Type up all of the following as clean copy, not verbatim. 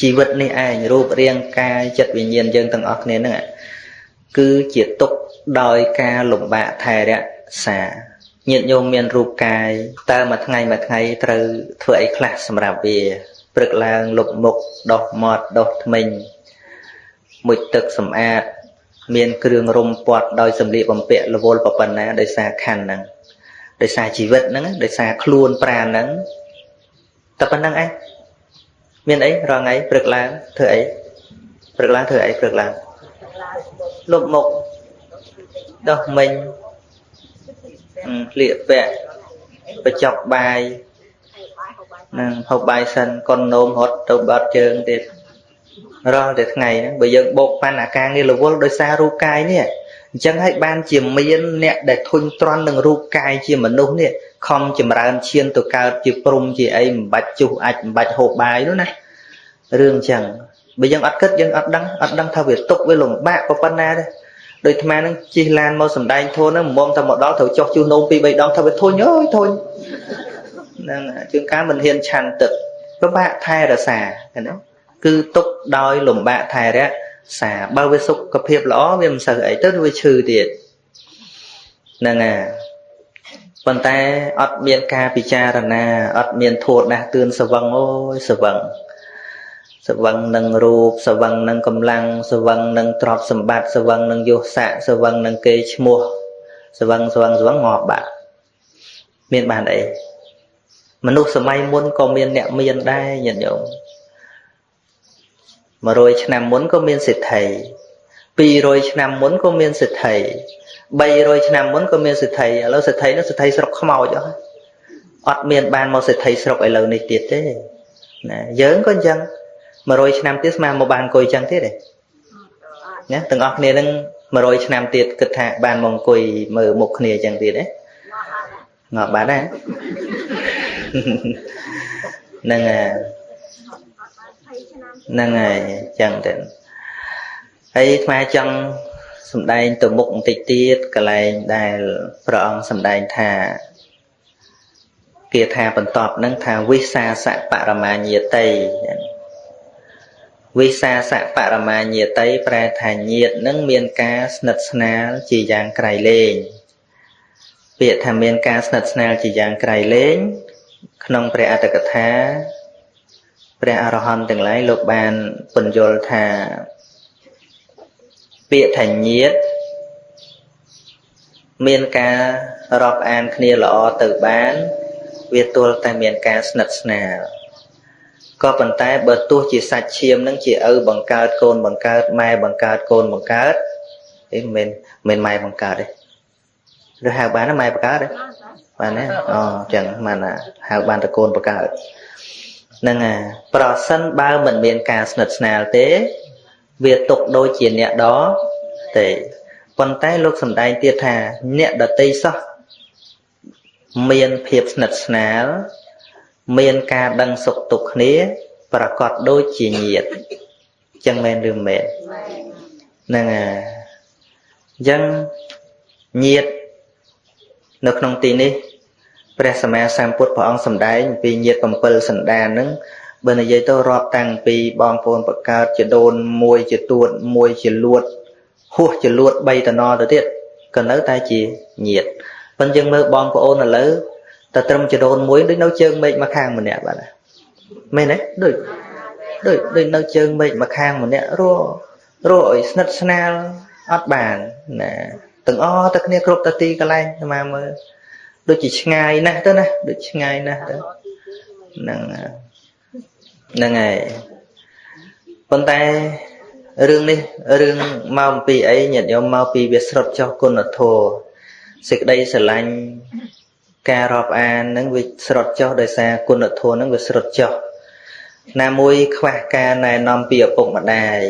ជីវិតនេះឯងរូបរាងកាយចិត្តវិញ្ញាណយើងទាំងអស់គ្នាហ្នឹងគឺជាទុក្ខដោយការលំបាកថែរក្សាញាតិញោមមានរូបកាយតើមួយថ្ងៃមួយថ្ងៃត្រូវធ្វើអីខ្លះសម្រាប់វាព្រឹកឡើងលុបមុខដោះមាត់ដោះធ្មេញមុជទឹកសម្អាតមានគ្រឿងរុំព័ទ្ធដោយសម្លៀកបំពាក់រវល់ប៉ុណ្ណាដោយសារខណ្ឌហ្នឹងដោយសារជីវិតហ្នឹងដោយសារខ្លួនប្រាណហ្នឹងតែប៉ុណ្្នឹងឯងមានអីរាល់ថ្ងៃព្រឹកឡើងធ្វើអីព្រឹកឡើងធ្វើអីព្រឹកឡើងលុបមុខដោះមិញលៀកពាក់បញ្ចុកបាយនឹងហូបបាយសិនកុននោមរត់ទៅបាត់ជើងទៀតរាល់តែថ្ងៃហ្នឹងបើយើងបោកប៉ាន់អាការងាររវល់ដោយសាររូបកាយនេះអញ្ចឹងហើយបានជាមានអ្នកដែលធុញទ្រាន់នឹងរូបកាយជាមនុស្សនេះខំចម្រើនឈានទៅកើតជាព្រំជាអីមិនបាច់ជុះអាចមិនបាច់ហូបបាយនោះណារឿងអញ្ចឹងបើយើងអត់គិតយើងអត់ដឹងថាវាទុកវាលំបាកប៉ុណ្ណាទេដូចអាត្មានឹងជិះឡានមកសំដែងធនហ្នឹងមុំតែមកដល់ត្រូវចុះជុះនោម2 3ដងថាវាធុញអើយធុញហ្នឹងជួនកាលមិនហ៊ានឆាន់ទឹកលំបាកថែរក្សាណាគឺទុកដោយលំបាកថែរក្សាបើវាសុខភាពល្អវាមិនសូវអីទៅវាឈឺទៀតហ្នឹងហើយប៉ុន្តែអត់មានការពិចារណាអត់មានធម៌ដាស់តឿនស្វឹងអូយស្វឹងស្វឹងនឹងរូបស្វឹងនឹងកម្លាំងស្វឹងនឹងទ្រព្យសម្បត្តិស្វឹងនឹងយសស័កស្វឹងនឹងគេឈ្មោះស្វឹងស្វឹងស្វឹងងាប់បាត់មានបានអីមនុស្សសម័យមុនក៏មានអ្នកមានដែរញាតិញោម100ឆ្នាំមុនក៏មានសេដ្ឋី200ឆ្នាំមុនក៏មានសេដ្ឋី300ឆ្នាំមុនក៏មានសេដ្ឋីឥឡូវសេដ្ឋីនោះសេដ្ឋីស្រុកខ្មោចអស់អត់មានបានមកសេដ្ឋីស្រុកឥឡូវនេះទៀតទេណាយើងក៏អញ្ចឹង100ឆ្នាំទៀតស្មានមកបានអង្គុយអញ្ចឹងទៀតទេណាទាំងអស់គ្នានឹង100ឆ្នាំទៀតគិតថាបានមកអង្គុយមើលមុខគ្នាអញ្ចឹងទៀតទេងាប់បាត់ណាហ្នឹងហើយហ្នឹងហើយអញ្ចឹងទៅហើយអាត្មាចង់សម្ដែងទៅមុខបន្តិចទៀតកន្លែងដែលព្រះអង្គសម្ដែងថាគាថាបន្តហ្នឹងថាវិសាសបរមាញាតិវិសាសបរមាញាតិប្រែថាញាតិនឹងមានការស្និទ្ធស្នាលជាយ៉ាងក្រៃលែងពាក្យថាមានការស្និទ្ធស្នាលជាយ៉ាងក្រៃលែងក្នុងព្រះអត្ថកថាព្រះអរហន្តទាំងឡាយលោកបានពន្យល់ថាពាក្យថាញាតិមានការរាប់អានគ្នាល្អទៅបានវាទល់តែមានការស្និទ្ធស្នាលក៏ប៉ុន្តែបើទោះជាសាច់ឈាមនឹងជាឪបង្កើតកូនបង្កើតម៉ែបង្កើតកូនបង្កើតអីមិនមែនម៉ែបង្កើតទេឬហៅបានណាម៉ែបង្កើតទេបានទេអូអញ្ចឹងបានណាហៅបានតែកូនបង្កើតហ្នឹងហើយប្រសិនបើមិនមានការស្និទ្ធស្នាលទេវាទុកដូចជាអ្នកដទៃប៉ុន្តែលោកសម្ដែងទៀតថាអ្នកដទៃសោះមានភាពស្និទ្ធស្នាលមានការដឹងសុខទុក្ខគ្នាប្រកបដូចជាញាតិចឹងមែនឬមែនហ្នឹងហើយអញ្ចឹងញាតិនៅក្នុងទីនេះព្រះសម្មាសម្ពុទ្ធព្រះអង្គសម្ដែងពីញាតិ7សន្តានហ្នឹងបើនិយាយទៅរាប់តាំងពីបងប្អូនបង្កើតជាដូនមួយជាទួតមួយជាលួតហួសជាលួត3តំណទៅទៀតក៏នៅតែជាញាតិប៉ុន្តែយើងមើលបងប្អូនឥឡូវតែត្រឹមជាដូនមួយដូចនៅជើងមេឃមកខាងម្នាក់បាទមែនទេដូចដូចដូចនៅជើងមេឃមកខាងម្នាក់ររឲ្យស្និទ្ធស្នាលអត់បានណាទាំងអស់តែគ្នាគ្រប់តែទីកន្លែងមកមើលដូចជាឆ្ងាយណាស់ទៅណាដូចឆ្ងាយណាស់ទៅហ្នឹងហ្នឹងហើយប៉ុន្តែរឿងនេះរឿងមកអំពីអីញាតិញោមមកពីវាស្រុតចុះគុណធម៌សេចក្តីស្រឡាញ់ការរាប់អាននឹងវាស្រុតចុះដោយសារគុណធម៌នឹងវាស្រុតចុះណាមួយខ្វះការណែនាំពីឪពុកម្ដាយ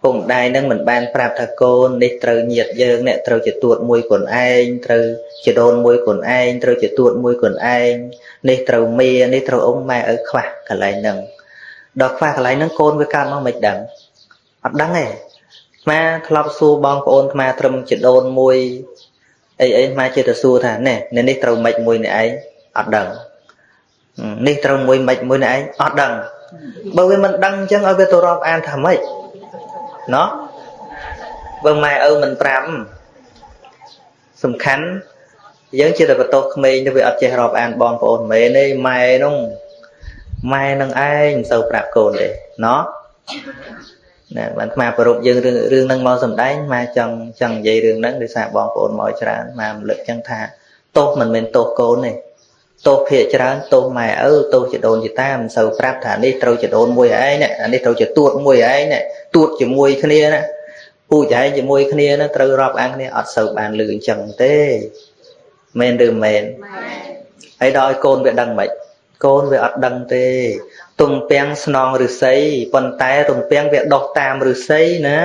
ពុកម្ដាយនឹងមិនបានប្រាប់ថាកូននេះត្រូវញាតយើងអ្នកត្រូវជាទួតមួយខ្លួនឯងត្រូវជាដូនមួយខ្លួនឯងត្រូវជាទួតមួយខ្លួនឯងនេះត្រូវមានេះត្រូវអ៊ំម៉ែឪខ្វះកន្លែងហ្នឹងដល់ខ្វះកន្លែងហ្នឹងកូនវាកើតមកមិនដឹងអត់ដឹងទេអាធ្លាប់សួរបងប្អូនអាត្រឹមជាដូនមួយអីអីមកចេះតែសួរថាណែនេះត្រូវម៉េចមួយនេះឯងអត់ដឹងនេះត្រូវមួយម៉េចមួយនេះឯងអត់ដឹង បើវាមិនដឹងអញ្ចឹងឲ្យវាទៅរាប់អានថាម៉េចណោះបើម៉ែឪមិនប្រាប់សំខាន់យើងជាតែបន្ទោសក្មេងទៅវាអត់ចេះរាប់អានបងប្អូនមែនទេម៉ែនោះម៉ែនឹងឯងមិនសូវប្រាប់កូនទេណោះណាបានអាប្រពយើងរឿងហ្នឹងមកសំដែងម៉ែចង់និយាយរឿងហ្នឹងដោយសារបងប្អូនមកច្រើនម៉ែរំលឹកចឹងថាទោសមិនមែនទោសកូនទេទោសភាកច្រើនទោសម៉ែឪទោសជីដូនជីតាមិនសូវប្រាប់ថានេះត្រូវជីដូនមួយឯងនេះអានេះត្រូវជាទួតមួយឯងនេះទួតជាមួយគ្នាណាពូជឯងជាមួយគ្នាណាត្រូវរាប់អានគ្នាអត់សូវបានលឺអញ្ចឹងទេមែនឬមែនហើយដល់ឲ្យកូនវាដឹងមិនកូនវាអត់ដឹងទេទំពាំងស្នងឫស្សីប៉ុន្តែទំពាំងវាដុះតាមឫស្សីណា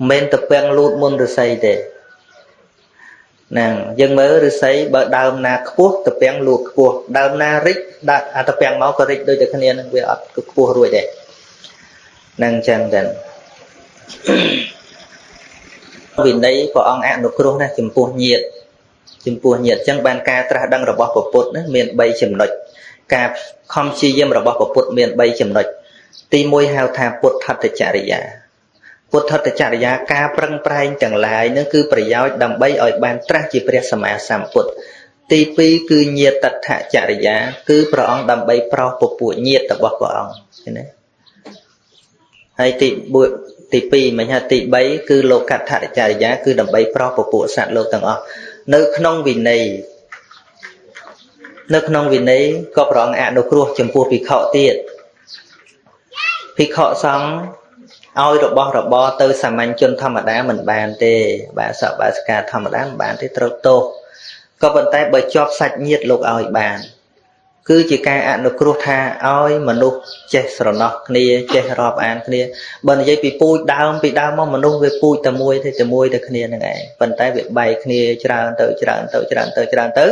មិនទំពាំងលូតមុនឫស្សីទេហ្នឹងយើងមើលឫស្សីបើដើមណាខ្ពស់ទំពាំងលូតខ្ពស់ដើមណារិចដាក់អាទំពាំងមកក៏រិចដូចតែគ្នានឹងវាអត់ខ្ពស់រួចទេហ្នឹងអញ្ចឹងទៅវិន័យព្រះអង្គអនុគ្រោះណាស់ចំពោះញាតិចំពោះញាតិអញ្ចឹងបានការត្រាស់ដឹងរបស់ពុទ្ធណាមាន3ចំណុចការខំព្យាយាមរបស់ពុទ្ធមាន3ចំណុចទី1ហៅថាពុទ្ធតចរិយាពុទ្ធតចរិយាការប្រឹងប្រែងទាំងឡាយនឹងគឺប្រយោជន៍ដើម្បីឲ្យបានត្រាស់ជាព្រះសម្មាសម្ពុទ្ធទី2គឺញាតដ្ឋចរិយាគឺព្រះអង្គដើម្បីប្រោសពពួកញាតិរបស់ព្រះអង្គឃើញទេហើយទី4ទី2មិនថាទី3គឺលោកដ្ឋចរិយាគឺដើម្បីប្រោសពពួកសត្វលោកទាំងអស់នៅក្នុងវិន័យក៏ព្រះអង្គអនុគ្រោះចំពោះភិក្ខុទៀតភិក្ខុសង្ឃឲ្យរបស់របរទៅសាមញ្ញជនធម្មតាមិនបានទេបាសកបាសិកាធម្មតាមិនបានទេត្រូវទោសក៏ប៉ុន្តែបើជាប់សាច់ញាតិលោកឲ្យបានគឺជាការអនុគ្រោះថាឲ្យមនុស្សចេះស្រណោះគ្នាចេះរាប់អានគ្នាបើនិយាយពីពូជដើមពីដើមមកមនុស្សវាពូជតែមួយទេតែមួយតែគ្នានឹងឯងប៉ុន្តែវាបែកគ្នាច្រើនទៅច្រើនទៅច្រើនទៅច្រើនទៅ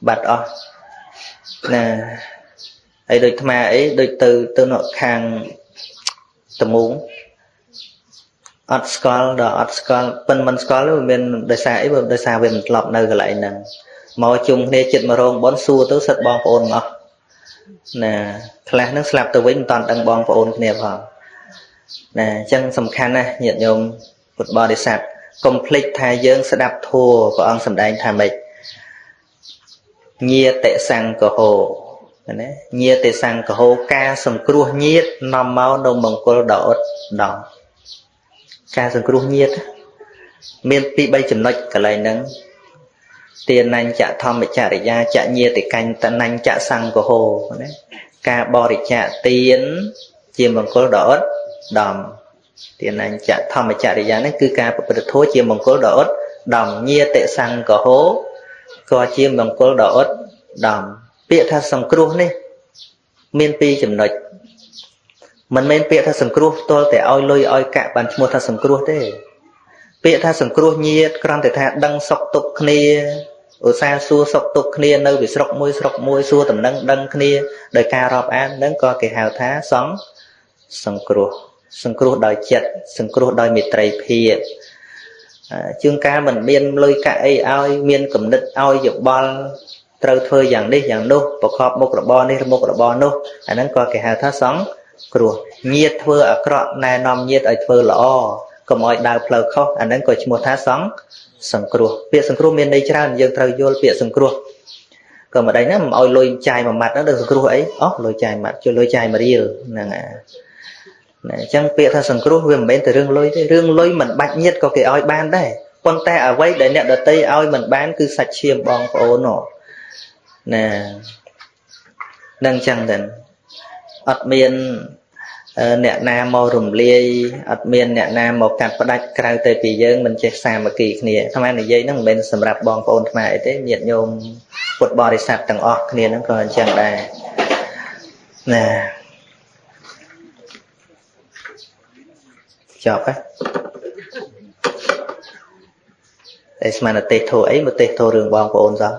បាត់អស់ណាហើយដូចអាត្មាអីដូចទៅនៅខាងតមូងអត់ស្គាល់ដល់អត់ស្គាល់ប៉ិនមិនស្គាល់វាមានដោយសារអីបើដោយសារវាមិនធ្លាប់នៅកន្លែងហ្នឹងមកជុំគ្នាចិត្តមករោងបនសួរទៅសិតបងប្អូនអស់ណាខ្លះហ្នឹងស្លាប់ទៅវិញមិនតាន់ដឹងបងប្អូនគ្នាផងណាអញ្ចឹងសំខាន់ណាស់ញាតិញោមពុទ្ធបរិស័ទកុំភ្លេចថាយើងស្ដាប់ធម៌ព្រះអង្គសម្ដែងថាម៉េចញាតិសង្កហោណាញាតិសង្កហោការសង្គ្រោះញាតិនាំមកនូវមង្គលដ៏ឧត្តមការសង្គ្រោះញាតិមាន2 3ចំណុចកន្លែងហ្នឹងទានញ្ចធម្មចរិយាចញាតិកញ្ចតនញ្ចសង្កហោណាការបរិច្ចាគទានជាមង្គលដ៏ឧត្តមទានញ្ចធម្មចរិយានេះគឺការប្រព្រឹត្តធម៌ជាមង្គលដ៏ឧត្តមញាតិសង្កហោក៏ជាមង្គលដ៏ឧត្តមពាក្យថាសង្គ្រោះនេះមាន2ចំណុចមិនមែនពាក្យថាសង្គ្រោះទាល់តែឲ្យលុយឲ្យកាក់បានឈ្មោះថាសង្គ្រោះទេពាក្យថាសង្គ្រោះញាតិគ្រាន់តែថាដឹងសុខទុក្ខគ្នាឧស្សាហ៍សួរសុខទុក្ខគ្នានៅពីស្រុកមួយស្រុកមួយសួរតំណឹងដឹងគ្នាដោយការរាប់អាននឹងក៏គេហៅថាសង្គ្រោះសង្គ្រោះដោយចិត្តសង្គ្រោះដោយមេត្រីភាពជាងការមិនមានលុយកាក់អីឲ្យមានគំនិតឲ្យយោបល់ត្រូវធ្វើយ៉ាងនេះយ៉ាងនោះប្រកបមុខរបរនេះមុខរបរនោះអាហ្នឹងក៏គេហៅថាសង្គ្រោះញាតិធ្វើអាក្រក់ណែនាំញាតិឲ្យធ្វើល្អកុំឲ្យដើរផ្លូវខុសអាហ្នឹងក៏ឈ្មោះថាសង្គ្រោះពាក្យសង្គ្រោះមានន័យច្រើនយើងត្រូវយល់ពាក្យសង្គ្រោះក៏មិនដឹងណាមិនឲ្យលុយចាយមួយម៉ាត់ហ្នឹងដល់សង្គ្រោះអីអស់លុយចាយមួយម៉ាត់ជួយលុយចាយមួយរៀលហ្នឹងណាអញ្ចឹងពាក្យថាសង្គ្រោះវាមិនមែនតែរឿងលុយទេរឿងលុយមិនបាច់ញាតិក៏គេឲ្យបានដែរប៉ុន្តែអ្វីដែលអ្នកដទៃឲ្យមិនបានគឺសាច់ឈាមបងប្អូនណានឹងអញ្ចឹងទៅអត់មានអ្នកណាមករំលាយអត់មានអ្នកណាមកកាត់ផ្ដាច់ក្រៅតែពីយើងមិនចេះសាមគ្គីគ្នាអាត្មានិយាយហ្នឹងមិនមែនសម្រាប់បងប្អូនអាត្មាអីទេញាតិញោមពុទ្ធបរិស័ទទាំងអស់គ្នាហ្នឹងក៏អញ្ចឹងដែរណាចប់ហ៎តែស្មានទេសធោះអីមកទេសធោះរឿងបងប្អូនសោះ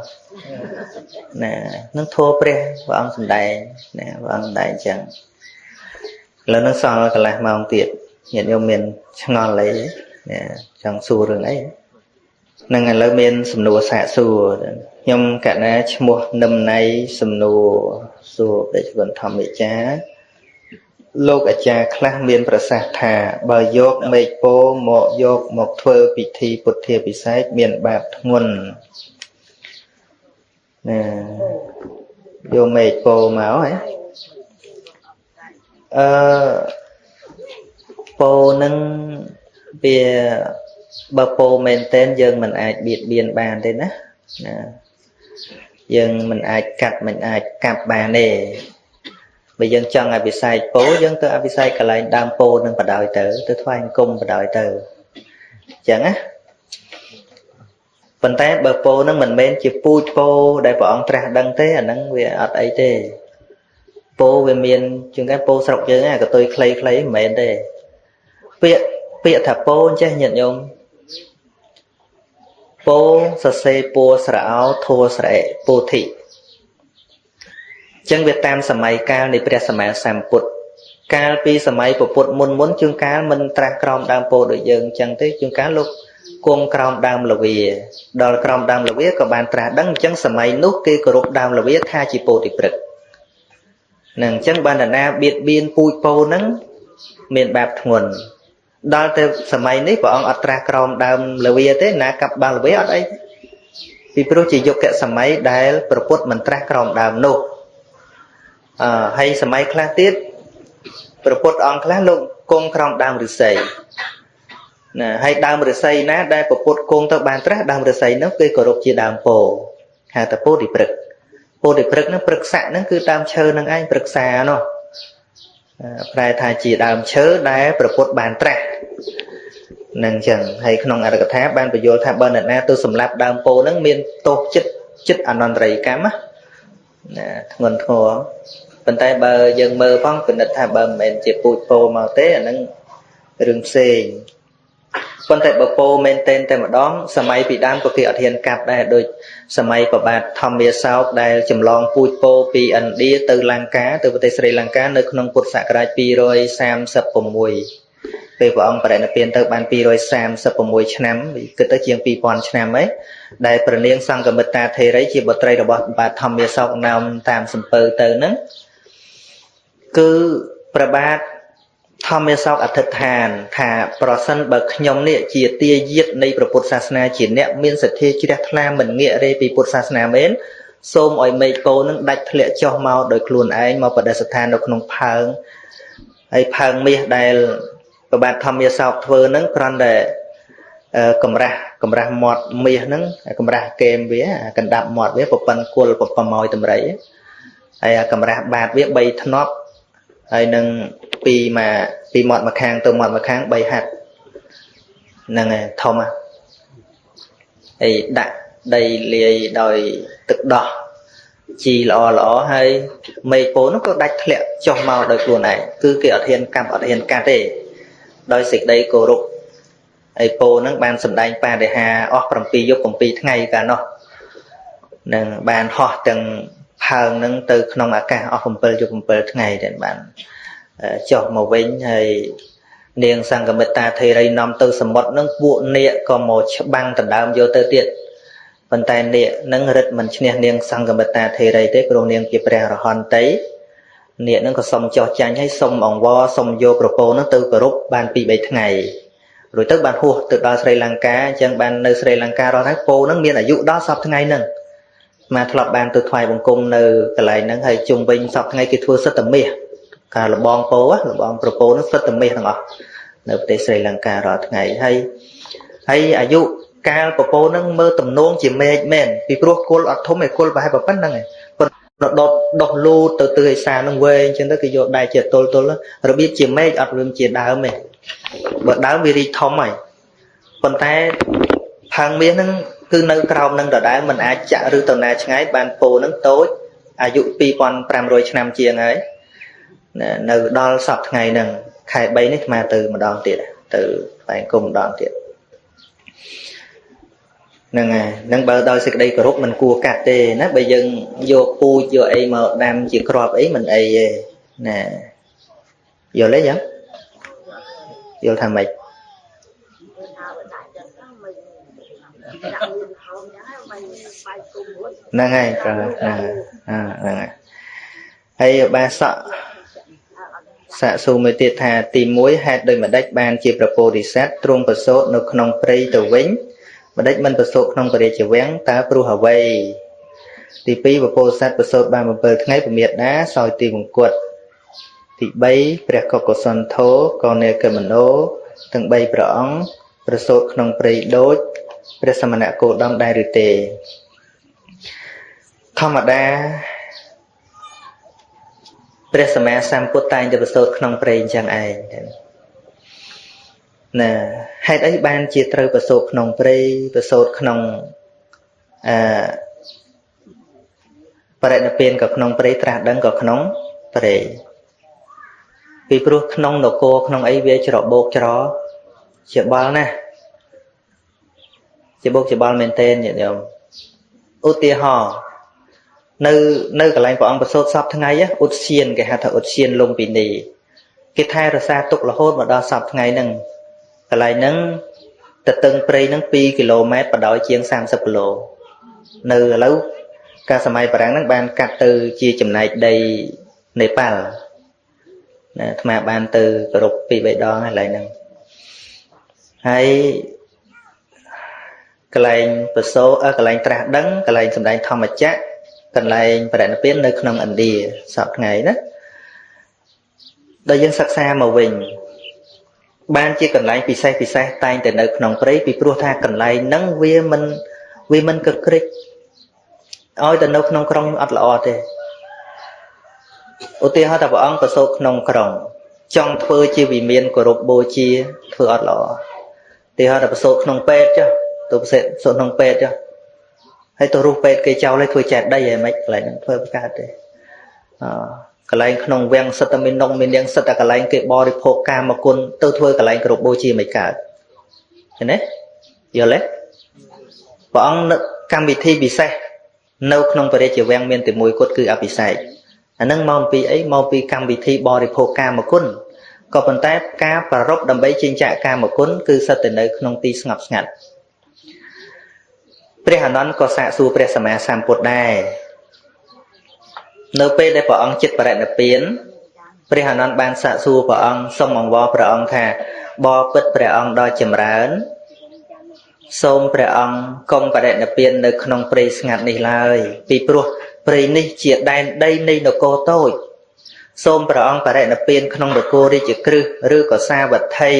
ណានឹងធោះព្រះព្រះអង្គសម្ដែងណាព្រះអង្គសម្ដែងអញ្ចឹងឥឡូវនឹងសល់កន្លះម៉ោងទៀតញាតិញោមមានឆ្ងល់អីណាចង់សួររឿងអី នឹងឥឡូវមានសំណួរសាកសួរខ្ញុំកណាឈ្មោះនឹមណៃសំណួរសួរបេជ្ជគុណធម្មចារលោកអាចារ្យខ្លះមានប្រសាសន៍ថាបើយកមេឃពោមកយកមកធ្វើពិធីពុទ្ធាភិសេកមានបាបធ្ងន់ណាយកមេឃពោមកហ៎អឺពោនឹងវាបើពោមែនទែនយើងមិនអាចបៀតបៀនបានទេណាណាយើងមិនអាចកាត់មិនអាចកាប់បានទេបើយើងចង់អភិសេកពោយើងទៅអភិសេកកន្លែងដើមពោនឹងបដ ாய் ទៅទៅថ្វាយអង្គមបដ ாய் ទៅអញ្ចឹងណាប៉ុន្តែបើពោនឹងមិនមែនជាពូជពោដែលព្រះអង្គត្រាស់ដឹងទេអាហ្នឹងវាអត់អីទេពោវាមានជាងគេពោស្រុកយើងអាកតុយខ្លីៗមិនមែនទេពាក្យថាពោអញ្ចេះញាតិញោមពោសរសេរពួស្រអោធัวស្រអិពោធិចឹងវាតាមសម័យកាលនៃព្រះសម្មាសម្ពុទ្ធកាលពីសម័យពុទ្ធមុនមុនជួនកាលមិនត្រាស់ក្រោមដើមពោដូចយើងចឹងទេជួនកាលលោកគង់ក្រោមដើមលវាដល់ក្រោមដើមលវាក៏បានត្រាស់ដឹងអញ្ចឹងសម័យនោះគេគោរពដើមលវាថាជាពោធិព្រឹក្សនឹងអញ្ចឹងបានណាបៀតបៀនពូជពោហ្នឹងមានបាបធ្ងន់ដល់ទៅសម័យនេះព្រះអង្គអត់ត្រាស់ក្រោមដើមលវាទេណាកាប់ដើមលវាអត់អីពីព្រោះជាយុគសម័យដែលព្រះពុទ្ធមិនត្រាស់ក្រោមដើមនោះអឺហើយសម័យខ្លះទៀតព្រះពុទ្ធអង្គខ្លះលោកគង់ក្រោមដើមឫស្សីណាហើយដើមឫស្សីណាដែលព្រះពុទ្ធគង់ទៅបានត្រាស់ដើមឫស្សីនោះគេគោរពជាដើមពោហៅថាពោធិព្រឹក្សពោធិព្រឹក្សហ្នឹងព្រឹក្សៈហ្នឹងគឺដើមឈើហ្នឹងឯងព្រឹក្សានោះប្រែថាជាដើមឈើដែលព្រះពុទ្ធបានត្រាស់នឹងចឹងហើយក្នុងអត្ថកថាបានបញ្យល់ថាបើអ្នកណាទៅសម្លាប់ដើមពោហ្នឹងមានទោសចិត្តអនន្តរិយកម្មណាធ្ងន់ធ្ងរប៉ុន្តែបើយើងមើលផងពិនិត្យថាបើមិនមែនជាពូជពោមកទេអាហ្នឹងរឿងផ្សេងប៉ុន្តែបើពោមែនទែនតែម្ដងសម័យពីដើមក៏គេអត់ហ៊ានកាប់ដែរដូចសម័យព្រះបាទធម្មសោកដែលចម្លងពូជពោពីឥណ្ឌាទៅលង្កាទៅប្រទេសស្រីលង្កានៅក្នុងពុទ្ធសករាជ236ពេលព្រះអង្គបរិនិព្វានទៅបាន236ឆ្នាំគិតទៅជាង2000ឆ្នាំហើយដែលព្រះនាងសង្ឃមិត្តាថេរីជាបុត្រីរបស់បាទធម្មសោកនោមតាមសំពៅទៅហ្នឹងគឺព្រះបាទធម្មសោកអធិដ្ឋានថាប្រសិនបើខ្ញុំនេះជាទាយាទនៃព្រះពុទ្ធសាសនាជាអ្នកមានសទ្ធាជ្រះថ្លាមិនងាករេពីពុទ្ធសាសនាមែនសូមឲ្យមេឃពោនឹងដាច់ធ្លាក់ចុះមកដោយខ្លួនឯងមកបដិស្ថាននៅក្នុងផើងហើយផើងមាសដែលព្រះបាទធម្មសោកធ្វើនឹងគ្រាន់តែកម្រាស់មាត់មាសហ្នឹងកម្រាស់គែមវាកណ្ដាប់មាត់វាប្រប៉ិនគល់ប្រម៉ោយតម្រៃហើយកម្រាស់បាតវា3ធ្នប់ហើយនឹងពីមាត់មួយខាងទៅមាត់មួយខាង3ហាត់ហ្នឹងឯងធំហើយដាក់ដីលាយដោយទឹកដោះជីល្អល្អហើយមេឃពោនោះក៏ដាច់ធ្លាក់ចុះមកដោយខ្លួនឯងគឺគេអត់ហ៊ានកាប់អត់ហ៊ានកាត់ទេដោយសេចក្តីគោរពហើយពោហ្នឹងបានសម្ដែងបដិហាអស់7យប់7ថ្ងៃកាលនោះនឹងបានហោះទាំងផើងហ្នឹងទៅក្នុងអាកាសអស់7យប់7ថ្ងៃតែបានចុះមកវិញហើយនាងសង្ឃមិត្តាថេរីនាំទៅសមុទ្រហ្នឹងពួកនាគក៏មកច្បាំងដណ្ដើមយកទៅទៀតប៉ុន្តែនាគហ្នឹងរឹតមិនឈ្នះនាងសង្ឃមិត្តាថេរីទេព្រោះនាងជាព្រះរហន្តីនាគហ្នឹងក៏សុំចោះចាញ់ហើយសុំអង្វរសុំយកប្រពោហ្នឹងទៅគោរពបាន2 3ថ្ងៃរួចទៅបានហួសទៅដល់ស្រីលង្កាអញ្ចឹងបាននៅស្រីលង្ការស់ហើយពោហ្នឹងមានអាយុដល់សប្តាហ៍ថ្ងៃហ្នឹងមកធ្លាប់បានទៅថ្វាយបង្គំនៅកន្លែងហ្នឹងហើយជុំវិញសប្តាហ៍ថ្ងៃគេធ្វើសិទ្ធិមាសការលបងពោលបងប្រពោហ្នឹងសិទ្ធិមាសទាំងអស់នៅប្រទេសស្រីលង្ការាល់ថ្ងៃហើយអាយុកាលប្រពោហ្នឹងមើលទំនងជាមេឃមែនពីព្រោះគល់អត់ធំឯគល់ប្រហែលប៉ុណ្្នឹងឯងប៉ុន្តែដុតដោះលូតទៅទិសឯសាហ្នឹងវែងអញ្ចឹងទៅគេយកដៃជាទល់របៀបជាមេឃអត់រឿងជាដើមទេបើដើមវារីកធំហើយប៉ុន្តែផើងមាសហ្នឹងគឺនៅក្រោមនឹងដដែលមិនអាចចាក់ឬទៅណាឆ្ងាយបានពោហ្នឹងតូចអាយុ2500ឆ្នាំជាងហើយនៅដល់សប្តាហ៍ថ្ងៃហ្នឹងខែ3នេះអាត្មាទៅម្ដងទៀតទៅថ្វាយគុំម្ដងទៀតហ្នឹងហើយនឹងបើដោយសេចក្តីគោរពមិនគួរកាត់ទេណាបើយើងយកពូជយកអីមកដាំជាគ្រាប់អីមិនអីទេណាយល់ទេចឹងយល់ថាម៉េច ហ្នឹងហើយ ត្រូវហ្នឹងហ្នឹងហើយហើយបាសកសាកសួរមួយទៀតថាទី1ហេតុដូចម្ដេចបានជាព្រះពោធិសត្វទ្រង់ប្រសូតនៅក្នុងព្រៃទៅវិញម្ដេចមិនប្រសូតក្នុងព្រះរាជវាំងតើព្រោះអ្វីទី2ព្រះពោធិសត្វប្រសូតបាន7ថ្ងៃពមេដាសោយទីមង្គតទី3ព្រះកុសន្ធោកនេកមនោទាំង3ព្រះអង្គប្រសូតក្នុងព្រៃដូចព្រះសមណគោតមដែរឬទេធម្មតាព្រះសម្មាសម្ពុទ្ធតែងតែប្រសូតក្នុងព្រៃអញ្ចឹងឯងណាហេតុអីបានជាត្រូវប្រសូតក្នុងព្រៃប្រសូតក្នុងអឺបរិនិព្វានក៏ក្នុងព្រៃត្រាស់ដឹងក៏ក្នុងព្រៃពីព្រោះក្នុងនគរក្នុងអីវាច្របូកច្រជាបល់ណាស់ជាបូកជាបល់មែនទែនញាតិញោមឧទាហរណ៍នៅកន្លែងព្រះអង្គប្រសូតសពថ្ងៃឧទ្យានគេហៅថាឧទ្យានលុំពិនីគេថែរក្សាទុករហូតមកដល់សពថ្ងៃហ្នឹងកន្លែងហ្នឹងទៅតឹងព្រៃហ្នឹង2គីឡូម៉ែត្របដោយជាង30គីឡូនៅឥឡូវកាលសម័យបារាំងហ្នឹងបានកាត់ទៅជាចំណែកដីនេប៉ាល់ណាអាត្មាបានទៅគោរព2 3ដងហើយកន្លែងហ្នឹងហើយកន្លែងប្រសូតកន្លែងត្រាស់ដឹងកន្លែងសម្ដែងធម្មចក្រកន្លែងបរិនិព្វាននៅក្នុងឥណ្ឌាសពថ្ងៃណាដល់យើងសិក្សាមកវិញបានជាកន្លែងពិសេសពិសេសតែងតែនៅក្នុងព្រៃពីព្រោះថាកន្លែងហ្នឹងវាមិនកក្រិចឲ្យតែនៅក្នុងក្រុងអត់ល្អទេឧទាហរណ៍ថាព្រះអង្គប្រសូតក្នុងក្រុងចង់ធ្វើជាវិមានគោរពបូជាធ្វើអត់ល្អឧទាហរណ៍ថាប្រសូតក្នុងពេទ្យចុះទៅប្រសូតក្នុងពេទ្យចុះហើយទៅរុះពេទ្យគេចោលឲ្យធ្វើចេតដីហើយមិនកន្លែងហ្នឹងធ្វើបង្កើតទេអកន្លែងក្នុងវាំងសិតតែមាននំមាននាងសិតតែកន្លែងគេបរិភោគកាមគុណទៅធ្វើកន្លែងគោរពបូជាមិនកើតឃើញទេយល់ទេព្រះអង្គនៅកម្មវិធីពិសេសនៅក្នុងព្រះរាជវាំងមានតែមួយគត់គឺអភិសេកអាហ្នឹងមកពីអីមកពីកម្មវិធីបរិភោគកាមគុណក៏ប៉ុន្តែការប្រារព្ធដើម្បីចិញ្ចាក់កាមគុណគឺសិតតែនៅក្នុងទីស្ងប់ស្ងាត់ព្រះអានន្ទក៏សាកសួរព្រះសម្មាសម្ពុទ្ធដែរនៅពេលដែលព្រះអង្គចិត្តបរិនិព្វានព្រះអានន្ទបានសាកសួរព្រះអង្គសូមអង្វរព្រះអង្គថាបបិទ្ធព្រះអង្គដ៏ចម្រើនសូមព្រះអង្គកុំបរិនិព្វាននៅក្នុងព្រៃស្ងាត់នេះឡើយពីព្រោះព្រៃនេះជាដែនដីនៃនគរតូចសូមព្រះអង្គបរិនិព្វានក្នុងនគររាជក្រឹសឬក៏សាវត្ថី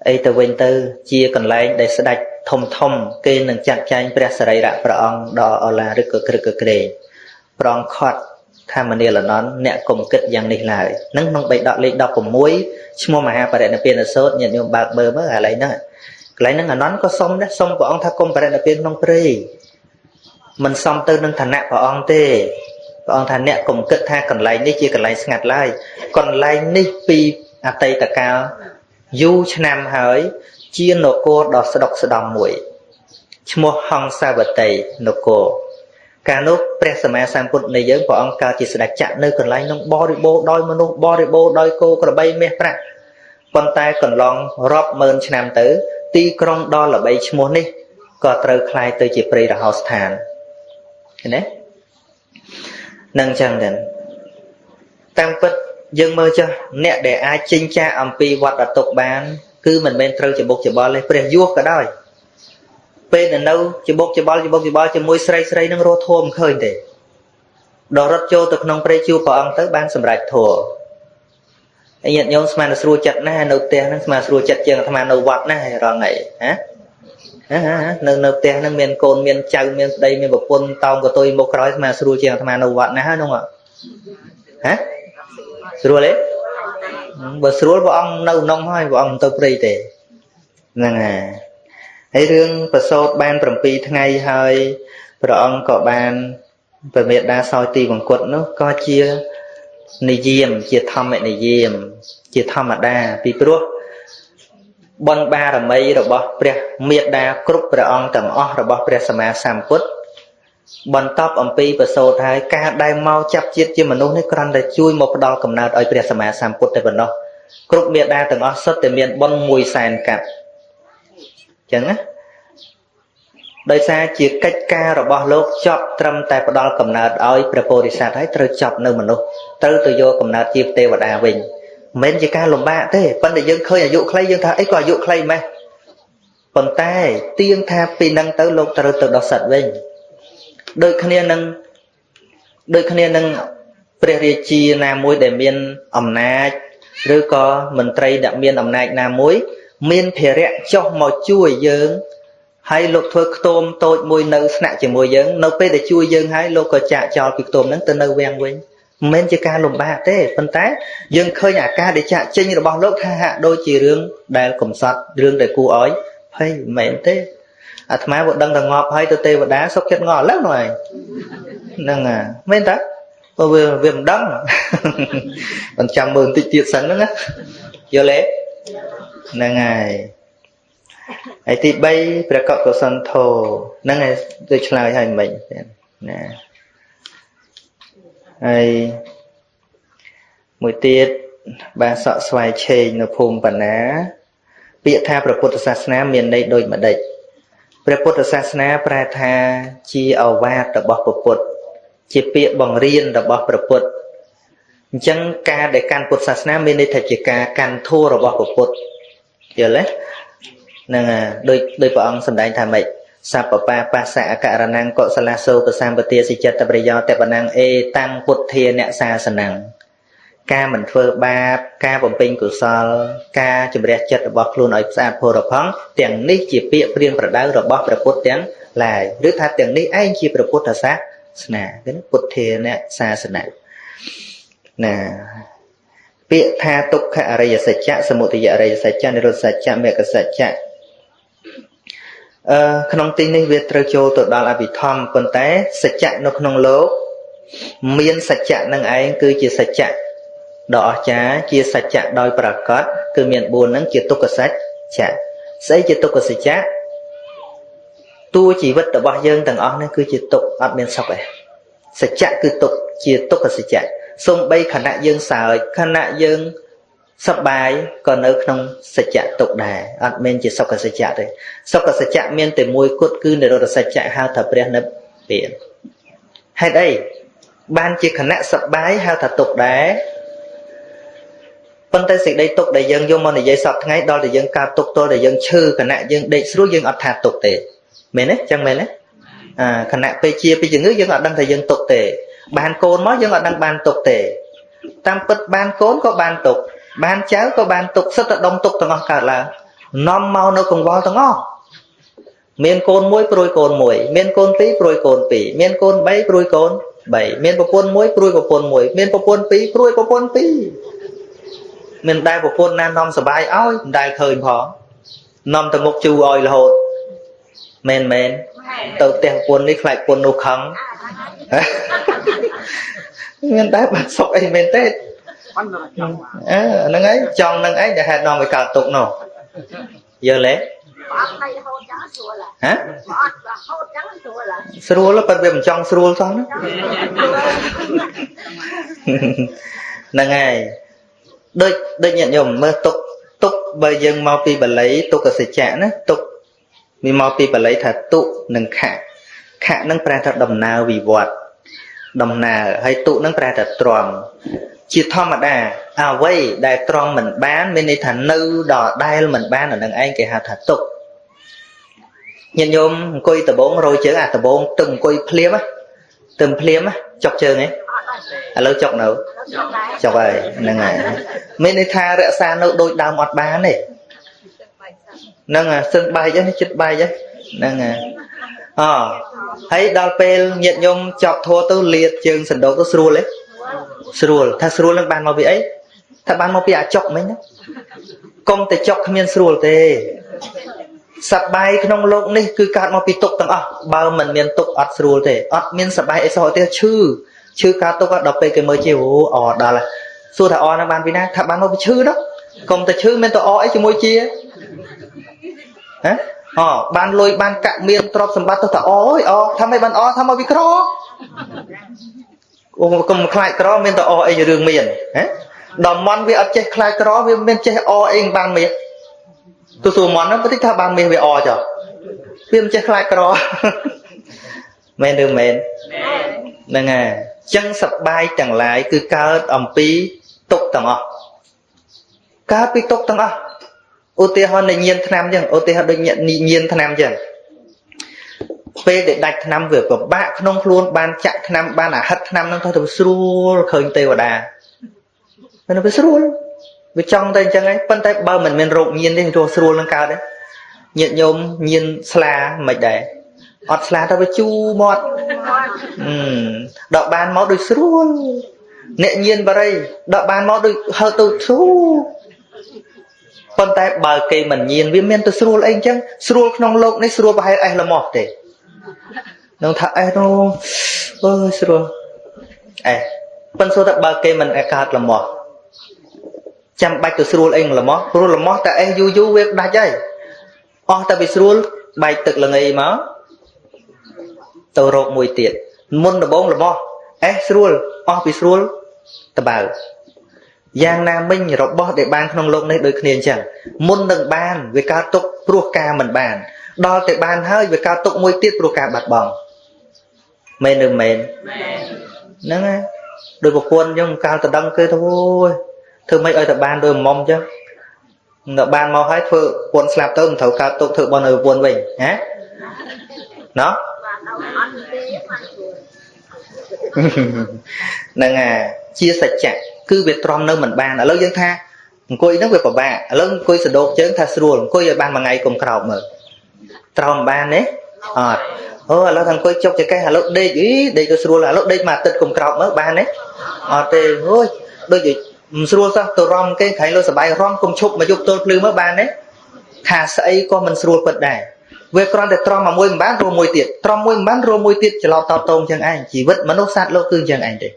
អីទៅវិញទៅជាកន្លែងដែលស្ដេចធំធំគេនឹងចាត់ចែងព្រះសរីរៈព្រះអង្គដ៏អឡាឬក៏ក្រឹកក៏ក្រែងប្រងខត់ថាមនាលនន្ទអ្នកកុំគិតយ៉ាងនេះឡើយនឹងក្នុងបិដកលេខ16ឈ្មោះមហាបរិនិព្វានសូត្រញាតិញោមបើកមើលមើលកន្លែងហ្នឹងកន្លែងហ្នឹងអានន្ទក៏សុំដែរសុំព្រះអង្គថាកុំបរិនិព្វានក្នុងព្រៃមិនសមទៅនឹងឋានៈព្រះអង្គទេព្រះអង្គថាអ្នកកុំគិតថាកន្លែងនេះជាកន្លែងស្ងាត់ឡើយកន្លែងនេះពីអតីតកាលយូរឆ្នាំហើយជានគរដ៏ស្ដុកស្ដំមួយឈ្មោះហង្សាវតីនគរកាលនោះព្រះសម្មាសម្ពុទ្ធនៃយើងព្រះអង្គកើតជាស្ដេចចក្រនៅកន្លែងនោះបរិបូរណ៍ដោយមនុស្សបរិបូរណ៍ដោយគោក្របីមាសប្រាក់ប៉ុន្តែកន្លងរាប់ម៉ឺនឆ្នាំទៅទីក្រុងដ៏ល្បីឈ្មោះនេះក៏ត្រូវក្លាយទៅជាព្រៃរហោស្ថានឃើញទេនឹងចឹងដែរតាមពិតយើងមើលចុះអ្នកដែលអាចចិញ្ចាអំពីវត្តទុកបានគឺមិនមែនត្រូវច្បុកច្បល់ទេព្រះយោះក៏ដោយពេលដែលនៅច្បុកច្បល់ច្បុកច្បល់ជាមួយស្រីស្រីនឹងរស់ធัวមិនឃើញទេដល់រត់ចូលទៅក្នុងព្រៃជួព្រះអង្គទៅបានសម្រេចធัวហើយញាតិញោមស្មានស្រួលចិត្តណាស់នៅផ្ទះហ្នឹងស្មានស្រួលចិត្តជាងអាត្មានៅវត្តណាស់រងអីហ៎នៅផ្ទះហ្នឹងមានកូនមានចៅមានប្តីមានប្រពន្ធតោងកតុយមុខក្រោយស្មានស្រួលជាងអាត្មានៅវត្តណាស់ហ្នឹងហ៎ស្រួលទេបើស្រួលព្រះអង្គនៅក្នុងហើយព្រះអង្គមិនទៅព្រៃទេហ្នឹងហើយហើយរឿងប្រសូតបាន7ថ្ងៃហើយព្រះអង្គក៏បានព្រះមេដាសោយទីមង្គតនោះក៏ជានិយមជាធម្មនិយមជាធម្មតាពីព្រោះបុណ្យបារមីរបស់ព្រះមេដាគ្រប់ព្រះអង្គទាំងអស់របស់ព្រះសម្មាសម្ពុទ្ធបន្ទាប់អំពីប្រសូតហើយការដែលមកចាប់ជាតិជាមនុស្សនេះគ្រាន់តែជួយមកផ្ដល់កំណើតឲ្យព្រះសម្មាសម្ពុទ្ធតែប៉ុណ្ណោះគ្រប់មេដាទាំងអស់សុទ្ធតែមានបុណ្យ1សែនកាត់អញ្ចឹងណា ដោយសារជាកិច្ចការរបស់លោកចប់ត្រឹមតែផ្ដល់កំណើតឲ្យព្រះពោធិសត្វហើយត្រូវចប់នៅមនុស្សត្រូវទៅយកកំណើតជាទេវតាវិញមិនមែនជាការលំបាកទេប៉ុន្តែយើងឃើញអាយុខ្លីយើងថាអីក៏អាយុខ្លីម៉េះប៉ុន្តែទៀងថាពីនឹងទៅលោកត្រូវទៅដោះសិតវិញដូចគ្នានឹងព្រះរាជាណាមួយដែលមានអំណាចឬក៏មន្ត្រីដែលមានអំណាចណាមួយមានភារៈចុះមកជួយយើងហើយលោកធ្វើខ្ទមតូចមួយនៅស្នាក់ជាមួយយើងនៅពេលដែលជួយយើងហើយលោកក៏ចាកចោលពីខ្ទមហ្នឹងទៅនៅវាំងវិញមិនមែនជាការលំបាកទេប៉ុន្តែយើងឃើញអាការដែលចាកចេញរបស់លោកថាហាក់ដូចជារឿងដែលកំសត់រឿងដែលគួរឲ្យភ័យមិនមែនទេអាត្មាក៏ដឹងតែងាប់ហើយទៅទេវតាសុខចិត្តងាប់ឥឡូវនោះឯងហ្នឹងមែនតើព្រោះវាមិនដឹងមិនចាំមើលបន្តិចទៀតសិនហ្នឹងណាយល់ទេហ្នឹងហើយហើយទី3ព្រះកុសន្ធោហ្នឹងឯងដូចឆ្លើយហើយមិញណាហើយមួយទៀតបាសកស្វ័យឆេងនៅភូមិបណ្ណាពាក្យថាព្រះពុទ្ធសាសនាមានន័យដូចម្ដេចព្រះពុទ្ធសាសនាប្រែថាជាឱវាទរបស់ព្រះពុទ្ធជាពាក្យបង្រៀនរបស់ព្រះពុទ្ធអញ្ចឹងការដែលកាន់ពុទ្ធសាសនាមានន័យថាជាការកាន់ធម៌របស់ព្រះពុទ្ធយល់ទេហ្នឹងដូចព្រះអង្គសម្ដែងថាម៉េចសัพពបាបាសៈអករណងកុសលាសូបសម្បទាសិចិត្តប្រយោតបណងអេតាំងពុទ្ធានសាសនំការមិនធ្វើបាបការបំពេញកុសលការជំរះចិត្តរបស់ខ្លួនឲ្យស្អាតផូរផង់ទាំងនេះជាពាក្យព្រានប្រដៅរបស់ព្រះពុទ្ធទាំងឡាយឬថាទាំងនេះឯងជាព្រះពុទ្ធសាសនាគឺពុទ្ធានសាសនាណាពាក្យថាទុក្ខអរិយសច្ចៈសមុទយអរិយសច្ចៈនិរោធសច្ចៈមគ្គសច្ចៈក្នុងទីនេះវាត្រូវចូលទៅដល់អភិធម្មប៉ុន្តែសច្ចៈនៅក្នុងលោកមានសច្ចៈនឹងឯងគឺជាសច្ចៈដ៏អស្ចារ្យជាសច្ចៈដោយប្រកបគឺមាន4ហ្នឹងជាទុក្ខសច្ចៈស្អីជាទុក្ខសច្ចៈតួជីវិតរបស់យើងទាំងអស់នេះគឺជាទុក្ខអត់មានសុខទេសច្ចៈគឺទុក្ខជាទុក្ខសច្ចៈសូម្បីខណៈយើងសើចខណៈយើងសប្បាយក៏នៅក្នុងសច្ចៈទុក្ខដែរអត់មានជាសុខសច្ចៈទេសុខសច្ចៈមានតែមួយគត់គឺនិរោធសច្ចៈហៅថាព្រះនិព្វានហេតុអីបានជាខណៈសប្បាយហៅថាទុក្ខដែរប៉ុន្តែសេចក្តីទុក្ខដែលយើងយកមកនិយាយសពថ្ងៃដល់តែយើងកើតទុក្ខទល់តែយើងឈឺខណៈយើងដេកស្រួលយើងអត់ថាទុក្ខទេមែនទេចឹងមែនទេខណៈពេលជាពីជំងឺយើងអត់ដឹងថាយើងទុក្ខទេបានកូនមកយើងអត់ដឹងបានទុក្ខទេតាមពិតបានកូនក៏បានទុក្ខបានចៅក៏បានទុក្ខសិតតែដុំទុក្ខទាំងអស់កើតឡើងនាំមកនៅកង្វល់ទាំងអស់មានកូនមួយព្រួយកូនមួយមានកូនពីរព្រួយកូនពីរមានកូន3ព្រួយកូន3មានប្រពន្ធមួយព្រួយប្រពន្ធមួយមានប្រពន្ធពីរព្រួយប្រពន្ធពីរមានដែលប្រពន្ធណានាំសบายឲ្យមិនដែលឃើញផងនាំទៅមុខជូរឲ្យរហូតមែនមែនទៅផ្ទះប្រពន្ធនេះខ្លាចប្រពន្ធនោះខឹងមានតែបានសុខអីមែនទេហ្នឹងហើយចង់នឹងឯងដែលហេតុនាំឲ្យកើតទុក្ខនោះយល់ទេ អត់ដៃហូតចឹងស្រួលហ៎អត់ហូតចឹងស្រួលស្រួលប៉ុន្តែវាមិនចង់ស្រួលសោះណាហ្នឹងហើយដូចញាតិញោមមើលទុក្ខទុក្ខបើយើងមកពីបាលីទុក្ខសច្ចៈណាទុក្ខវាមកពីបាលីថាទុនិងខៈខៈនឹងប្រែថាដំណើរវិវត្តដំណើរហើយទុនឹងប្រែថាទ្រាំជាធម្មតាអ្វីដែលទ្រាំមិនបានមានន័យថានៅដដែលមិនបានអានឹងឯងគេហៅថាទុក្ខញាតិញោមអង្គុយដបងរយជើងអាដបងទឹមអង្គុយភ្លាមទឹមភ្លាមចុកជើងឯងឥឡូវចុកនៅចុកហើយហ្នឹងហើយមានន័យថារក្សានៅដូចដើមអត់បានទេហ្នឹងហើយសឹងបែកហ្នឹងចិត្តបែកហ្នឹងហើយអហើយដល់ពេលញាតិញោមចប់ធัวទៅលាតជើងសណ្ដូកទៅស្រួលទេស្រួលថាស្រួលនឹងបានមកពីអីថាបានមកពីអាចុកមិញណាកុំតែចុកគ្មានស្រួលទេសបាយក្នុងលោកនេះគឺកើតមកពីទុក្ខទាំងអស់បើមិនមានទុក្ខអត់ស្រួលទេអត់មានសបាយអីសោះទេឈឺឈឺកើតទុក្ខដល់ពេលគេមើលជាអូអដល់សួរថាអនឹងបានពីណាថាបានមកពីឈឺនោះកុំតែឈឺមានទៅអអីជាមួយជាហ៎អបានលុយបានកាក់មានទ្រព្យសម្បត្តិទៅថាអើយអថាមិនបានអថាមកពីក្រអូកុំខ្លាចក្រមានទៅអអីរឿងមានហ៎ដល់មន់វាអត់ចេះខ្លាចក្រវាមានចេះអអីបានមាស ទៅសួរមន់ហ្នឹងបន្តិចថាបានមាសវាអចុះ វាមិនចេះខ្លាចក្រមែនឬមែនហ្នឹងហើយចឹងសបាយទាំងឡាយគឺកើតអំពីទុកទាំងអស់កើតពីទុកទាំងអស់ឧទាហរណ៍នៃញៀនថ្នាំចឹងឧទាហរណ៍ដូចញៀនថ្នាំចឹងពេលដែលដាច់ថ្នាំវាពិបាកក្នុងខ្លួនបានចាក់ថ្នាំបានអាហិតថ្នាំហ្នឹងទៅស្រួលឃើញទេវតាវាស្រួលវាចង់តែអញ្ចឹងឯងប៉ុន្តែបើមិនមានរោគញៀនទេរស់ស្រួលនឹងកើតទេញាតិញោមញៀនស្លាមិនដែរអត់ស្លាទៅវាជូរមាត់ដកបានមកដូចស្រួលអ្នកញៀនបរិយដកបានមកដូចហើទៅស្រួលប៉ុន្តែបើគេមិនញៀនវាមានទៅស្រួលអីអញ្ចឹងស្រួលក្នុងលោកនេះស្រួលប្រហែលអេះល្មោះទេនឹងថាអេះនោះអើយស្រួលអេះប៉ុន្តែបើគេមិនកើតល្មោះចាំបាច់ទៅស្រួលអីល្មោះព្រោះល្មោះតែអេះយូរយូរវាដាច់ហើយអស់តែវាស្រួលបែកទឹកល្ងីមកទៅរោគមួយទៀតមុនដំបងល្មោះអេះស្រួលអស់ពីស្រួលតបើយ៉ាងណាមិញរបស់ដែលបានក្នុងលោកនេះដូចគ្នាអញ្ចឹងមុននឹងបានវាកើតទុកព្រោះការមិនបានដល់តែបានហើយវាកើតទុកមួយទៀតព្រោះការបាត់បង់មែនឬមែនហ្នឹងហើយដោយប្រពន្ធអញ្ចឹងកាលទៅដឹងគេទៅអូយធ្វើម៉េចឲ្យតែបានដោយមុំអញ្ចឹងដល់បានមកហើយធ្វើប្រពន្ធស្លាប់ទៅមិនត្រូវកើតទុកធ្វើបន់ឲ្យប្រពន្ធវិញហ៎ណោះហ្នឹងហើយជាសច្ចៈគឺវាទ្រាំនៅមិនបានឥឡូវយើងថាអង្គុយហ្នឹងវាពិបាកឥឡូវអង្គុយសដោកជើងថាស្រួលអង្គុយឲ្យបានមួយថ្ងៃកុំក្រោកមើលត្រង់បានទេអត់អូឥឡូវថាអង្គុយចុកចកេះឥឡូវដេកអីដេកទៅស្រួលឥឡូវដេកមួយអាទិត្យកុំក្រោកមើលបានទេអត់ទេអូយដូចមិនស្រួលសោះទៅរំគេក្រែងលើសបាយរំកុំឈប់មកយប់ទល់ភ្លឺមើលបានទេថាស្អីក៏មិនស្រួលពិតដែរវាគ្រាន់តែទ្រាំមួយមិនបានរួមមួយទៀតទ្រាំមួយមិនបានរួមមួយទៀតច្រឡោតតោងចឹងឯងជីវិតមនុស្សសត្វលោកគឺចឹងឯងទេ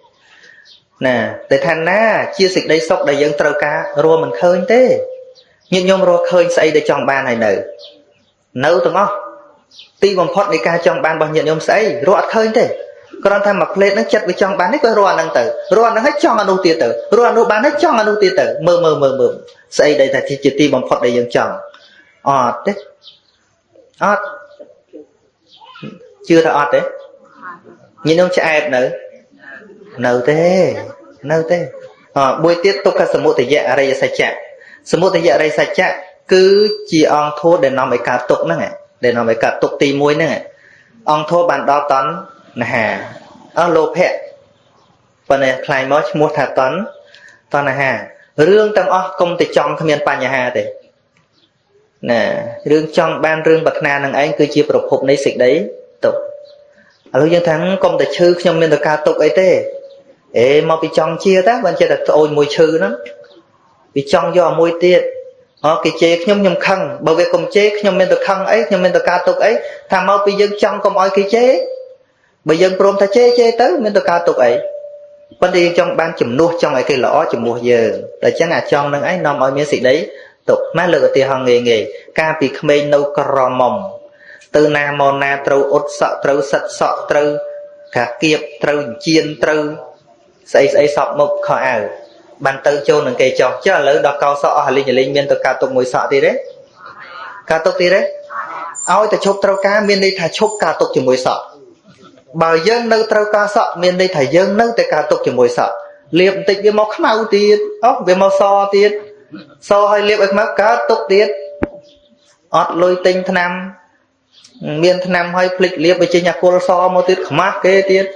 ណាតែថាណាជាសេចក្តីសុខដែលយើងត្រូវការរួមមិនឃើញទេញាតិញោមរកឃើញស្អីដែលចង់បានហើយនៅទាំងអស់ទីបំផុតនៃការចង់បានរបស់ញាតិញោមស្អីរកអត់ឃើញទេគ្រាន់តែមួយផ្លេតហ្នឹងចិត្តវាចង់បាននេះក៏រកអាហ្នឹងទៅរកអាហ្នឹងហើយចង់អានោះទៀតទៅរកអានោះបានហើយចង់អានោះទៀតទៅមើលមើលមើលមើលស្អីដែលថាជាទីបំផុតដែលយើងចង់អត់ទេអត់ជឿថាអត់ទេញាតិញោមឆ្អែតនៅទេនៅទេអមួយទៀតទុក្ខសមុទយៈអរិយសច្ចៈសមុទយៈអរិយសច្ចៈគឺជាអង្គធម៌ដែលនាំឲ្យកើតទុក្ខហ្នឹងដែលនាំឲ្យកើតទុក្ខទី1ហ្នឹងអង្គធម៌បានដល់តណ្ហាអស់លោភៈប៉ុន្តែខ្លាញ់មកឈ្មោះថាតណ្ហារឿងទាំងអស់កុំតែចង់គ្មានបញ្ហាទេណារឿងចង់បានរឿងប្រាថ្នានឹងឯងគឺជាប្រភពនៃសេចក្តីទុក្ខឥឡូវយើងថាកុំតែឈឺខ្ញុំមានតែការទុក្ខអីទេអេមកពីចង់ជាតាបានចេះតែត្អូញមួយឈឺហ្នឹងពីចង់យកមួយទៀតអូគេជេរខ្ញុំខ្ញុំខឹងបើវាកុំជេរខ្ញុំមានតែខឹងអីខ្ញុំមានតែការទុក្ខអីថាមកពីយើងចង់កុំឲ្យគេជេរបើយើងព្រមថាជេរជេរទៅមានតែការទុក្ខអីប៉ុន្តែយើងចង់បានជំនួសចង់ឲ្យគេល្អជំនួសយើងតែចឹងអាចង់នឹងឯងនាំឲ្យមានសេចក្តីទុក្ខម៉ែលើកឧទាហរណ៍ងាយងាយកាលពីក្មេងនៅក្រមុំទៅណាមកណាត្រូវអ៊ុតសក់ត្រូវសិតសក់ត្រូវកាគៀបត្រូវជៀនត្រូវស្អីស្អីសក់មុខខោអាវបានទៅចូលនឹងគេចោះចុះឥឡូវដល់កោសក់អស់លីងលីងមានទៅកើតទុកមួយសក់ទៀតទេកើតទុកទៀតទេឲ្យតែឈប់ត្រូវការមានន័យថាឈប់កើតទុកជាមួយសក់បើយើងនៅត្រូវការសក់មានន័យថាយើងនៅតែកើតទុកជាមួយសក់លាបបន្តិចវាមកខ្មៅទៀតអូវាមកសទៀតសឲ្យលាបឲ្យខ្មៅកើតទុកទៀតអត់លុយទិញថ្នាំមានថ្នាំឲ្យភ្លេចលាបឲ្យចេញអាគុលសមកទៀតខ្មាស់គេទៀត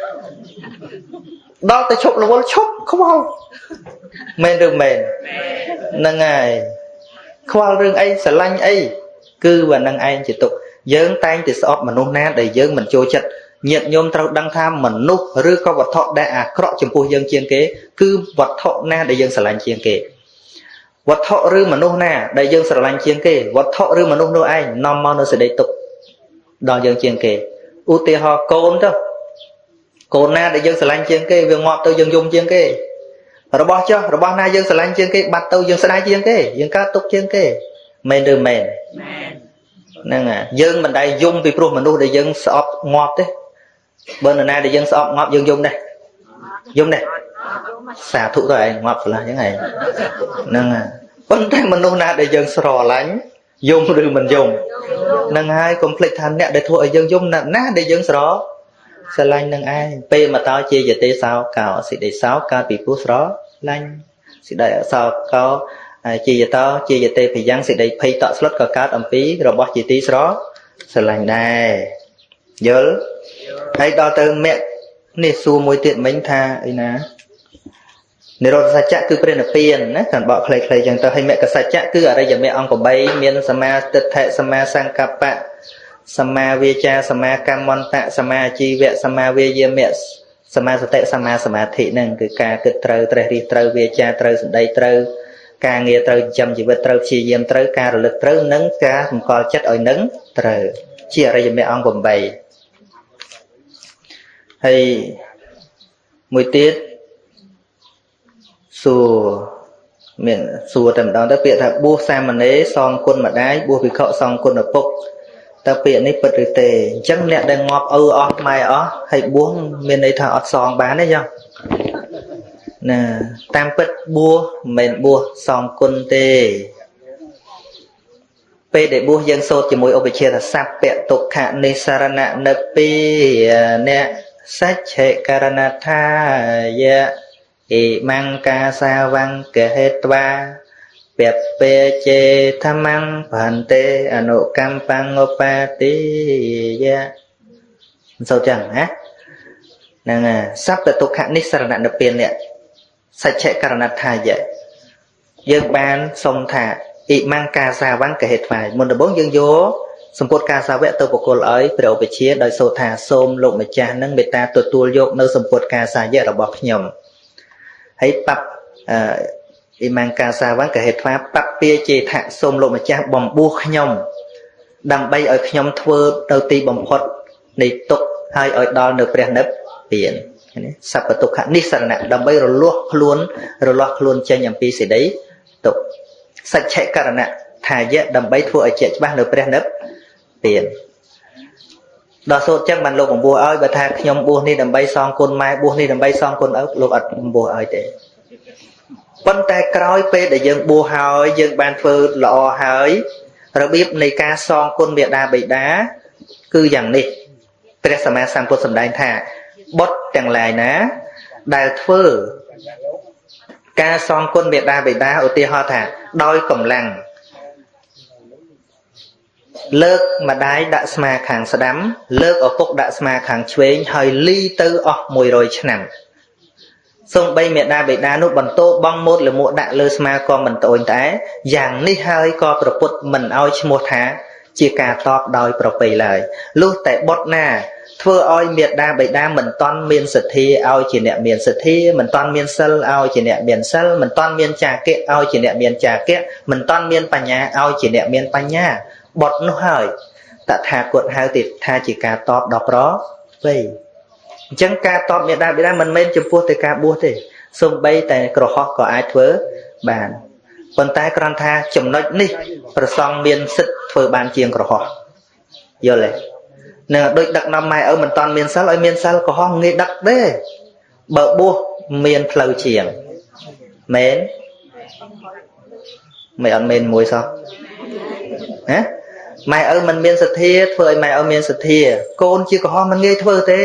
ដល់តែឈប់រវល់ឈប់ខ្វល់មែនឬមែនហ្នឹងហើយខ្វល់រឿងអីស្រឡាញ់អីគឺវានឹងឯងជាទុកយើងតែងតែស្អប់មនុស្សណាដែលយើងមិនចូលចិត្តញាតិញោមត្រូវដឹងថាមនុស្សឬក៏វត្ថុដែលអាក្រក់ចំពោះយើងជាងគេគឺវត្ថុណាដែលយើងស្រឡាញ់ជាងគេវត្ថុឬមនុស្សណាដែលយើងស្រឡាញ់ជាងគេវត្ថុឬមនុស្សនោះឯងនាំមកនូវសេចក្តីទុក្ខដល់យើងជាងគេឧទាហរណ៍កូនទៅកូនណាដែលយើងស្រឡាញ់ជាងគេវាងាប់ទៅយើងយំជាងគេរបស់ចុះរបស់ណាយើងស្រឡាញ់ជាងគេបាត់ទៅយើងស្ដាយជាងគេយើងកើតទុក្ខជាងគេមែនឬមែនហ្នឹងហើយយើងមិនដែលយំពីព្រោះមនុស្សដែលយើងស្អប់ងាប់ទេបើនរណាដែលយើងស្អប់ងាប់យើងយំដែរយំដែរសាធុទៅឯងងាប់ស្រឡះអញ្ចឹងឯងហ្នឹងហើយប៉ុន្តែមនុស្សណាដែលយើងស្រឡាញ់ យំឬមិនយំនឹងហើយកុំភ្លេចថាអ្នកដែលធ្វើឲ្យយើងយំណាស់ដែលយើងស្រស្រឡាញ់នឹងឯងពេលមកតោជាយទេសោកោសេចក្តីសោកកើតពីព្រោះស្រឡាញ់សេចក្តីសោកោជាយតោជាយទេភយ៉ាងសេចក្តីភ័យតក់ស្លុតក៏កើតអំពីរបស់ជាទីស្រស្រឡាញ់ដែរយល់ហើយដល់ទៅមគ្គនេះសួរមួយទៀតមិញថាអីណានិរោធសច្ចៈគឺព្រះនិព្វានណាខាងបកខ្លីៗចឹងទៅហើយមគ្គសច្ចៈគឺអរិយមគ្គអង្គ8មានសមាទិដ្ឋិសមាសង្កប្បៈសមាវាចាសមាកម្មន្តៈសមាជីវៈសមាវាយាមៈសមាសតិសមាសមាធិហ្នឹងគឺការគិតត្រូវត្រេះរិះត្រូវវាចាត្រូវសម្ដីត្រូវការងារត្រូវចិញ្ចឹមជីវិតត្រូវព្យាយាមត្រូវការរលឹកត្រូវនិងការសម្គាល់ចិត្តឲ្យនឹងត្រូវជាអរិយមគ្គអង្គ8ហើយមួយទៀតសួរមានសួរតែម្ដងទៅពាក្យថាបួសសាមណេរសងគុណម្ដាយបួសភិក្ខុសងគុណឪពុកតើពាក្យនេះពិតឬទេអញ្ចឹងអ្នកដែលងាប់ឪអស់ម៉ែអស់ហើយបួសមានន័យថាអត់សងបានទេចឹងណាតាមពិតបួសមិនមែនបួសសងគុណទេពេលដែលបួសយើងសូត្រជាមួយឧបជាថាសព្វទុក្ខនិស្សរណនិព្វានៈសច្ឆេករណថាយៈអ៊ីមង្កាសាវង្កហេត្វាពពេចេធម្មងភន្ទេអនុកម្មបង្ឧបាតិយៈសូត្រចឹងណាហ្នឹងសព្វទុក្ខនិស្សរណនិព្វានៈសច្ឆេករណថាយៈយើងបានសុំថាអ៊ីមង្កាសាវង្កហេត្វាមុនដំបូងយើងយកសម្ពុតកាសាវៈទៅប្រគល់ឲ្យព្រះឧបជាដោយសូត្រថាសូមលោកម្ចាស់នឹងមេត្តាទទួលយកនៅសម្ពុតកាសាយៈរបស់ខ្ញុំហើយបបអ៊ីមង្កាសាវង្កហេត្វាបព្វាចេថៈសូមលោកម្ចាស់បំពោះខ្ញុំដើម្បីឲ្យខ្ញុំធ្វើទៅទីបំផុតនៃទុក្ខហើយឲ្យដល់នៅព្រះនិព្វាននេះសព្វទុក្ខនិស្សរណៈដើម្បីរលាស់ខ្លួនចេញអំពីសេចក្តីទុក្ខសច្ឆេករណៈថាយៈដើម្បីធ្វើឲ្យជាក់ច្បាស់នៅព្រះនិព្វានដល់សូត្រចឹងបានលោកបំពោះឲ្យបើថាខ្ញុំបួសនេះដើម្បីសងគុណម៉ែបួសនេះដើម្បីសងគុណឪលោកអត់បំពោះឲ្យទេប៉ុន្តែក្រោយពេលដែលយើងបួសហើយយើងបានធ្វើល្អហើយរបៀបនៃការសងគុណមាតាបិតាគឺយ៉ាងនេះព្រះសម្មាសម្ពុទ្ធសម្ដែងថាបុត្រទាំងឡាយណាដែលធ្វើការសងគុណមាតាបិតាឧទាហរណ៍ថាដោយកម្លាំងលើកម្ដាយដាក់ស្មាខាងស្ដាំលើកឪពុកដាក់ស្មាខាងឆ្វេងហើយលីទៅអស់100ឆ្នាំសូម្បីមេដាបេដានោះបន្ទោបងម៉ូតលមួកដាក់លើស្មាក៏មិនត្អូញតែយ៉ាងនេះហើយក៏ប្រពុតមិនឲ្យឈ្មោះថាជាការតបដោយប្រពៃឡើយលុះតែបុត្រណាធ្វើឲ្យមេដាបេដាមិនតន់មានសទ្ធាឲ្យជាអ្នកមានសទ្ធាមិនតន់មានសិលឲ្យជាអ្នកមានសិលមិនតន់មានចាគៈឲ្យជាអ្នកមានចាគៈមិនតន់មានបញ្ញាឲ្យជាអ្នកមានបញ្ញាបុត្រនោះហើយតថាគតហៅទៀតថាជាការតបដល់ប្រពៃអញ្ចឹងការតបមេដាបេដាមិនមែនចំពោះតែការបួសទេសូម្បីតែក្រហោះក៏អាចធ្វើបានប៉ុន្តែគ្រាន់ថាចំណុចនេះប្រសង់មានសិទ្ធិធ្វើបានជាងក្រហោះយល់ទេនឹងដូចដឹកនាំម៉ែឪមិនតាន់មានសិលឲ្យមានសិលក្រហោះងាយដឹកទេបើបួសមានផ្លូវជាងមែនមិនអត់មែនមួយសោះណាម៉ែឪមិនមានសទ្ធាធ្វើឲ្យម៉ែឪមានសទ្ធាកូនជាក្រហោះមិនងាយធ្វើទេ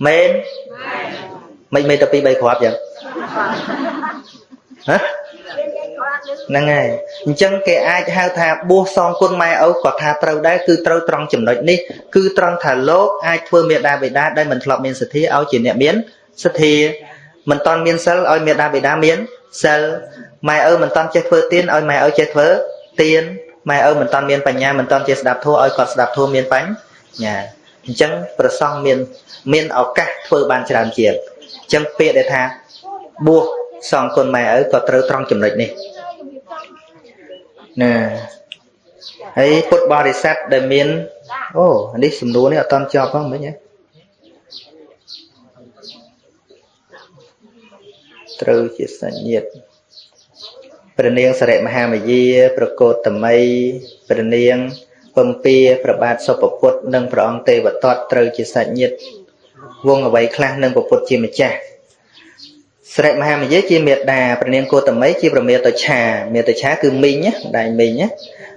មែនមិនមែនតែ2 3គ្រាប់ចឹងហ៎ហ្នឹងហើយអញ្ចឹងគេអាចហៅថាបួសសងគុណម៉ែឪក៏ថាត្រូវដែរគឺត្រូវត្រង់ចំណុចនេះគឺត្រង់ថាលោកអាចធ្វើមេដាបេដាដែលមិនធ្លាប់មានសទ្ធាឲ្យជាអ្នកមានសទ្ធាមិនតាន់មានសិលឲ្យមេដាបេដាមានសិលម៉ែឪមិនតាន់ចេះធ្វើទានឲ្យម៉ែឪចេះធ្វើទានម៉ែឪមិនតាន់មានបញ្ញាមិនតាន់ចេះស្ដាប់ធម៌ឲ្យគាត់ស្ដាប់ធម៌មានបញ្ញាអញ្ចឹងប្រសង់មានឱកាសធ្វើបានច្រើនជាងអញ្ចឹងពាក្យដែលថាបួសសងគុណម៉ែឪក៏ត្រូវត្រង់ចំណុចនេះណាហើយពុទ្ធបរិស័ទដែលមានអូនេះសំណួរនេះអត់តាន់ចប់ផងមិញហ៎ត្រូវជាសញ្ញាតព្រះនាងសិរិមហាមយាប្រកោតមីព្រះនាងពំពាព្រះបាទសុពពុទ្ធនិងព្រះអង្គទេវទត្តត្រូវជាសាច់ញាតិវងអ្វីខ្លះនឹងពុទ្ធជាម្ចាស់ សិរិមហាមយាជាមេដាព្រះនាងគោតមីជាប្រមេតឆាមេតឆាគឺមីងណាដៃមីងណា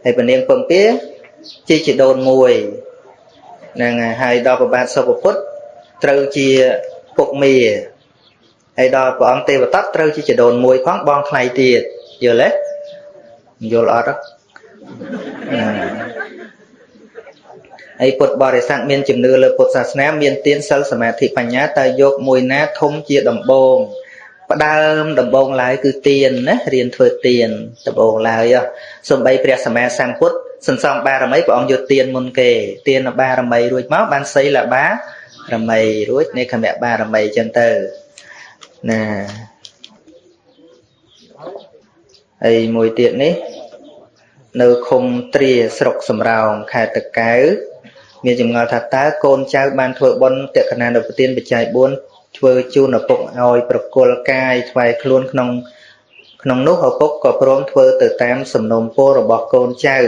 ហើយព្រះនាងពំពាជាជីដូនមួយហ្នឹងហើយដល់ព្រះបាទសុពពុទ្ធត្រូវជាពុកមាហើយដល់ព្រះអង្គទេវទត្តត្រូវជាជីដូនមួយផងបងថ្លៃទៀតយល់ទេយល់អត់ហើយពុទ្ធបរិស័ទមានជំនឿលើពុទ្ធសាសនាមានទានសិលសមាធិបញ្ញាតើយកមួយណាធំជាដំបូងផ្ដើមដំបូងឡើយគឺទានណារៀនធ្វើទានដំបូងឡើយសំបីព្រះសម្មាសម្ពុទ្ធសន្សំបារមីព្រះអង្គយកទានមុនគេទានបារមីរួចមកបានសីលបារមីរួចនៃខមៈបារមីចឹងទៅណាហើយមួយទៀតនេះនៅឃុំទ្រាស្រុកសំរោងខេត្តតាកែវមានចម្ងល់ថាតើកូនចៅបានធ្វើបុណ្យតក្កណានុប្រទានបច្ច័យ4ធ្វើជូនឪពុកឲ្យប្រគល់កាយថ្វាយខ្លួនក្នុងនោះឪពុកក៏ព្រមធ្វើទៅតាមសំណូមពររបស់កូនចៅ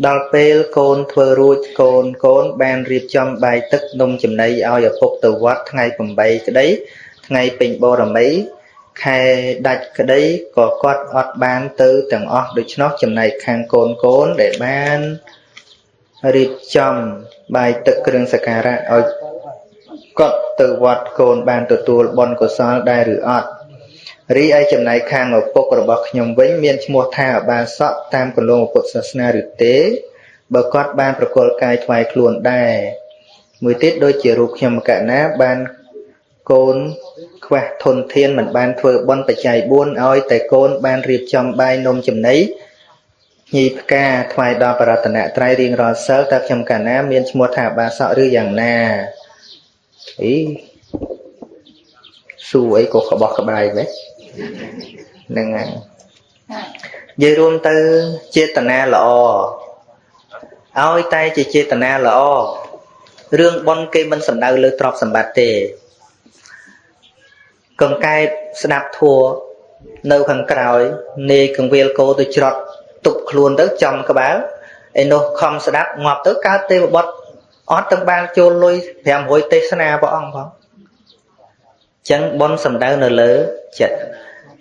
ដល់ពេលកូនធ្វើរួចកូនបានរៀបចំបាយទឹកនំចំណីឲ្យឪពុកទៅវត្តថ្ងៃ8ក្តីថ្ងៃពេញបរមីខែដាច់ក្តីក៏គាត់អត់បានទៅទាំងអស់ដូច្នោះចំណែកខាងកូនដែលបានរៀបចំបាយទឹកគ្រឿងសក្ការៈឲ្យគាត់ទៅវត្តកូនបានទទួលបុណ្យកុសលដែរឬអត់រីឯចំណែកខាងឪពុករបស់ខ្ញុំវិញមានឈ្មោះថាឧបាសកតាមគន្លងពុទ្ធសាសនាឬទេបើគាត់បានប្រគល់កាយថ្វាយខ្លួនដែរមួយទៀតដូចជារូបខ្ញុំកណាបានកូនខ្វះធនធានមិនបានធ្វើបុណ្យបច្ច័យ4ឲ្យតែកូនបានរៀបចំបាយនំចំណីញីផ្កាថ្វាយដល់បរតនត្រ័យរៀងរាល់សិលតើខ្ញុំកាលណាមានឈ្មោះថាឧបាសកឬយ៉ាងណាអីស៊ូអីក៏ក្បោះក្បាយមែនហ្នឹងហើយនិយាយរួមទៅចេតនាល្អឲ្យតែជាចេតនាល្អរឿងបុណ្យគេមិនសំដៅលើទ្រព្យសម្បត្តិទេកង្កែបស្ដាប់ធัวនៅខាងក្រោយនាយកង្វៀលគោទៅច្រត់ទប់ខ្លួនទៅចំក្បាលឯនោះខំស្ដាប់ងាប់ទៅកើតទេវបុត្រអត់ទាំងបានចូលលុយ500ទេសនាព្រះអង្គផងចឹងបុណ្យសំដៅនៅលើចិត្ត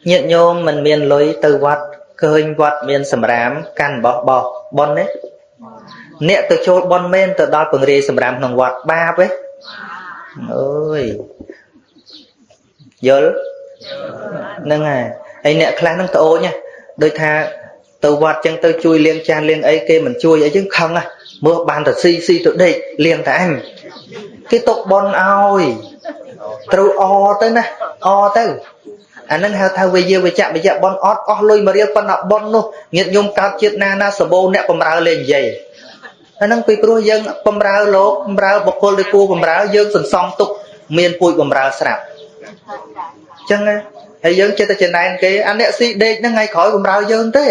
ញាតិញោមមិនមានលុយទៅវត្តឃើញវត្តមានសម្រាមកាន់បោះបោះបុណ្យទេអ្នកទៅចូលបុណ្យមែនទៅដល់ពង្រាយសម្រាមក្នុងវត្តបាបទេអើយយល់ហ្នឹងហើយអ្នកខ្លះហ្នឹងត្អូញដូចថាទៅវត្តចឹងទៅជួយលាងចានលាងអីគេមិនជួយអីចឹងខឹងណាមើលបានតែស៊ីស៊ីទៅដេកលាងតែអញគេຕົកបុណ្យឲ្យត្រូវអទៅណាអទៅអានឹងហៅថាវិយាវិចៈវិយៈបុណ្យអត់អស់លុយមួយរៀលប៉ុន្តែបុណ្យនោះញាតិញោមកើតជាតិណាណាសបោអ្នកបំរើលេងនិយាយអានឹងពីព្រោះយើងបំរើលោកបំរើបុគ្គលដែលគួរបំរើយើងសន្សំទុកមានពូជបំរើស្រាប់ចឹងហើយយើងចិត្តតែចំណែនគេអាអ្នកស៊ីដេកហ្នឹងថ្ងៃក្រោយបំរើយើងទេ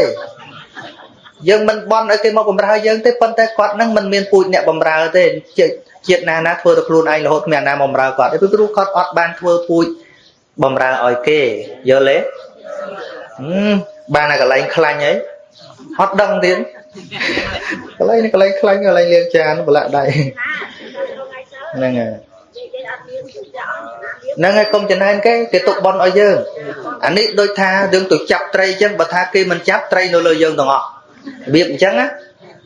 យើងមិនបន់ឲ្យគេមកបំរើយើងទេប៉ុន្តែគាត់ហ្នឹងមិនមានពូជអ្នកបំរើទេជាតិណាណាធ្វើទៅខ្លួនឯងរហូតគ្មានណាបំរើគាត់ទេព្រោះគាត់អត់បានធ្វើពូជបំរើឲ្យគេយល់ទេបានតែកន្លែងខ្លាញ់ហីអត់ដឹងទៀតកន្លែងនេះកន្លែងខ្លាញ់កន្លែងលាងចានប្រឡាក់ដៃហ្នឹងហើយហ្នឹងហើយកុំចំណែនគេគេទុកបន់ឲ្យយើងអានេះដូចថាយើងទៅចាប់ត្រីអញ្ចឹងបើថាគេមិនចាប់ត្រីនៅលើយើងទាំងអស់របៀបអញ្ចឹងណា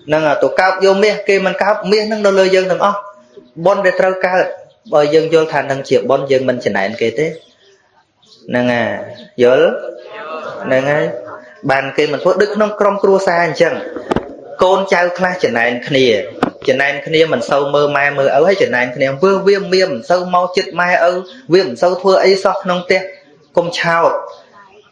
ហ្នឹងទៅកើបយកមាសគេមិនកើបមាសហ្នឹងនៅលើយើងទាំងអស់បន់ដែលត្រូវកើតបើយើងយល់ថានឹងជាបន់យើងមិនចំណែនគេទេហ្នឹងហើយយល់ហ្នឹងហើយបានគេមិនធ្វើដូចក្នុងក្រុមគ្រួសារអញ្ចឹងកូនចៅខ្លះចំណែនគ្នាចំណែនគ្នាមិនសូវមើលម៉ែមើលឪហើយចំណែនគ្នាវាមិនសូវមកចិត្តម៉ែឪវាមិនសូវធ្វើអីសោះក្នុងផ្ទះកុំឆោត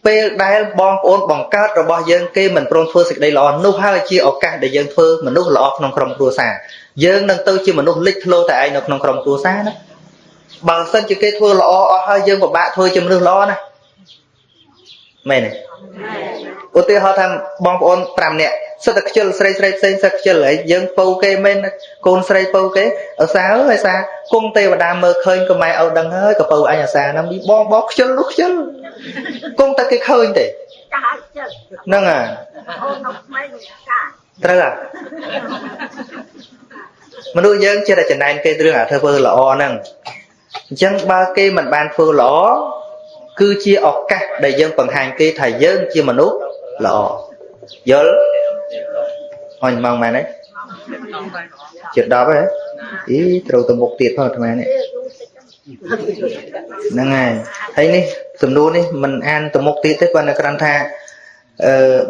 ពេលដែលបងប្អូនបង្កើតរបស់យើងគេមិនព្រមធ្វើសេចក្តីល្អនោះហើយជាឱកាសដែលយើងធ្វើមនុស្សល្អក្នុងក្រុមគ្រួសារយើងនឹងទៅជាមនុស្សលេចធ្លោតែឯងនៅក្នុងក្រុមគ្រួសារណាបើសិនជាគេធ្វើល្អអស់ហើយយើងពិបាកធ្វើជាមនុស្សល្អណាមែនទេឧទាហរណ៍ថាបងប្អូន5នាក់សិតតែខ្ជិលស្រីស្រីផ្សេងសិតខ្ជិលហើយយើងពៅគេមែនកូនស្រីពៅគេឧស្សាហ៍អើយសាគង់ទេវតាមើលឃើញក៏ម៉ែឪដឹងហើយក៏ពៅអញអាសាណាបងបងខ្ជិលនោះខ្ជិលគង់តែគេឃើញទេហ្នឹងហើយត្រូវហ่ะមនុស្សយើងចេះតែចំណែនគេរឿងអាធ្វើល្អហ្នឹងអញ្ចឹងបើគេមិនបានធ្វើល្អ គឺជាឱកាសដែលយើងបង្ហាញគេថាយើងជាមនុស្សល្អយល់អញម៉ោងម៉ានហើយជិត10ហើយអីត្រូវទៅមុខទៀតផងអាត្មានេះហ្នឹងហើយហើយនេះសំណួរនេះមិនអានទៅមុខទៀតទេគាត់នៅគ្រាន់ថា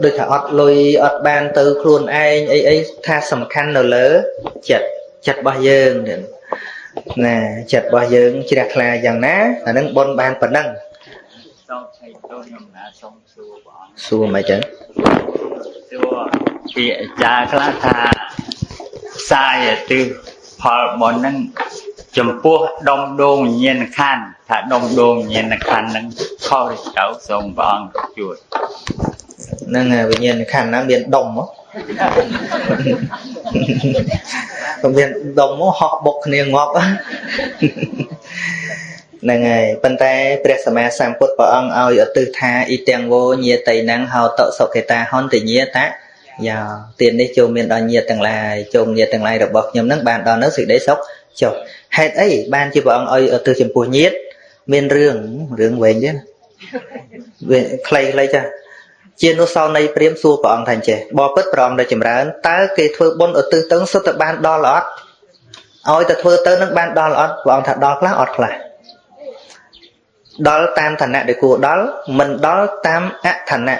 ដូចថាអត់លុយអត់បានទៅខ្លួនឯងអីអីថាសំខាន់នៅលើចិត្តចិត្តរបស់យើងណាចិត្តរបស់យើងជ្រះថ្លាយ៉ាងណាអានឹងបុណ្យបានប៉ុណ្ណឹងសួរមិនចឹងសួរពីអាចារ្យខ្លះថាផ្សាយឧទ្ទិសផលបុណ្យហ្នឹងចំពោះដុំដួងវិញ្ញាណក្ខន្ធថាដុំដួងវិញ្ញាណក្ខន្ធហ្នឹងខុសឬត្រូវសូមព្រះអង្គជួយហ្នឹងវិញ្ញាណក្ខន្ធណាមានដុំហ៎មានដុំមកហោះបុកគ្នាងាប់ហ្នឹងហើយប៉ុន្តែព្រះសម្មាសម្ពុទ្ធព្រះអង្គឲ្យឧទ្ទិសថាអ៊ីទាំងវោញាតីណੰហោតសុខេតាហន្តញាតយ៉ាទាននេះចូលមានដល់ញាតិទាំងឡាយចូលញាតិទាំងឡាយរបស់ខ្ញុំនឹងបានដល់នៅសេចក្តីសុខចុះហេតុអីបានជាព្រះអង្គឲ្យឧទ្ទិសចំពោះញាតិមានរឿងរឿងវែងទេណាវាខ្លីៗចាជានុសោនៃព្រាមសួរព្រះអង្គថាអញ្ចេះបបិទ្ធព្រះអង្គដែលចម្រើនតើគេធ្វើបុណ្យឧទ្ទិសទៅសុទ្ធតែបានដល់អត់ឲ្យតែធ្វើទៅនឹងបានដល់អត់ព្រះអង្គថាដល់ខ្លះអត់ខ្លះដល់តាមឋានៈដែលគួរដល់មិនដល់តាមអឋានៈ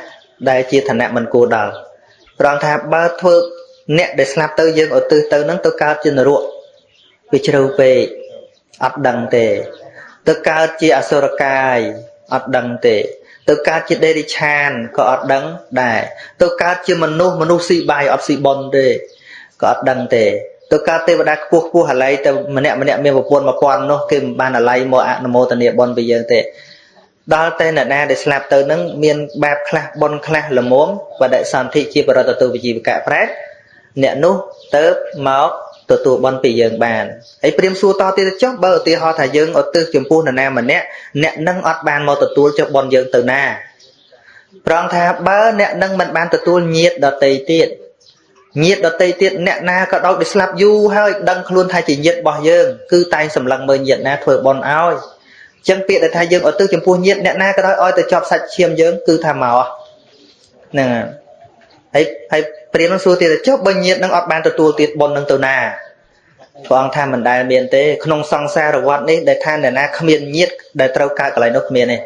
ដែលជាឋានៈមិនគួរដល់ព្រះអង្គថាបើធ្វើអ្នកដែលស្លាប់ទៅយើងឧទ្ទិសទៅនឹងទៅកើតជានរកវាជ្រៅពេកអត់ដឹងទេទៅកើតជាអសុរកាយអត់ដឹងទេទៅកើតជាដេរិឆានក៏អត់ដឹងដែរទៅកើតជាមនុស្សមនុស្សស៊ីបាយអត់ស៊ីបុណ្យទេក៏អត់ដឹងទេទៅកើតទេវតាខ្ពស់ខ្ពស់អាល័យទៅម្នាក់ម្នាក់មានប្រពន្ធ1000នោះគេមិនបានអាល័យមកអនុមោទនាបុណ្យពីយើងទេដល់តែអ្នកណាដែលស្លាប់ទៅនឹងមានបាបខ្លះបុណ្យខ្លះល្មមបដិសន្ធិជាបរតតុវិជីវកៈប្រែតអ្នកនោះទៅមកទទួលបុណ្យពីយើងបានហើយព្រាមសួរតទៀតចុះបើឧទាហរណ៍ថាយើងឧទ្ទិសចំពោះនរណាម្នាក់អ្នកនឹងអត់បានមកទទួលចុះបុណ្យយើងទៅណាប្រងថាបើអ្នកនឹងមិនបានទទួលញាតិដតីទៀតញាតិដតីទៀតអ្នកណាក៏ដោយដែលស្លាប់យូរហើយដឹងខ្លួនថាជាញាតិរបស់យើងគឺតែងសម្លឹងមើលញាតិណាធ្វើបុណ្យឲ្យអញ្ចឹងពាក្យដែលថាយើងឧទ្ទិសចំពោះញាតិអ្នកណាក៏ដោយឲ្យទៅជាប់សាច់ឈាមយើងគឺថាមកហ្នឹងហើយហើយព្រាមនឹងសួរទៀតចុះបើញាតិនឹងអត់បានទទួលទៀតបុណ្យនឹងទៅណាព្រះអង្គថាមិនដែលមានទេក្នុងសង្សារវដ្តនេះដែលថាអ្នកណាគ្មានញាតិដែលត្រូវកើតកន្លែងនោះគ្មានទេ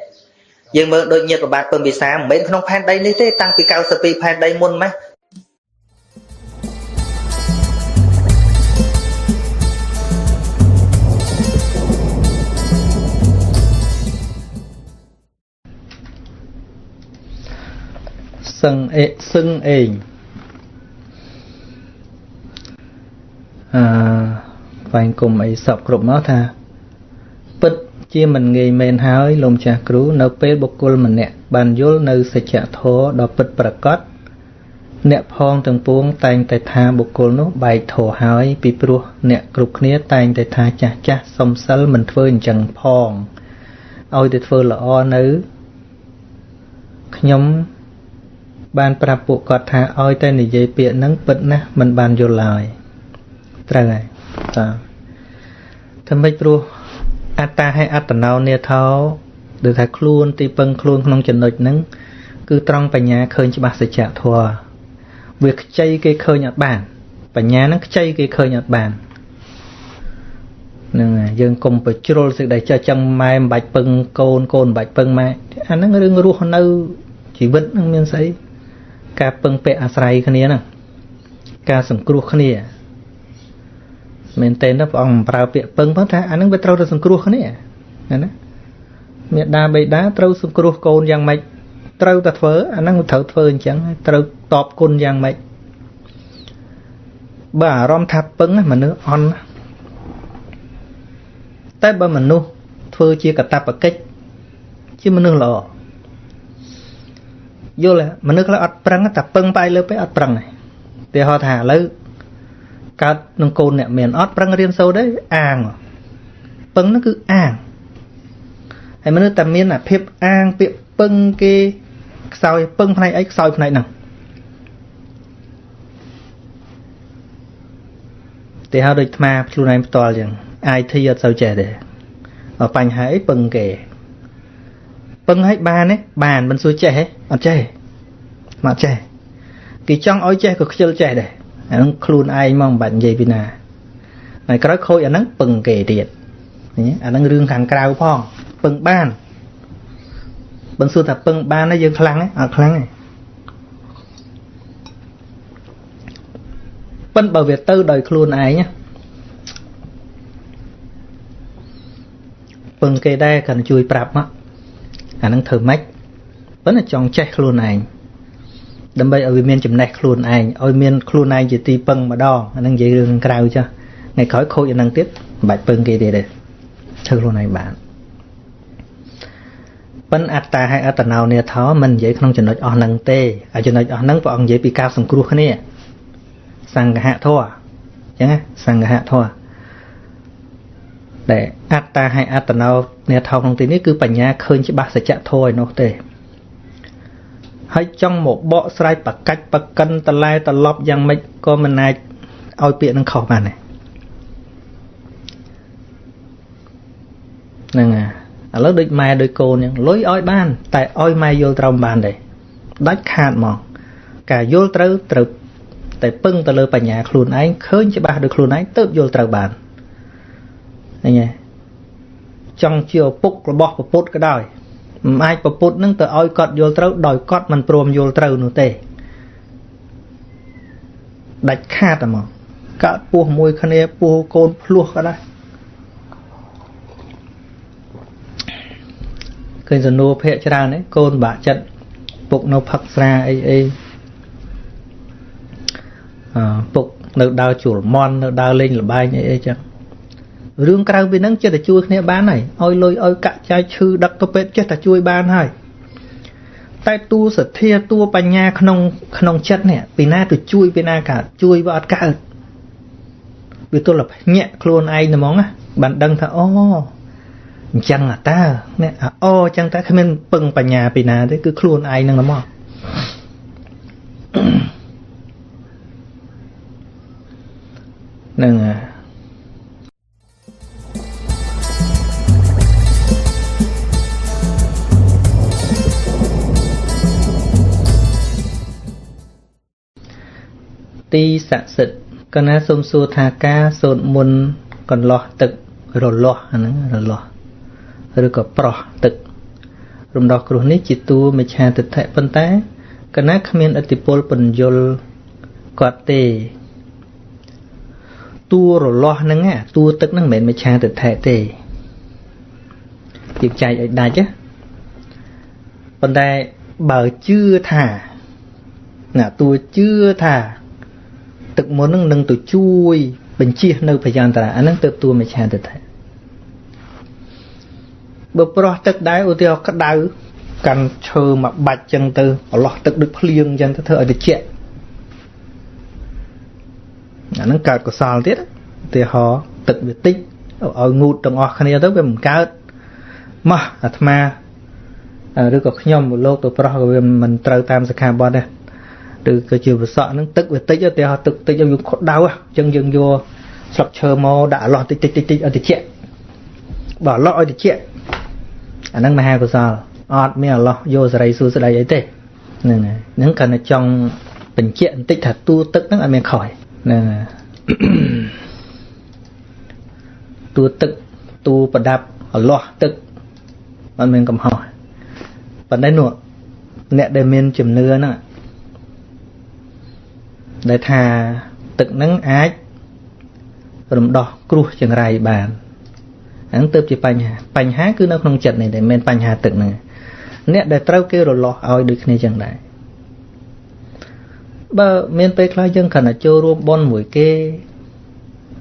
យើងមើលដូចញាតិប្របាទពឹមពិសាមិនមែនក្នុងផែនដីនេះទេតាំងពី92ផែនដីមុនម៉េះសឹងអេសឹងអេងអឺខ្វែងគុំអីសពគ្រប់មកថាពិតជាមិនងាយមែនហើយលោកម្ចាស់គ្រូនៅពេលបុគ្គលម្នាក់បានយល់នៅសច្ចធម៌ដ៏ពិតប្រាកដអ្នកផងទាំងពួងតែងតែថាបុគ្គលនោះបែកធម៌ហើយពីព្រោះអ្នកគ្រប់គ្នាតែងតែថាចាស់ចាស់សុំសិលមិនធ្វើអញ្ចឹងផងឲ្យតែធ្វើល្អនៅខ្ញុំបានប្រាប់ពួកគាត់ថាឲ្យតែនិយាយពាក្យហ្នឹងពិតណាស់មិនបានយល់ឡើយត្រូវហើយតាធ្វើម៉េចព្រោះអត្តាហើយអត្តនោនាថោដូចថាខ្លួនទីពឹងខ្លួនក្នុងចំណុចហ្នឹងគឺត្រង់បញ្ញាឃើញច្បាស់សច្ចធម៌វាខ្ចីគេឃើញអត់បានបញ្ញាហ្នឹងខ្ចីគេឃើញអត់បានហ្នឹងហើយយើងកុំប្រជ្រុលសេចក្តីចេះចឹងម៉ែមិនបាច់ពឹងកូនកូនមិនបាច់ពឹងម៉ែអាហ្នឹងរឿងរស់នៅជីវិតហ្នឹងមានស្អីការពឹងពាក់អាស្រ័យគ្នាហ្នឹងការសង្គ្រោះគ្នាមែនទេណាព្រះអង្គមិនប្រើពាក្យពឹងផងថាអាហ្នឹងវាត្រូវតែសង្គ្រោះគ្នាណាមេដាបេដាត្រូវសង្គ្រោះកូនយ៉ាងម៉េចត្រូវតែធ្វើអាហ្នឹងត្រូវធ្វើអញ្ចឹងត្រូវតបគុណយ៉ាងម៉េចបើអារម្មណ៍ថាពឹងមនុស្សអន់តែបើមនុស្សធ្វើជាកតបកិច្ចជាមនុស្សល្អយល់ទេមនុស្សខ្លះអត់ប្រឹងតែពឹងផ្អែកលើពេកអត់ប្រឹងទេទីហោថាឥឡូវកើតនឹងកូនអ្នកមានអត់ប្រឹងរៀនសូត្រទេអាងពឹងហ្នឹងគឺអាងហើយមនុស្សតែមានអាភាពអាងពាក្យពឹងគេខ្សោយពឹងផ្នែកអីខ្សោយផ្នែកហ្នឹងទីហោដូចអាត្មាខ្លួនឯងផ្ទាល់ចឹង IT អត់សូវចេះទេបញ្ហាអីពឹងគេ ពឹងឲ្យបានទេបានមិនសួរចេះទេអត់ចេះមកចេះគេចង់ឲ្យចេះក៏ខ្ជិលចេះដែរអាហ្នឹងខ្លួនឯងមកមិនបាច់និយាយពីណាហើយក្រោយខូចអាហ្នឹងពឹងគេទៀតអាហ្នឹងរឿងខាងក្រៅផងពឹងបានមិនសួរថាពឹងបានទេយើងខ្លាំងទេអត់ខ្លាំងទេប៉ុន្តែបើវាទៅដោយខ្លួនឯងពឹងគេដែរគាត់ជួយប្រាប់មកអាហ្នឹងធ្វើម៉េចប៉ុន្តែចង់ចេះខ្លួនឯងដើម្បីឲ្យវាមានចំណេះខ្លួនឯងឲ្យមានខ្លួនឯងជាទីពឹងម្ដងអាហ្នឹងនិយាយរឿងក្រៅចាស់ថ្ងៃក្រោយខូចអាហ្នឹងទៀតមិនបាច់ពឹងគេទៀតទេធ្វើខ្លួនឯងបានប៉ុន្តែអត្តាហើយអត្តនោនាថោមិននិយាយក្នុងចំណុចអស់ហ្នឹងទេអាចំណុចអស់ហ្នឹងព្រះអង្គនិយាយពីការសង្គ្រោះគ្នាសង្ឃហធម៌អញ្ចឹងណាសង្ឃហធម៌ដែលអត្តាហើយអត្តនោនាថោក្នុងទីនេះគឺបញ្ញាឃើញច្បាស់សច្ចធម៌ឯនោះទេហើយចង់មកបកស្រាយបកាច់បកិនតឡែតឡប់យ៉ាងម៉េចក៏មិនអាចឲ្យពាក្យនឹងខុសបានដែរហ្នឹងហើយឥឡូវដូចម៉ែដូចកូនអញ្ចឹងលុយឲ្យបានតែឲ្យម៉ែយល់ត្រូវមិនបានទេដាច់ខាតមកការយល់ត្រូវត្រូវតែពឹងទៅលើបញ្ញាខ្លួនឯងឃើញច្បាស់ដោយខ្លួនឯងទើបយល់ត្រូវបានឃើញទេចង់ជាឪពុករបស់ពពុទ្ធក៏ដោយមិនអាចពពុទ្ធនឹងទៅឲ្យគាត់យល់ត្រូវដោយគាត់មិនព្រមយល់ត្រូវនោះទេដាច់ខាតហ្មងកើតពោះមួយគ្នាពោះកូនភ្លោះក៏ដែរឃើញសំណួរភាកច្រើនទេកូនបាក់ចិត្តពុកនៅផឹកស្រាអីអីពុកនៅដើរជួលមន់នៅដើរលេងល្បែងអីអីចឹងរឿងក្រៅពីហ្នឹងចេះតែជួយគ្នាបានហើយឲ្យលុយឲ្យកាក់ចាយឈឺដឹកទៅពេទ្យចេះតែជួយបានហើយតែតួសទ្ធាតួបញ្ញាក្នុងក្នុងចិត្តនេះពីណាទៅជួយពីណាកើតជួយវាអត់កើតវាទល់តែភ្ញាក់ខ្លួនឯងហ្មងណាបានដឹងថាអូអញ្ចឹងអាតើនេះអូអញ្ចឹងតែគ្មានពឹងបញ្ញាពីណាទេគឺខ្លួនឯងហ្នឹងហ្មងហ្នឹងហើយទីស័ក្តិសិទ្ធិកណាសូមសួរថាការសូត្រមន្តកន្លោះទឹករលាស់អាហ្នឹងរលាស់ឬក៏ប្រោះទឹករំដោះគ្រោះនេះជាតួមិច្ឆាទិដ្ឋិប៉ុន្តែកណាគ្មានឥទ្ធិពលពន្យល់គាត់ទេតួរលាស់ហ្នឹងតួទឹកហ្នឹងមិនមែនមិច្ឆាទិដ្ឋិទេយើងចែកឲ្យដាច់ណាប៉ុន្តែបើជឿថាណាតួជឿថាទឹកមុនហ្នឹងនឹងទៅជួយបញ្ជៀសនៅភយន្តរាអាហ្នឹងទើបតួមិច្ឆាទិដ្ឋិបើប្រោះទឹកដែរឧទាហរណ៍ក្តៅកាន់ឈើមកបាច់ចឹងទៅប្រឡោះទឹកដូចភ្លៀងចឹងទៅធ្វើឲ្យត្រជាក់អាហ្នឹងកើតកុសលទៀតឧទាហរណ៍ទឹកវាតិចឲ្យងូតទាំងអស់គ្នាទៅវាមិនកើតមកអាត្មាឬក៏ខ្ញុំលោកទៅប្រោះក៏វាមិនត្រូវតាមសិក្ខាបទដែរឬក៏ជាវសក់ហ្នឹងទឹកវាតិចឧទាហរណ៍ទឹកតិចយើងក្តៅអញ្ចឹងយើងយកស្លឹកឈើមកដាក់អាឡោះតិចតិចតិចតិចឲ្យត្រជាក់បើអាឡោះឲ្យត្រជាក់អាហ្នឹងមហាកុសលអត់មានអាឡោះយកសេរីសួស្តីអីទេហ្នឹងហើយហ្នឹងគ្រាន់តែចង់បញ្ជាក់បន្តិចថាតួទឹកហ្នឹងអត់មានខុសហ្នឹងហើយតួទឹកតួប្រដាប់អាឡោះទឹកអត់មានកំហុសប៉ុន្តែនោះអ្នកដែលមានជំនឿហ្នឹងដែលថាទឹកហ្នឹងអាចរំដោះគ្រោះចង្រៃបានហ្នឹងទើបជាបញ្ហាបញ្ហាគឺនៅក្នុងចិត្តនេះតែមិនមែនបញ្ហាទឹកហ្នឹងអ្នកដែលត្រូវគេរលាស់ឲ្យដូចគ្នាចឹងដែរបើមានពេលខ្លះយើងគ្រាន់តែចូលរួមបុណ្យមួយគេ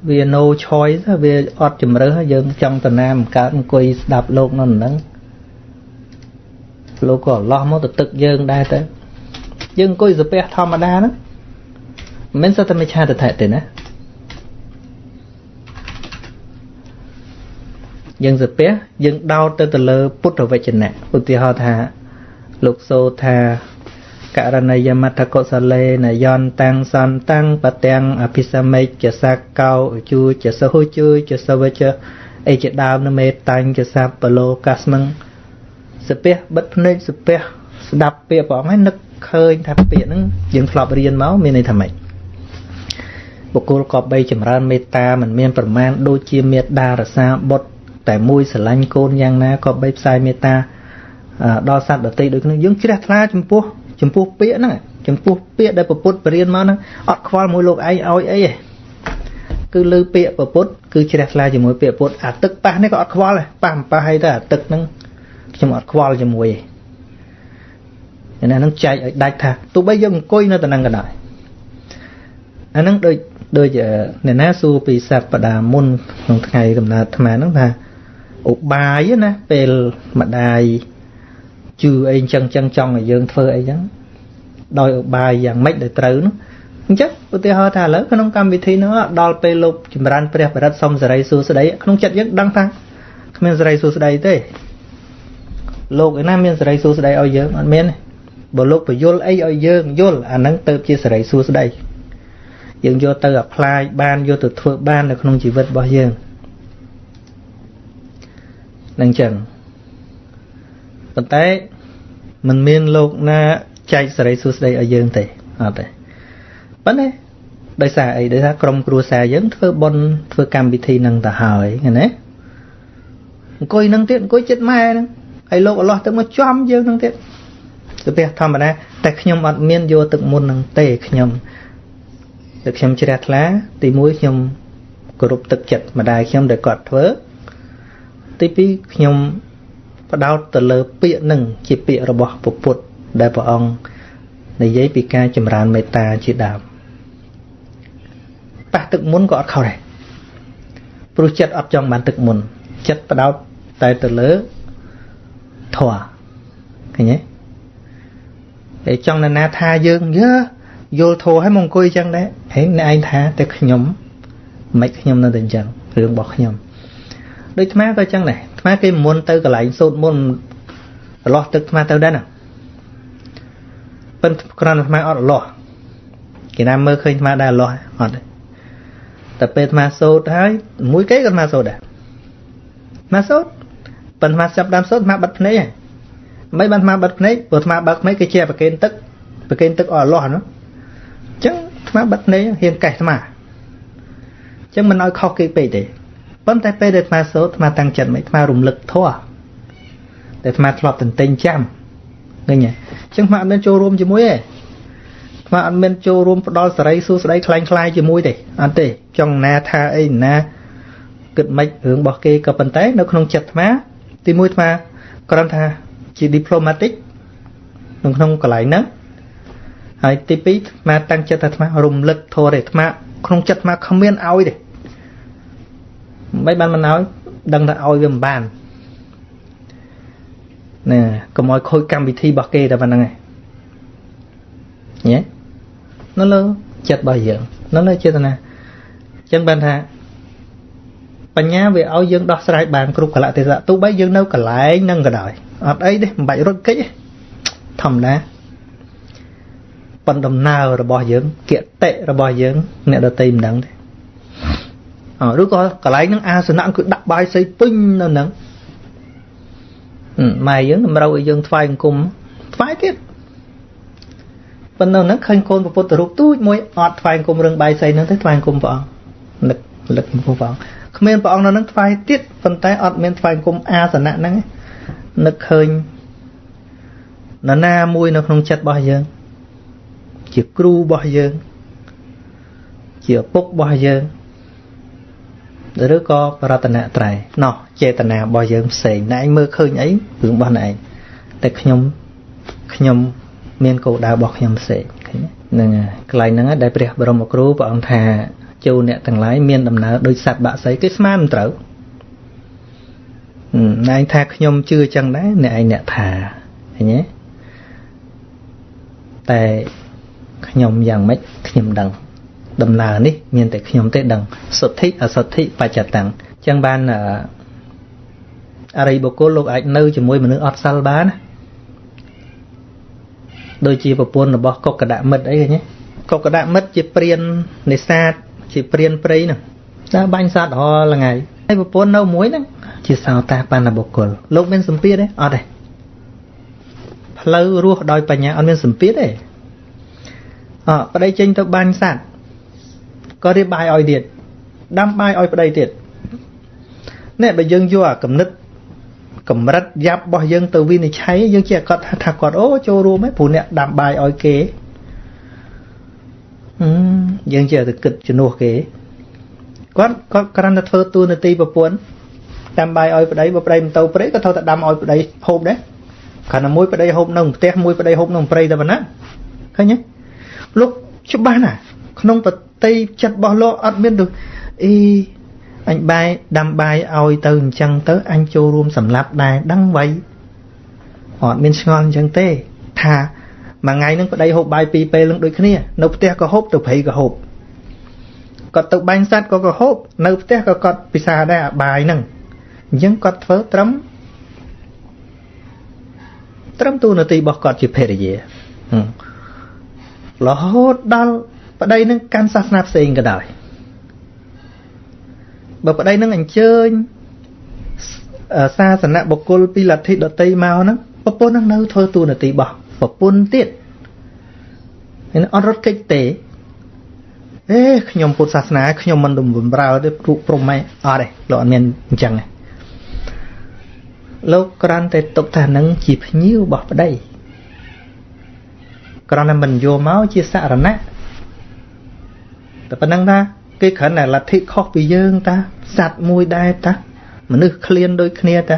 វា no choice វាអត់ជំរើសយើងចង់តាណាមិនកើតអង្គុយស្ដាប់លោកនៅហ្នឹងលោកក៏លាស់មកទៅទឹកយើងដែរទៅយើងអង្គុយសាពះធម្មតាហ្នឹងមិនមែនសុទ្ធតែមិច្ឆាទិដ្ឋិទេណាយើងសាពះយើងដោតទៅលើពុទ្ធវចនៈឧទាហរណ៍ថាលោកសូថាករណីយមត្ថកុសលេនយន្តតាំងសន្តាំងបទាំងអភិសមិច្ចសកោជូចសហជូចសវចអីជាដើមនមេតាញ់ចសបលោកាស្មឹង សាពះបិទភ្នែកសាពះស្ដាប់ពាក្យព្រះអង្គហើយនឹកឃើញថាពាក្យហ្នឹងយើងធ្លាប់រៀនមកមានន័យថាម៉េចបុគ្គលក៏បីចម្រើនមេត្តាមិនមានប្រមាណដូចជាមេត្តារសាបុត្រតែមួយស្រឡាញ់កូនយ៉ាងណាក៏បីផ្សាយមេត្តាដល់សត្វដទៃដូចគ្នាយើងជ្រះថ្លាចំពោះពាក្យហ្នឹងចំពោះពាក្យដែលពុទ្ធបរៀនមកហ្នឹងអត់ខ្វល់មួយលោកឯងឲ្យអីទេគឺលើពាក្យពុទ្ធគឺជ្រះថ្លាជាមួយពាក្យពុទ្ធអាទឹកប៉ះនេះក៏អត់ខ្វល់ដែរប៉ះមិនប៉ះអីទៅអាទឹកហ្នឹងខ្ញុំអត់ខ្វល់ជាមួយទេណាហ្នឹងចែកឲ្យដាច់ថាទោះបីយើងអង្គុយនៅតំណែងក៏ដោយអាហ្នឹងដូចអ្នកណាសួរពីសប្តាហ៍មុនក្នុងថ្ងៃកំណើតអាត្មាហ្នឹងថាឧបាយណាពេលម្ដាយជឿអីអញ្ចឹងចង់ឲ្យយើងធ្វើអីចឹងដោយឧបាយយ៉ាងម៉េចដែលត្រូវនោះអញ្ចឹងឧទាហរណ៍ថាឥឡូវក្នុងកម្មវិធីហ្នឹងដល់ពេលលោកចម្រើនព្រះបរិត្តសុំសេរីសួស្តីក្នុងចិត្តយើងដឹងថាគ្មានសេរីសួស្តីទេលោកឯណាមានសេរីសួស្តីឲ្យយើងអត់មានទេបើលោកបញ្យល់អីឲ្យយើងយល់អាហ្នឹងទៅជាសេរីសួស្តីយើងយកទៅ apply បានយកទៅធ្វើបាននៅក្នុងជីវិតរបស់យើងនឹងចឹងប៉ុន្តែมันមានលោកណាចែកសេរីសួស្តីឲ្យយើងទេអត់ទេប៉ុន្តែដោយសារអីដោយសារក្រុមគ្រួសារយើងធ្វើបុណ្យធ្វើកម្មវិធីនឹងទៅហើយឃើញទេអង្គុយនឹងទៀតអង្គុយចិត្តម៉ែហ្នឹងហើយលោកអល់ឡោះទៅមកចំយើងនឹងទៀតទៅផ្ទះធម្មតាតែខ្ញុំអត់មានយកទឹកមុននឹងទេខ្ញុំតែខ្ញុំជ្រះថ្លាទី1ខ្ញុំគោរពទឹកចិត្តម្ដាយខ្ញុំដែលគាត់ធ្វើទី2ខ្ញុំផ្ដោតទៅលើពាក្យនឹងជាពាក្យរបស់ពុទ្ធដែលព្រះអង្គនិយាយពីការចម្រើនមេត្តាជាដើមប៉ះទឹកមុនក៏អត់ខុសដែរព្រោះចិត្តអត់ចង់បានទឹកមុនចិត្តផ្ដោតតែទៅលើធម៌ឃើញទេហើយចង់នរណាថាយើងយើយល់ធម៌ឲ្យមកអង្គុយចឹងដែរហេអ្នកឯងថាតែខ្ញុំមិនខ្ញុំនៅតែអញ្ចឹងរឿងរបស់ខ្ញុំដូចអាត្មាក៏ចឹងដែរអាត្មាគេមុនទៅកន្លែងសូត្រមុនរលាស់ទឹកអាត្មាទៅដែរណាប៉ុន្តែគ្រាន់តែអាត្មាអត់រលាស់គេណាមើលឃើញអាត្មាដែររលាស់អត់ទេតែពេលអាត្មាសូត្រហើយមួយគេក៏អាត្មាសូត្រដែរអាត្មាសូត្រប៉ុន្តែអាត្មាចាប់ដើមសូត្រអាត្មាបិទភ្នែកហើយមិនបានអាត្មាបិទភ្នែកព្រោះអាត្មាបើកភ្នែកគេជាប្រគេនទឹកប្រគេនទឹកអស់រលាស់នោះអញ្ចឹងអាត្មាបិទភ្នែកហ៊ានកេះអាត្មាអញ្ចឹងមិនឲ្យខុសគេពេកទេប៉ុន្តែពេលដែលអាត្មាសូត្រអាត្មាតាំងចិត្តមិនអាត្មារំលឹកធម៌តែអាត្មាធ្លាប់ទន្ទិញចាំឃើញទេអញ្ចឹងអាត្មាអត់មានចូលរួមជាមួយទេអាត្មាអត់មានចូលរួមផ្ដល់សេរីសួស្តីខ្លែងៗជាមួយទេអត់ទេចង់ណាថាអីណាគិតមិនរឿងរបស់គេក៏ប៉ុន្តែនៅក្នុងចិត្តអាត្មាទីមួយអាត្មាគ្រាន់ថាជា diplomatic ក្នុងកន្លែងហ្នឹងហើយទី2អាត្មាតាំងចិត្តថាអាត្មារំលឹកធម៌ទេអាត្មាក្នុងចិត្តអាត្មាគ្មានឲ្យទេមិនបានមិនឲ្យដឹងថាឲ្យវាមិនបានណាកុំឲ្យខូចកម្មវិធីរបស់គេតែប៉ុណ្្នឹងឯងញ៉េនៅលើចិត្តរបស់យើងនៅលើចេតនាអញ្ចឹងបានថាបញ្ញាវាឲ្យយើងដោះស្រាយបានគ្រប់កលៈទេសៈទោះបីយើងនៅកន្លែងហ្នឹងក៏ដោយអត់អីទេមិនបាច់រត់គេចទេធម្មតាប៉ុនដំណើររបស់យើងគតិរបស់យើងអ្នកដទៃមិនដឹងទេឬក៏កន្លែងហ្នឹងអាសនៈគឺដាក់បាយសីពេញនៅហ្នឹងម៉ែយើងតម្រូវឲ្យយើងថ្វាយអង្គមថ្វាយទៀតប៉ុន្តែហ្នឹងឃើញកូនពុទ្ធរូបទូចមួយអត់ថ្វាយអង្គមរឿងបាយសីហ្នឹងទេថ្វាយអង្គមព្រះអង្គនឹកលឹកចំពោះព្រះអង្គគ្មានព្រះអង្គនៅហ្នឹងថ្វាយទៀតប៉ុន្តែអត់មានថ្វាយអង្គមអាសនៈហ្នឹងនឹកឃើញនរណាមួយនៅក្នុងចិត្តរបស់យើងជាគ្រូរបស់យើងជាឪពុករបស់យើងឬក៏បរតនត្រ័យណោះចេតនារបស់យើងផ្សេងអ្នកឯងមើលឃើញអីរឿងរបស់អ្នកឯងតែខ្ញុំមានគោលដៅរបស់ខ្ញុំផ្សេងឃើញហ្នឹងកន្លែងហ្នឹងដែលព្រះបរមគ្រូព្រះអង្គថាចូលអ្នកទាំងឡាយមានដំណើរដូចសត្វបក្សីគេស្មានមិនត្រូវអ្នកឯងថាខ្ញុំជឿចឹងដែរអ្នកឯងអ្នកថាឃើញទេតែខ្ញុំយ៉ាងម៉េចខ្ញុំដឹងដំណើរនេះមានតែខ្ញុំទេដឹងសុទ្ធិអសុទ្ធិបច្ចតាំងចឹងបានអរិយបុគ្គលលោកអាចនៅជាមួយមនុស្សអត់សិលបានដូចជាប្រពន្ធរបស់កុក្កដមិត្តអីឃើញទេកុក្កដមិត្តជាព្រាននេសាទជាព្រានព្រៃហ្នឹងដើរបាញ់សត្វរាល់ថ្ងៃហើយប្រពន្ធនៅមួយហ្នឹងជាសោតាបណ្ណបុគ្គលលោកមានសម្ពាធទេអត់ទេ ផ្លូវរស់ដោយបញ្ញាអត់មានសម្ពាធទេអប្តីចេញទៅបាញ់សត្វក៏រៀបបាយឲ្យទៀតដាំបាយឲ្យប្តីទៀតនេះបើយើងយកអាគំនិតកម្រិតយ៉ាប់របស់យើងទៅវិនិច្ឆ័យយើងជាគាត់ថាគាត់អូចូលរួមឯងព្រោះអ្នកដាំបាយឲ្យគេយើងជាទៅគិតជំនួសគេគាត់គាត់គ្រាន់តែធ្វើតួនាទីប្រពន្ធដាំបាយឲ្យប្តីបើប្តីមិនទៅព្រៃក៏ត្រូវតែដាំឲ្យប្តីហូបដែរគ្រាន់តែមួយប្តីហូបនៅផ្ទះមួយប្តីហូបនៅព្រៃតែប៉ុណ្ណាឃើញទេលោកច្បាស់ណាស់ក្នុងប្រតិចិត្តរបស់លោកអត់មានទៅអីអញបាយដាំបាយឲ្យទៅអញ្ចឹងទៅអញចូលរួមសម្លាប់ដែរដឹងໄວអត់មានឆ្ងល់អញ្ចឹងទេថាមួយថ្ងៃហ្នឹងប្តីហូបបាយពីរពេលនឹងដូចគ្នានៅផ្ទះក៏ហូបទៅព្រៃក៏ហូបគាត់ទៅបាញ់សត្វក៏ហូបនៅផ្ទះក៏គាត់ពិសាដែរអាបាយហ្នឹងអញ្ចឹងគាត់ធ្វើត្រឹមតួនាទីរបស់គាត់ជាភរិយារហូតដល់ប្តីនឹងកាន់សាសនាផ្សេងក៏ដោយបើប្តីនឹងអញ្ជើញសាសនៈបុគ្គលពីលទ្ធិដតីមកហ្នឹងប្រពន្ធនឹងនៅធ្វើតួនាទីរបស់ប្រពន្ធទៀតហើយអត់រត់គេចទេអេខ្ញុំពុទ្ធសាសនាខ្ញុំមិនបំរើទេព្រោះព្រមឯងអត់ទេលោកអត់មានអញ្ចឹងទេលោកគ្រាន់តែទុកថានឹងជាភ្ញៀវរបស់ប្តីគ្រាន់តែមិនយកមកជាសរណៈតែប៉ុណ្្នឹងថាគេគ្រាន់តែលទ្ធិខុសពីយើងតាសត្វមួយដែរតាមនុស្សឃ្លានដូចគ្នាតា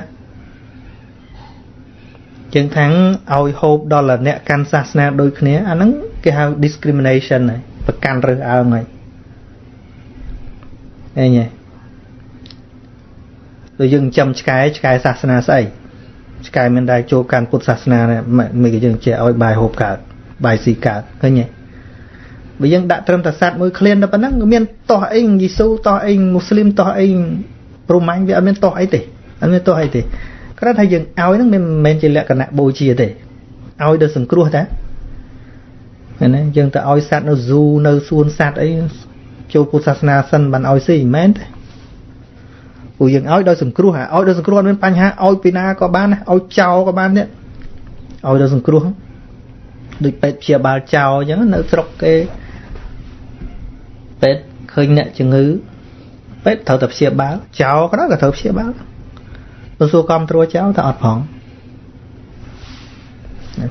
ជាងខាងឲ្យហូបដល់អ្នកកាន់សាសនាដូចគ្នាអាហ្នឹងគេហៅ discrimination ហើយប្រកាន់រើសអើងហើយឃើញទេដូចយើងចាំឆ្កែឆ្កែសាសនាស្អីឆ្កែមានដែរចូលកាន់ពុទ្ធសាសនាមិនគេយើងចេះឲ្យបាយហូបកើតបាយស៊ីកើតឃើញទេបើយើងដាក់ត្រឹមតែសត្វមួយឃ្លានតែប៉ុណ្ណឹងមានតោះអីយេស៊ូតោះអីមូស្លីមតោះអីព្រហ្មញ្ញវាអត់មានតោះអីទេអត់មានតោះអីទេគ្រាន់តែយើងឲ្យហ្នឹងមិនមែនជាលក្ខណៈបូជាទេឲ្យដល់សង្គ្រោះតាណាយើងទៅឲ្យសត្វនៅស៊ូនៅសួនសត្វអីចូលពុទ្ធសាសនាសិនបានឲ្យស៊ីមិនមែនទេព្រោះយើងឲ្យដោយសង្គ្រោះឲ្យដោយសង្គ្រោះអត់មានបញ្ហាឲ្យពីណាក៏បានឲ្យចោលក៏បាននេះឲ្យដោយសង្គ្រោះដូចពេទ្យព្យាបាលចោលអញ្ចឹងនៅស្រុកគេពេទ្យឃើញអ្នកជំងឺពេទ្យត្រូវតែព្យាបាលចោលក៏ដោយក៏ត្រូវព្យាបាលបើសួរកំត្រួចោលតែអត់ផង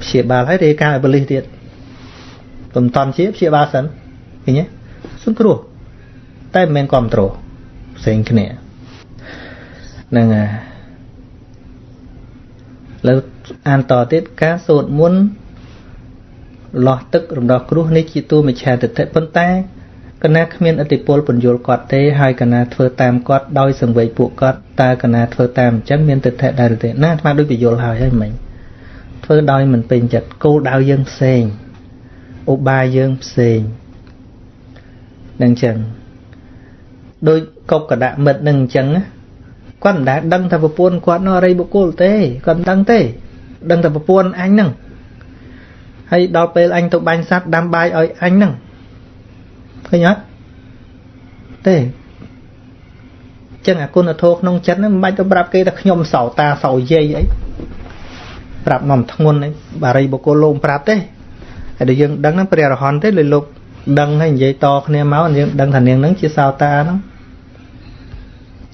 ព្យាបាលហើយរាយការណ៍ឲ្យប៉ូលីសទៀតមិនតាន់ជាព្យាបាលសិនឃើញទេសង្គ្រោះតែមិនមែនគ្រប់គ្រងផ្សេងគ្នាហ្នឹងហើយលើអានតទៀតការសូត្រមន្តលោះទឹករំដោះគ្រោះនេះជាតួមិច្ឆាទិដ្ឋិប៉ុន្តែកណាគ្មានឥទ្ធិពលពន្យល់គាត់ទេហើយកណាធ្វើតាមគាត់ដោយសង្វេគពួកគាត់តើកណាធ្វើតាមអញ្ចឹងមានទិដ្ឋិដែរឬទេណាអាត្មាដូចពន្យល់ហើយហើយមិញធ្វើដោយមិនពេញចិត្តគោលដៅយើងផ្សេងឧបាយយើងផ្សេងនឹងអញ្ចឹងដូចកុបកដមិត្តនឹងអញ្ចឹងគាត់មិនដែលដឹងថាប្រពន្ធគាត់នោះអរិយបុគ្គលទេគាត់មិនដឹងទេដឹងតែប្រពន្ធអញហ្នឹងហើយដល់ពេលអញទៅបាញ់សត្វដាំបាយឲ្យអញហ្នឹងឃើញអត់ទេចឹងអាគុណធម៌ក្នុងចិត្តហ្នឹងមិនបាច់ទៅប្រាប់គេថាខ្ញុំសោតាសោយាយអីប្រាប់មកធ្ងន់អីបារីបុគ្គលលោកប្រាប់ទេហើយដល់យើងដឹងហ្នឹងព្រះអរហន្តទេលោកដឹងហើយនិយាយតគ្នាមកយើងដឹងថានាងហ្នឹងជាសោតាហ្នឹង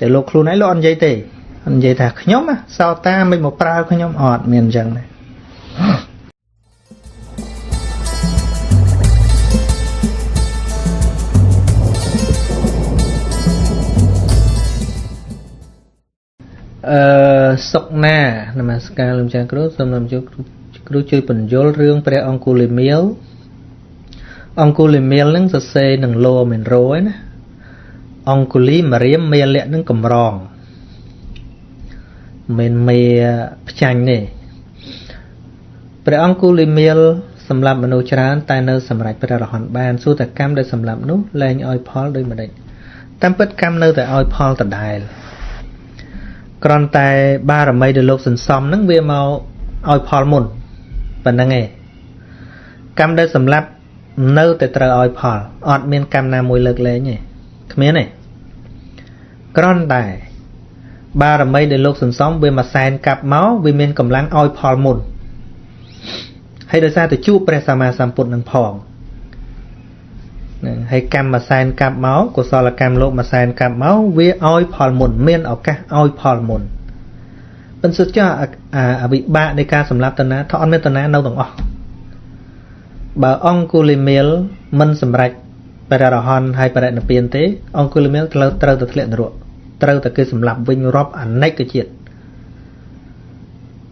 តែលោកខ្លួនឯងលោកអត់និយាយទេអត់និយាយថាខ្ញុំសោតាមិនមកប្រើខ្ញុំអត់មានអញ្ចឹងទេសុកណានមស្ការលោកចាស់គ្រូសូមនាំជួបគ្រូជួយពន្យល់រឿងព្រះអង្គុលីមាលអង្គុលីមាលនឹងសរសេរនឹងលោមិនរយណាអង្គុលីមរៀមមាលៈនឹងកម្រងមិនមេផ្ចាញ់ទេព្រះអង្គុលីមាលសម្រាប់មនុស្សច្រើនតែនៅសម្រាប់ព្រះរហន្តបានសួរតែកម្មដែលសម្រាប់នោះលែងឲ្យផលដូចម្ដេចតាមពិតកម្មនៅតែឲ្យផលដដែលគ្រាន់តែបារមីដែលលោកសន្សំហ្នឹងវាមកឲ្យផលមុនប៉ុណ្្នឹងឯងកម្មដែលសម្លាប់នៅតែត្រូវឲ្យផលអត់មានកម្មណាមួយលើកលែងទេគ្មានទេគ្រាន់តែបារមីដែលលោកសន្សំវាមួយសែនកាប់មកវាមានកម្លាំងឲ្យផលមុន ហើយដោយសារតែជួបព្រះសម្មាសម្ពុទ្ធនឹងផងហ្នឹងហើយកម្មមួយសែនកាប់មកកុសលកម្មលោកមួយសែនកាប់មកវាឲ្យផលមុនមានឱកាសឲ្យផលមុនប៉ុន្តែចុះអវិបាកនៃការសម្លាប់តណាថាអត់មានតណានៅទាំងអស់បើអង្គុលិមាលមិនសម្រេចព្រះអរហន្តហើយបរិនិព្វានទេអង្គុលិមាលត្រូវតែធ្លាក់នរកត្រូវតែគេសម្លាប់វិញរាប់អនេកជាតិ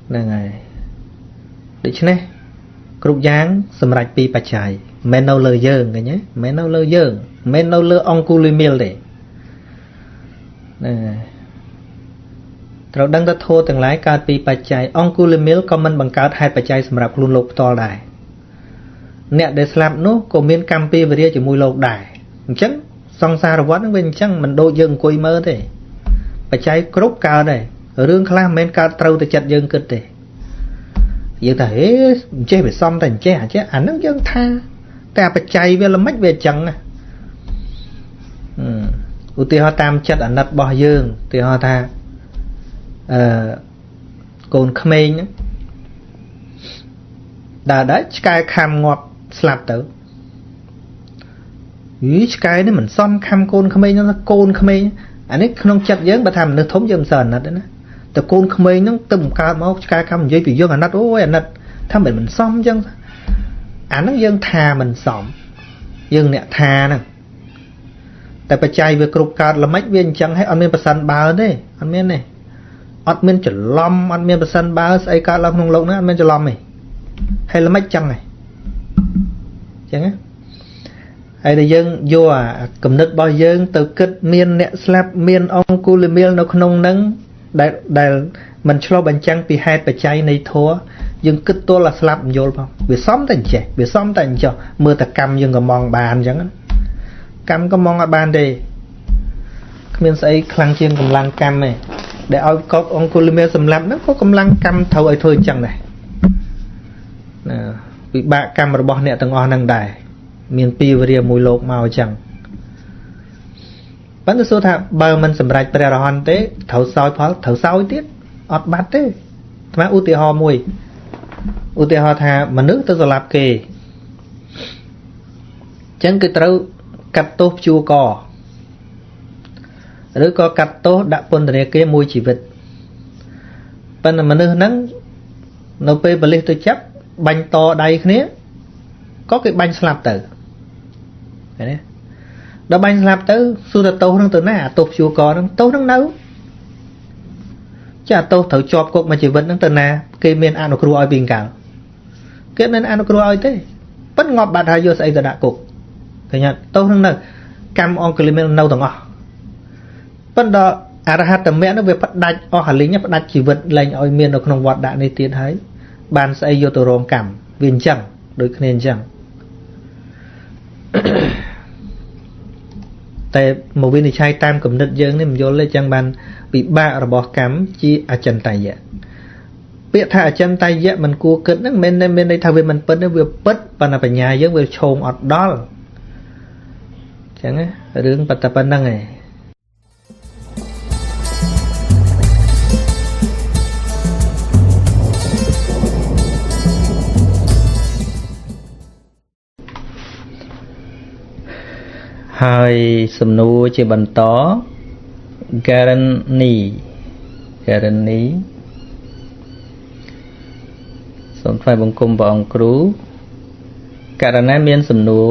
ហ្នឹងហើយដូច្នេះគ្រប់យ៉ាងសម្រេចពីបច្ច័យមិននៅលើយើងឃើញទេមិននៅលើយើងមិននៅលើអង្គុលិមាលទេហ្នឹងហើយត្រូវដឹងថាធម៌ទាំងឡាយកើតពីបច្ច័យអង្គុលិមាលក៏មិនបង្កើតហេតុបច្ច័យសម្រាប់ខ្លួនលោកផ្ទាល់ដែរអ្នកដែលស្លាប់នោះក៏មានកម្មពីវរាជាមួយលោកដែរអញ្ចឹងសង្សារវដ្តហ្នឹងវាអញ្ចឹងមិនដូចយើងអង្គុយមើលទេបច្ច័យគ្រប់កើតដែររឿងខ្លះមិនមែនកើតត្រូវតែចិត្តយើងគិតទេយើងថាហេអញ្ចេះវាសំតែអញ្ចេះអាចេះអាហ្នឹងយើងថាតែបច្ច័យវាល្មិចវាអញ្ចឹងណាឧទាហរណ៍តាមចិត្តអាណិតរបស់យើងឧទាហរណ៍ថាអឺកូនក្មេងហ្នឹងដើរដែរឆ្កែខំងាប់ស្លាប់ទៅយីឆ្កែនេះមិនសមខំកូនក្មេងហ្នឹងកូនក្មេងអានេះក្នុងចិត្តយើងបើថាមនុស្សធំយើងមិនសូវអាណិតទេណាតែកូនក្មេងហ្នឹងទៅបង្កើតមកឆ្កែខំនិយាយពីយើងអាណិតអូយអាណិតថាមិនសមអញ្ចឹងអាហ្នឹងយើងថាមិនសមយើងអ្នកថាហ្នឹងតែបច្ច័យវាគ្រប់កើតល្មិចវាអញ្ចឹងហើយអត់មានប្រសិនបើទេអត់មានទេអត់មានច្រឡំអត់មានប្រសិនបើស្អីកើតឡើងក្នុងលោកហ្នឹងអត់មានច្រឡំទេហើយល្មិចចឹងហ៎ចឹងណាហើយដែលយើងយកអាគំនិតរបស់យើងទៅគិតមានអ្នកស្លាប់មានអង្គុលិមាលនៅក្នុងហ្នឹងដែលមិនឆ្លុះបញ្ចាំងពីហេតុបច្ច័យនៃធម៌យើងគិតទល់អាស្លាប់មិនយល់ផងវាសំតែអញ្ចេះវាសំតែអញ្ចោះមើលតែកម្មយើងក៏មងបានអញ្ចឹងកម្មក៏មងអត់បានទេគ្មានស្អីខ្លាំងជាងកម្លាំងកម្មទេដែលឲ្យកអង្គុលិមាលសម្លាប់ហ្នឹងក៏កម្លាំងកម្មត្រូវឲ្យធ្វើអញ្ចឹងដែរណាវិបាកកម្មរបស់អ្នកទាំងអស់ហ្នឹងដែរមានពីវរាមួយលោកមកអញ្ចឹងប៉ុន្តែសួរថាបើមិនសម្រេចព្រះអរហន្តទេត្រូវសោយផលត្រូវសោយទៀតអត់បាត់ទេអាត្មាឧទាហរណ៍មួយឧទាហរណ៍ថាមនុស្សទៅសម្លាប់គេអញ្ចឹងគឺត្រូវកាត់ទោសព្យួរកឬក៏កាត់ទោសដាក់ពន្ធនាគារមួយជីវិតប៉ុន្តែមនុស្សហ្នឹងនៅពេលប៉ូលីសទៅចាប់បាញ់តដៃគ្នាក៏គេបាញ់ស្លាប់ទៅឃើញទេដល់បាញ់ស្លាប់ទៅសួរថាទោសហ្នឹងទៅណាអាទោសព្យួរកហ្នឹងទោសហ្នឹងនៅចាទោសត្រូវជាប់គុកមួយជីវិតហ្នឹងទៅណាគេមានអនុគ្រោះឲ្យពីកាលគេមានអនុគ្រោះឲ្យទេប៉ិនងាប់បាត់ហើយយកស្អីទៅដាក់គុកឃើញអត់ទោសហ្នឹងនៅកម្មអង្គលិមាននៅទាំងអស់ប៉ុន្តែអរហត្តមគ្គហ្នឹងវាផ្ដាច់អស់អាលីងផ្ដាច់ជីវិតលែងឲ្យមាននៅក្នុងវត្តដាក់នេះទៀតហើយបានស្អីយកទៅរងកម្មវាអញ្ចឹងដូចគ្នាអញ្ចឹងតែមកវិនិច្ឆ័យតាមគំនិតយើងនេះមិនយល់ទេចឹងបានវិបាករបស់កម្មជាអចិន្តយៈពាក្យថាអចិន្តយៈមិនគួរគិតហ្នឹងមិនមែនមានន័យថាវាមិនពិតទេវាពិតប៉ុន្តែបញ្ញាយើងវាឈោងអត់ដល់ចឹងរឿងប៉ុណ្្នឹងឯងហើយសំណួរជាបន្ត Guarantee សូមថ្វាយបង្គំព្រះអង្គគ្រូករណីមានសំណួរ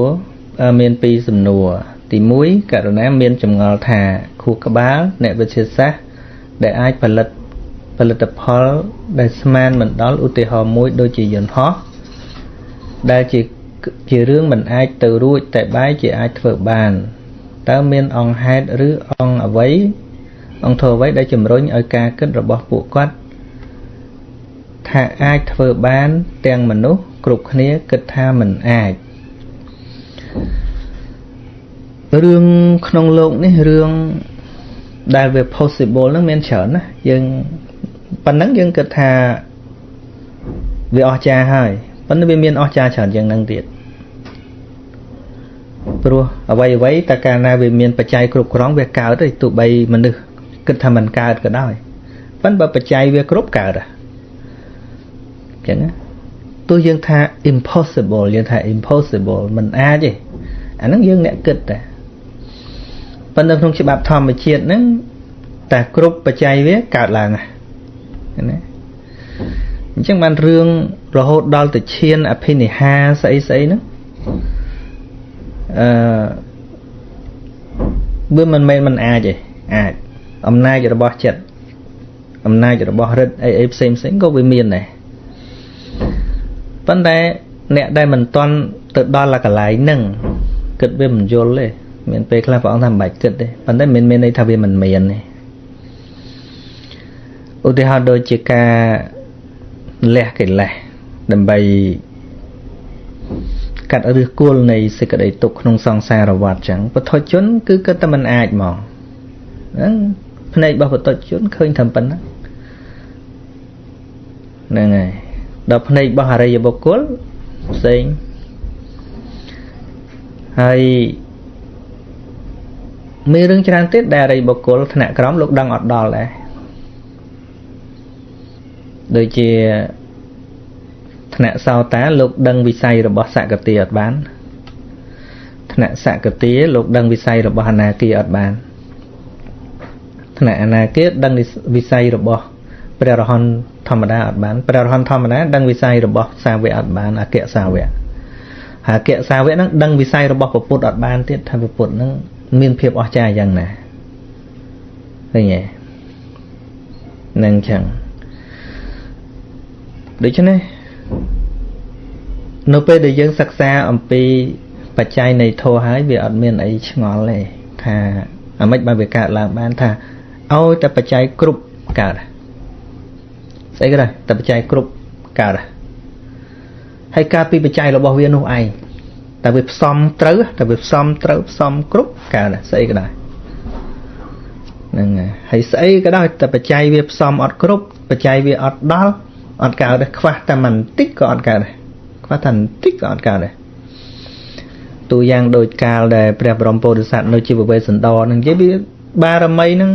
មានពីរសំណួរទី1ករណីមានចម្ងល់ថាខួរក្បាលអ្នកវិទ្យាសាស្ត្រដែលអាចផលិតផលដែលស្មានមិនដល់ឧទាហរណ៍មួយដូចជាយន្តហោះដែលជារឿងមិនអាចទៅរួចតែបែរជាអាចធ្វើបានតើមានអង្គហេតុឬអង្គអ្វីអង្គធម៌អ្វីដែលជំរុញឲ្យការគិតរបស់ពួកគាត់ថាអាចធ្វើបានទាំងមនុស្សគ្រប់គ្នាគិតថាមិនអាចរឿងក្នុងលោកនេះរឿងដែលវា possible ហ្នឹងមានច្រើនណាយើងប៉ុណ្ណឹងយើងគិតថាវាអស្ចារ្យហើយប៉ុន្តែវាមានអស្ចារ្យច្រើនជាងហ្នឹងទៀតព្រោះអ្វីៗតែកាលណាវាមានបច្ច័យគ្រប់គ្រាន់វាកើតទេទោះបីមនុស្សគិតថាមិនកើតក៏ដោយប៉ុន្តែបើបច្ច័យវាគ្រប់កើតអញ្ចឹងណា ទោះយើងថា impossible យើងថា impossible មិនអាចទេអាហ្នឹងយើងអ្នកគិតតែប៉ុន្តែក្នុងច្បាប់ធម្មជាតិហ្នឹងតែគ្រប់បច្ច័យវាកើតឡើងណាអញ្ចឹងបានរឿងរហូតដល់ទៅឈានអភិនិហាស្អីស្អីហ្នឹងអឺវាមិនមែនមិនអាចទេអាចអំណាចរបស់ចិត្តអំណាចរបស់រិទ្ធអីអីផ្សេងផ្សេងក៏វាមានដែរប៉ុន្តែអ្នកដែលមិនទាន់ទៅដល់កន្លែងហ្នឹងគិតវាមិនយល់ទេមានពេលខ្លះព្រះអង្គថាមិនបាច់គិតទេប៉ុន្តែមិនមានន័យថាវាមិនមានទេឧទាហរណ៍ដូចជាការលះកិលេសដើម្បីកាត់ឫសគល់នៃសេចក្តីទុក្ខក្នុងសង្សារវដ្តចឹងពុទ្ធជនគឺគិតតែមិនអាចហ្មងហ្នឹងភ្នែករបស់ពុទ្ធជនឃើញត្រឹមប៉ុណ្ណាហ្នឹងហើយដល់ភ្នែករបស់អរិយបុគ្គលផ្សេងហើយមានរឿងច្រើនទៀតដែលអរិយបុគ្គលថ្នាក់ក្រោមលោកដឹងអត់ដល់ដែរដូចជាថ្នាក់សោតាលោកដឹងវិស័យរបស់សកតិអត់បានថ្នាក់សកតិលោកដឹងវិស័យរបស់អនាគាអត់បានថ្នាក់អនាគាដឹងវិស័យរបស់ព្រះរហន្តធម្មតាអត់បានព្រះរហន្តធម្មតាដឹងវិស័យរបស់សាវកអត់បានអគ្គសាវកអគ្គសាវកហ្នឹងដឹងវិស័យរបស់ពុទ្ធអត់បានទៀតថាពុទ្ធហ្នឹងមានភាពអស្ចារ្យយ៉ាងណាឃើញទេនឹងចឹងដូច្នេះនៅពេលដែលយើងសិក្សាអំពីបច្ច័យនៃធម៌ហើយវាអត់មានអីឆ្ងល់ទេថាអាម៉េចបើវាកើតឡើងបានថាឲ្យតែបច្ច័យគ្រប់កើតស្អីក៏ដោយតែបច្ច័យគ្រប់កើតហើយកើតពីបច្ច័យរបស់វានោះឯងតែវាផ្សំត្រូវតែវាផ្សំត្រូវផ្សំគ្រប់កើតស្អីក៏ដោយហ្នឹងហើយស្អីក៏ដោយតែបច្ច័យវាផ្សំអត់គ្រប់បច្ច័យវាអត់ដល់អត់កើតទេខ្វះតែបន្តិចក៏អត់កើតដែរខ្វះតែបន្តិចក៏អត់កើតដែរទូយ៉ាងដូចកាលដែលព្រះបរមពោធិសត្វនៅជាវេស្សន្តរនឹងនិយាយវាបារមីនឹង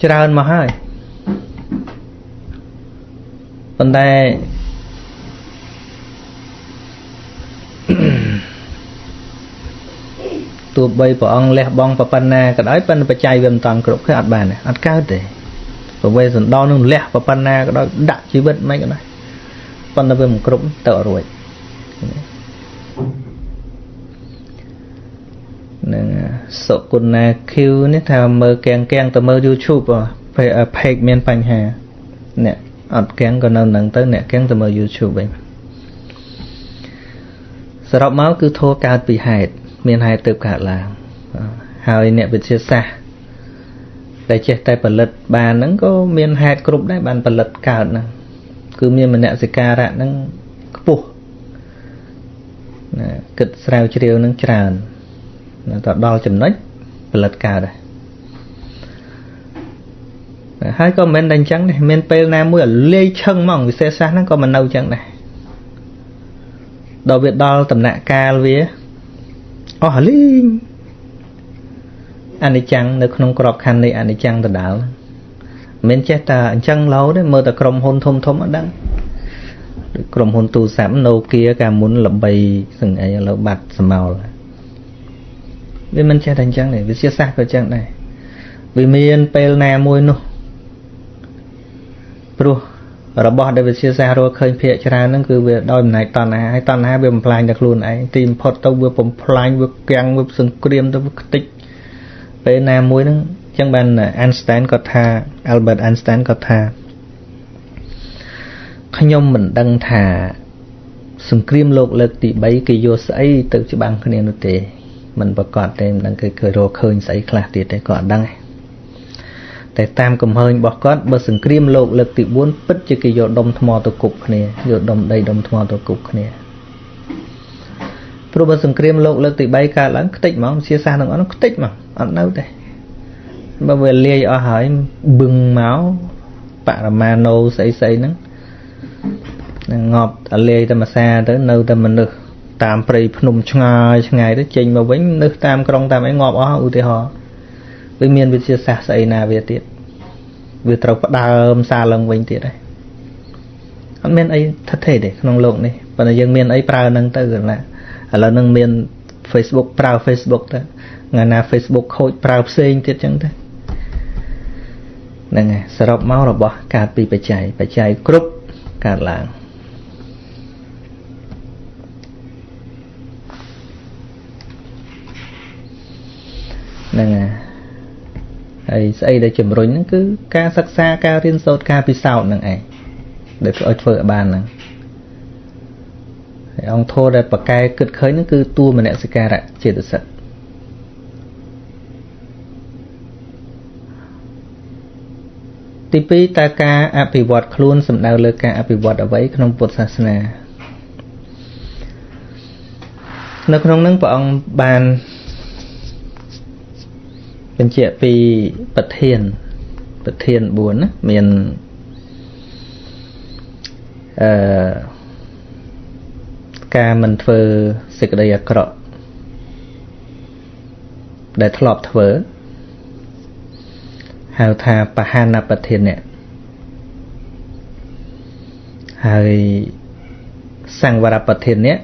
ច្រើនមកហើយប៉ុន្តែទោះបីព្រះអង្គលះបង់ប៉ុណ្ណាក៏ដោយប៉ុន្តែបច្ច័យវាមិនតាន់គ្រប់គឺអត់បានទេអត់កើតទេពវេសន្តរនឹងលះប៉ុណ្ណាក៏ដោយដាក់ជីវិតមិនក៏ដោយប៉ុន្តែវាមិនគ្រប់ទៅអត់រួចនឹងសុគណាឃីវនេះថាមើលកៀងកៀងទៅមើល YouTube page មានបញ្ហាអ្នកអត់កៀងក៏នៅនឹងទៅអ្នកកៀងទៅមើល YouTube វិញសរុបមកគឺធម៌កើតពីហេតុមានហេតុទើបកើតឡើងហើយអ្នកវិទ្យាសាស្ត្រដែលចេះតែផលិតបានហ្នឹងក៏មានហេតុគ្រប់ដែរបានផលិតកើតហ្នឹងគឺមានមនសិការៈហ្នឹងខ្ពស់ណាគិតស្រាវជ្រាវហ្នឹងច្រើនទៅដល់ចំណុចផលិតកើតដែរហើយក៏មិនមែនតែអញ្ចឹងទេមានពេលណាមួយឲ្យលាយឈឹងហ្មងវិសេសសាស្ត្រហ្នឹងក៏មិននៅអញ្ចឹងដែរដល់វាដល់ដំណាក់កាលវាអស់លីងអនិច្ចំនៅក្នុងក្របខ័ណ្ឌនៃអនិច្ចំដដែលមិនចេះតែអញ្ចឹងលោទេមើលតែក្រុមហ៊ុនធំធំអត់ដឹងដូចក្រុមហ៊ុនទូរស័ព្ទ Nokia កាលមុនល្បីសឹងអីឥឡូវបាត់ស្មោលវាមិនចេះតែអញ្ចឹងទេវិទ្យាសាស្ត្រក៏អញ្ចឹងដែរវាមានពេលណាមួយនោះព្រោះរបស់ដែលវិទ្យាសាស្ត្ររកឃើញភាគច្រើនហ្នឹងគឺវាដោយអំណាចតណ្ហាហើយតណ្ហាវាបំផ្លាញតែខ្លួនឯងទីបំផុតទៅវាបំផ្លាញវាគាំងវាសង្គ្រាមទៅវាខ្ទេចពេលណាមួយហ្នឹងអញ្ចឹងបាន Einstein គាត់ថា Albert Einstein គាត់ថាខ្ញុំមិនដឹងថាសង្គ្រាមលោកលើកទី3គេយកស្អីទៅច្បាំងគ្នានោះទេមិនប្រកាសទេមិនដឹងគេឃើញរកឃើញស្អីខ្លះទៀតទេក៏អត់ដឹងដែរតែតាមកំហើញរបស់គាត់បើសង្គ្រាមលោកលើកទី4ពិតជាគេយកដុំថ្មទៅគប់គ្នាយកដុំដីដុំថ្មទៅគប់គ្នាព្រោះបើសង្គ្រាមលោកលើកទី3កើតឡើងខ្ទេចហ្មងវិទ្យាសាស្ត្រទាំងអស់នោះខ្ទេចហ្មងអត់នៅទេបើវាលាយអស់ហើយបឹងមកបរមាណូស្អីស្អីហ្នឹងនឹងងាប់អាលាយតែមួយសាទៅនៅតែមនុស្សតាមព្រៃភ្នំឆ្ងាយឆ្ងាយទៅចេញមកវិញនឹកតាមក្រុងតាមអីងាប់អស់ឧទាហរណ៍វាមានវិទ្យាសាស្ត្រស្អីណាវាទៀតវាត្រូវផ្ដើមសារឡើងវិញទៀតដែរ អត់មានអីថិតថេរទេក្នុងលោកនេះប៉ុន្តែយើងមានអីប្រើនឹងទៅណាឥឡូវនឹងមាន Facebook ប្រើ Facebook ទៅថ្ងៃណា Facebook ខូចប្រើផ្សេងទៀតចឹងទៅហ្នឹងហើយសរុបមករបស់កើតពីបច្ច័យបច្ច័យគ្រប់កើតឡើងហ្នឹងហើយស្អីដែលជំរុញហ្នឹងគឺការសិក្សាការរៀនសូត្រការពិសោធន៍ហ្នឹងឯងដែលឲ្យធ្វើឲ្យបានហ្នឹងហើយអង្គធម៌ដែលប្រកែគិតឃើញហ្នឹងគឺតួមនសិការៈចេតសិកទី2តើការអភិវឌ្ឍខ្លួនសំដៅលើការអភិវឌ្ឍអ្វីក្នុងពុទ្ធសាសនានៅក្នុងហ្នឹងព្រះអង្គបានបញ្ជាក់ពីប្រធាន4ណាមានការមិនធ្វើសេចក្តីអាក្រក់ដែលធ្លាប់ធ្វើហៅថាបហានប្រធានៈហើយសង្វរប្រធានៈ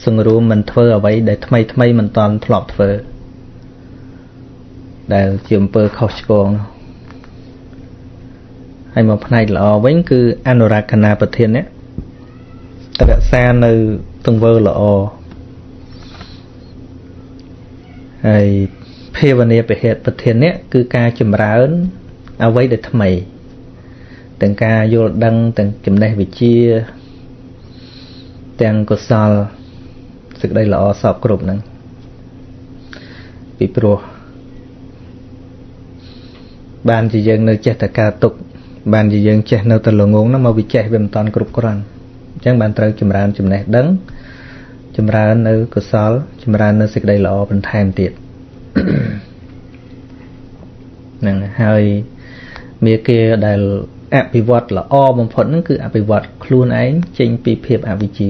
សង្រួមមិនធ្វើអ្វីដែលថ្មីមិនតាន់ធ្លាប់ធ្វើដែលជាអំពើខុសឆ្គងហើយមកផ្នែកល្អវិញគឺអនុរក្ខណាប្រធានៈរក្សានៅទង្វើល្អហើយភាវនាពហិប្រធានៈគឺការចម្រើនអ្វីដែលថ្មីទាំងការយល់ដឹងទាំងចំណេះវិជ្ជាទាំងកុសលសេចក្តីល្អសពគ្រប់ហ្នឹងពីព្រោះបានជាយើងនៅចេះតែការទុកបានជាយើងចេះនៅតែល្ងងហ្នឹងមកវិចេះវាមិនតាន់គ្រប់គ្រាន់អញ្ចឹងបានត្រូវចម្រើនចំណេះដឹងចម្រើននៅកុសលចម្រើននៅសេចក្តីល្អបន្ថែមទៀតហ្នឹងហើយមាគាដែលអភិវឌ្ឍល្អបំផុតហ្នឹងគឺអភិវឌ្ឍខ្លួនឯងចេញពីភាពអវិជ្ជា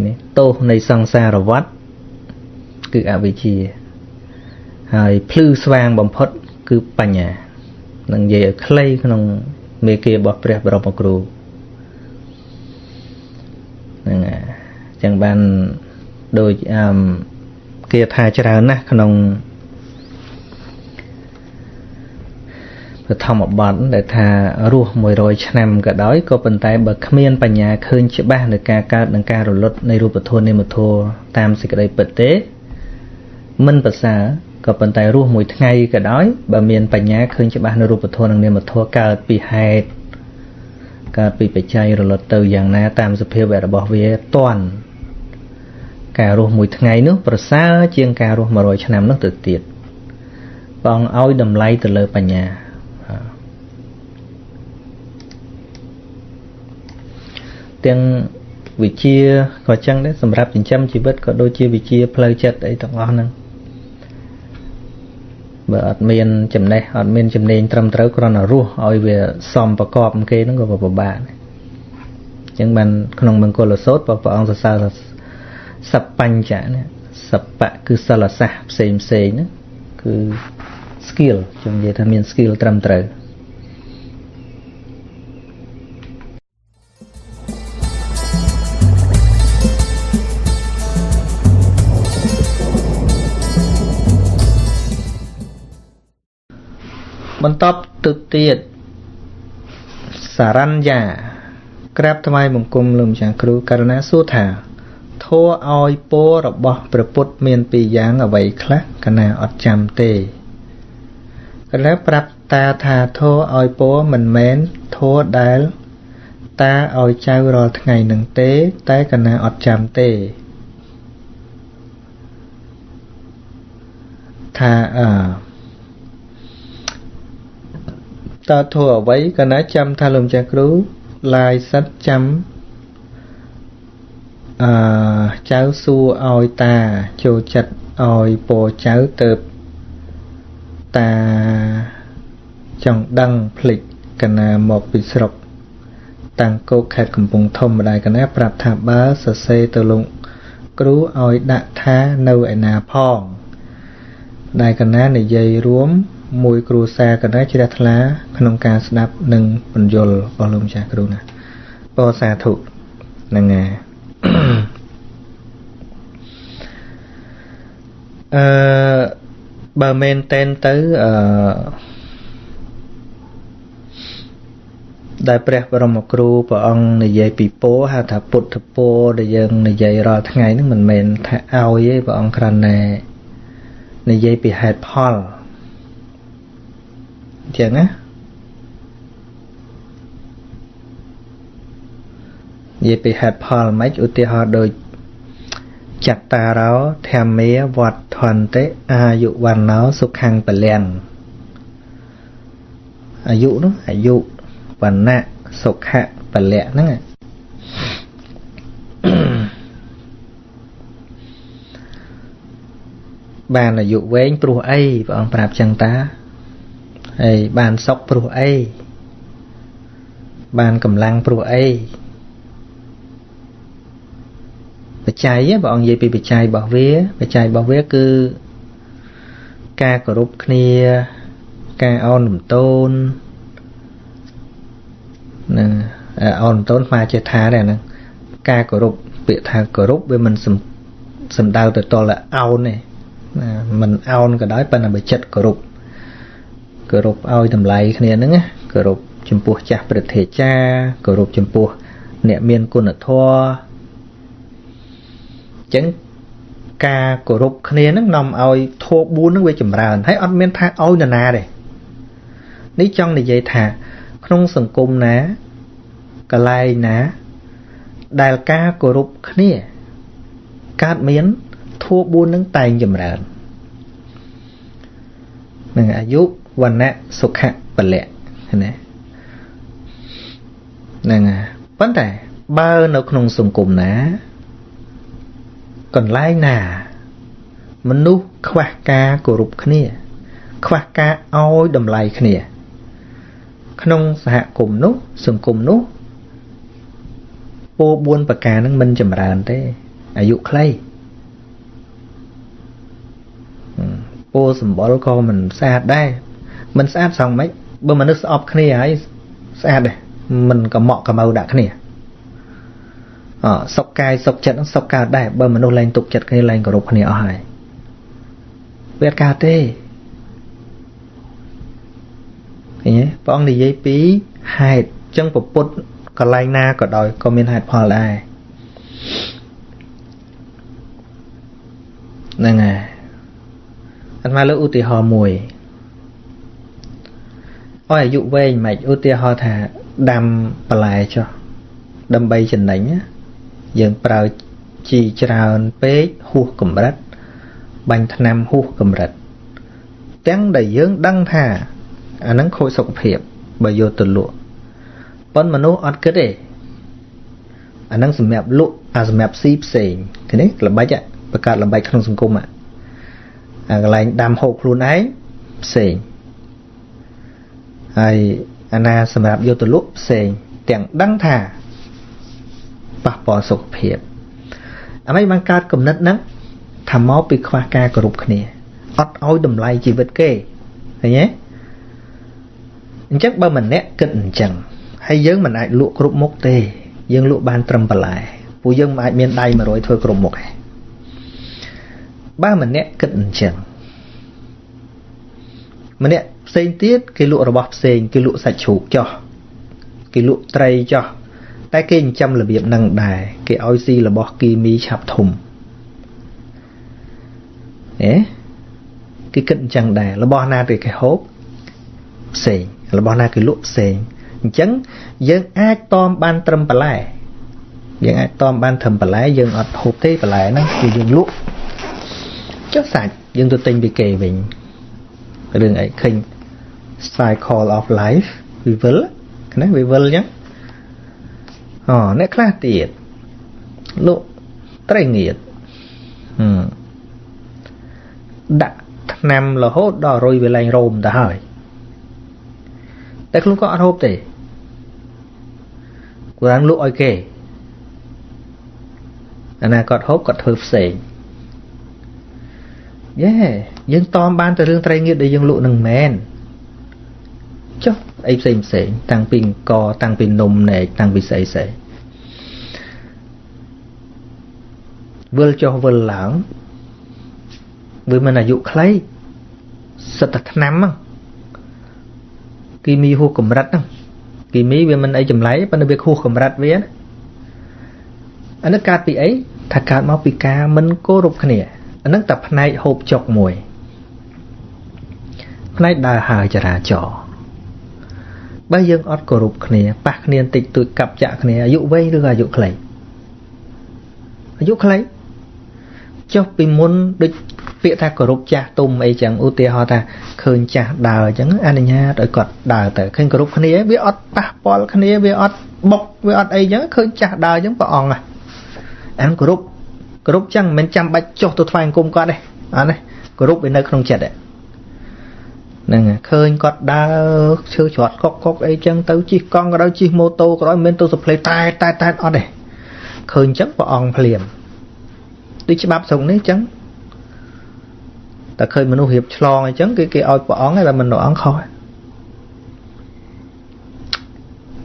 នេះទោសនៃសង្សារវដ្តគឺអវិជ្ជាហើយភ្លឺស្វាងបំផុតគឺបញ្ញានឹងនិយាយឲ្យខ្លីក្នុងមេគារបស់ព្រះបរមគ្រូហ្នឹងអញ្ចឹងបានដូចគេថាច្រើនណាស់ក្នុងពធម្មបទដែលថារស់100ឆ្នាំក៏ដោយក៏ប៉ុន្តែបើគ្មានបញ្ញាឃើញច្បាស់នៅការកើតនិងការរលត់នៃរូបធម៌នាមធម៌តាមសេចក្តីពិតទេមិនប្រសើរក៏ប៉ុន្តែរស់មួយថ្ងៃក៏ដោយបើមានបញ្ញាឃើញច្បាស់នៅរូបធម៌និងនាមធម៌កើតពីហេតុកើតពីបច្ច័យរលត់ទៅយ៉ាងណាតាមសភាវៈរបស់វាទាន់ការរស់មួយថ្ងៃនោះប្រសើរជាងការរស់100ឆ្នាំនោះទៅទៀតបងឲ្យតម្លៃទៅលើបញ្ញាទាំងវិជ្ជាក៏ចឹងដែរសម្រាប់ចិញ្ចឹមជីវិតក៏ដូចជាវិជ្ជាផ្លូវចិត្តអីទាំងអស់ហ្នឹងបើអត់មានចំណេះអត់មានជំនាញត្រឹមត្រូវគ្រាន់តែរស់ឲ្យវាសមប្រកបគេហ្នឹងក៏ពិបាកដែរអញ្ចឹងបានក្នុងមង្គលសូត្រព្រះអង្គសរសើរសបញ្ចៈនេះសបៈគឺសិលសាស្ត្រផ្សេងផ្សេងហ្នឹងគឺ skill ខ្ញុំនិយាយថាមាន skill ត្រឹមត្រូវបន្តទៅទៀតសារញ្ញក្រាបថ្វាយបង្គំលោកម្ចាស់គ្រូករណាសួរថាធម៌ឲ្យពររបស់ព្រះពុទ្ធមានពីរយ៉ាងអ្វីខ្លះកណាអត់ចាំទេកណាប្រាប់តាថាធម៌ឲ្យពរមិនមែនធម៌ដែលតាឲ្យចៅរាល់ថ្ងៃនឹងទេតែកណាអត់ចាំទេថាតើធម៌អ្វីកណាចាំថាលោកម្ចាស់គ្រូឡាយសិតចាំចៅសួរឲ្យតាចូលចិត្តឲ្យពរចៅទៅតាចង់ដឹងភ្លេចកណាមកពីស្រុកតាំងគោកខេត្តកំពង់ធំម្ដាយកណាប្រាប់ថាបើសរសេរទៅលោកគ្រូឲ្យដាក់ថានៅឯណាផងម្ដាយកណានិយាយរួម មួយគ្រួសារក៏ដែរជ្រះថ្លាក្នុងការស្ដាប់និងពន្យល់របស់លោកម្ចាស់គ្រូណាពរសាធុហ្នឹងហើយអឺបើមែនតែនទៅអឺដែលព្រះបរមគ្រូព្រះអង្គនិយាយពីពោហៅថាពុទ្ធពោដែលយើងនិយាយរាល់ថ្ងៃហ្នឹងមិនមែនថាឲ្យទេព្រះអង្គគ្រាន់តែនិយាយពីហេតុផលអញ្ចឹងណានិយាយពីហេតុផលមិនឧទាហរណ៍ដូចចត្តារោធម្មាវត្ថន្តិអាយុវណ្ណោសុខੰពលំអាយុនោះអាយុវណ្ណៈសុខៈពលៈហ្នឹងបានអាយុវែងព្រោះអីព្រះអង្គប្រាប់ចឹងតាហើយបានសុខព្រោះអីបានកម្លាំងព្រោះអីបច្ច័យព្រះអង្គនិយាយពីបច្ច័យរបស់វាបច្ច័យរបស់វាគឺការគោរពគ្នាការអោនលំទោននឹងអោនលំទោនស្មាចេះថាដែរហ្នឹងការគោរពពាក្យថាគោរពវាមិនសំដៅទៅតល់អោនទេណាមិនអោនក៏ដោយប៉ុន្តែបើចិត្តគោរពគោរពឲ្យតម្លៃគ្នាហ្នឹងណាគោរពចំពោះចាស់ព្រឹទ្ធាចារ្យគោរពចំពោះអ្នកមានគុណធម៌អញ្ចឹងការគោរពគ្នាហ្នឹងនាំឲ្យធម៌4ហ្នឹងវាចម្រើនហើយអត់មានថាឲ្យនរណាទេនេះចង់និយាយថាក្នុងសង្គមណាកន្លែងណាដែលការគោរពគ្នាកើតមានធម៌4ហ្នឹងតែងចម្រើននឹងអាយុវណ្ណៈសុខៈពលៈណាហ្នឹងប៉ុន្តែបើនៅក្នុងសង្គមណាកន្លែងណាមនុស្សខ្វះការគោរពគ្នាខ្វះការឲ្យតម្លៃគ្នាក្នុងសហគមន៍នោះសង្គមនោះពោ4ប្រការហ្នឹងមិនចម្រើនទេអាយុខ្លីពោសម្បុរក៏មិនស្អាតដែរមិនស្អាតសងម៉េចបើមនុស្សស្អប់គ្នាហើយស្អាតដែរមិនកម៉ក់កម៉ៅដាក់គ្នាអសុខកាយសុខចិត្តសុខកើតដែរបើមនុស្សលែងទុកចិត្តគ្នាលែងគោរពគ្នាអស់ហើយវាអត់កើតទេឃើញទេព្រះអង្គនិយាយពីហេតុអញ្ចឹងពុទ្ធកន្លែងណាក៏ដោយក៏មានហេតុផលដែរហ្នឹងហើយអាត្មាលើកឧទាហរណ៍មួយឲ្យអាយុវែងមិនឧទាហរណ៍ថាដាំបន្លែចុះដើម្បីចំណេញយើងប្រើជីច្រើនពេកហួសកម្រិតបាញ់ថ្នាំហួសកម្រិតទាំងដែលយើងដឹងថាអាហ្នឹងខូចសុខភាពបើយកទៅលក់ប៉ុន្តែមនុស្សអត់គិតទេអាហ្នឹងសម្រាប់លក់អាសម្រាប់ស៊ីផ្សេងឃើញទេល្បិចបង្កើតល្បិចក្នុងសង្គមអាកន្លែងដាំហូបខ្លួនឯងផ្សេងហើយអាណាសម្រាប់យកទៅលក់ផ្សេងទាំងដឹងថាប៉ះពាល់សុខភាពអាម៉េចបានកើតគំនិតហ្នឹងថាមកពីខ្វះការគោរពគ្នាអត់ឲ្យតម្លៃជីវិតគេឃើញទេអញ្ចឹងបើម្នាក់គិតអញ្ចឹងហើយយើងមិនអាចលក់គ្រប់មុខទេយើងលក់បានត្រឹមបន្លែព្រោះយើងមិនអាចមានដៃ100ធ្វើគ្រប់មុខទេបើម្នាក់គិតអញ្ចឹងម្នាក់ផ្សេងទៀតគេលក់របស់ផ្សេងគេលក់សាច់ជ្រូកចោះគេលក់ត្រីចោះតែគេចិញ្ចឹមរបៀបហ្នឹងដែរគេឲ្យស៊ីរបស់គីមីឆាប់ធំអេគេគិតអញ្ចឹងដែររបស់ណាគេហូបផ្សេងរបស់ណាគេលក់ផ្សេងអញ្ចឹងយើងអាចតមបានត្រឹមបន្លែយើងអាចតមបានត្រឹមបន្លែយើងអត់ហូបទេបន្លែហ្នឹងគឺយើងលក់ចុះសាច់យើងទៅទិញពីគេវិញរឿងអីឃើញ cycle of life វិវិលណាវិវិលអញ្ចឹងអូអ្នកខ្លះទៀតលក់ត្រីងៀតដាក់ថ្នាំរហូតដល់រុយវាលែងរោមទៅហើយតែខ្លួនក៏អត់ហូបទេគាត់លក់ឲ្យគេអាណាគាត់ហូបគាត់ធ្វើផ្សេង យេយើងតមបានទៅរឿងត្រីងៀតដែលយើងលក់នឹងមែនចុះអីផ្សេងផ្សេងតាំងពីអង្គតាំងពីនំនែកតាំងពីស្អីស្អីវិលចុះវិលឡើងវាមិនអាយុខ្លីសិតតែឆ្នាំហ្នឹងគីមីហួសកម្រិតហ្នឹងគីមីវាមិនអីចម្លែកប៉ុន្តែវាហួសកម្រិតវាណាអានេះកើតពីអីថាកើតមកពីការមិនគោរពគ្នាអាហ្នឹងតែផ្នែកហូបចុកមួយផ្នែកដើរហើរចរាចរណ៍បើយើងអត់គោរពគ្នាប៉ះគ្នាបន្តិចតួចកាប់ចាក់គ្នាអាយុវែងឬអាយុខ្លីអាយុខ្លីចុះពីមុនដូចពាក្យថាគោរពចាស់ទុំអីចឹងឧទាហរណ៍ថាឃើញចាស់ដើរអញ្ចឹងអនុញ្ញាតឲ្យគាត់ដើរទៅឃើញគោរពគ្នាវាអត់ប៉ះពាល់គ្នាវាអត់បុកវាអត់អីចឹងឃើញចាស់ដើរអញ្ចឹងព្រះអង្គអានគោរពគោរពចឹងមិនចាំបាច់ចុះទៅថ្វាយអង្គមគាត់ទេអត់ទេគោរពវានៅក្នុងចិត្តហ្នឹងឃើញគាត់ដើរឈើច្រត់កុកកុកអីចឹងទៅជិះកង់ក៏ដោយជិះម៉ូតូក៏ដោយមិនមែនទៅសផ្លេតែតែតែអត់ទេឃើញចឹងព្រះអង្គភ្លាមដូចច្បាប់ស្រុកនេះចឹងតែឃើញមនុស្សរៀបឆ្លងអីចឹងគេគេឲ្យព្រះអង្គតែមិនព្រះអង្គខុសហ្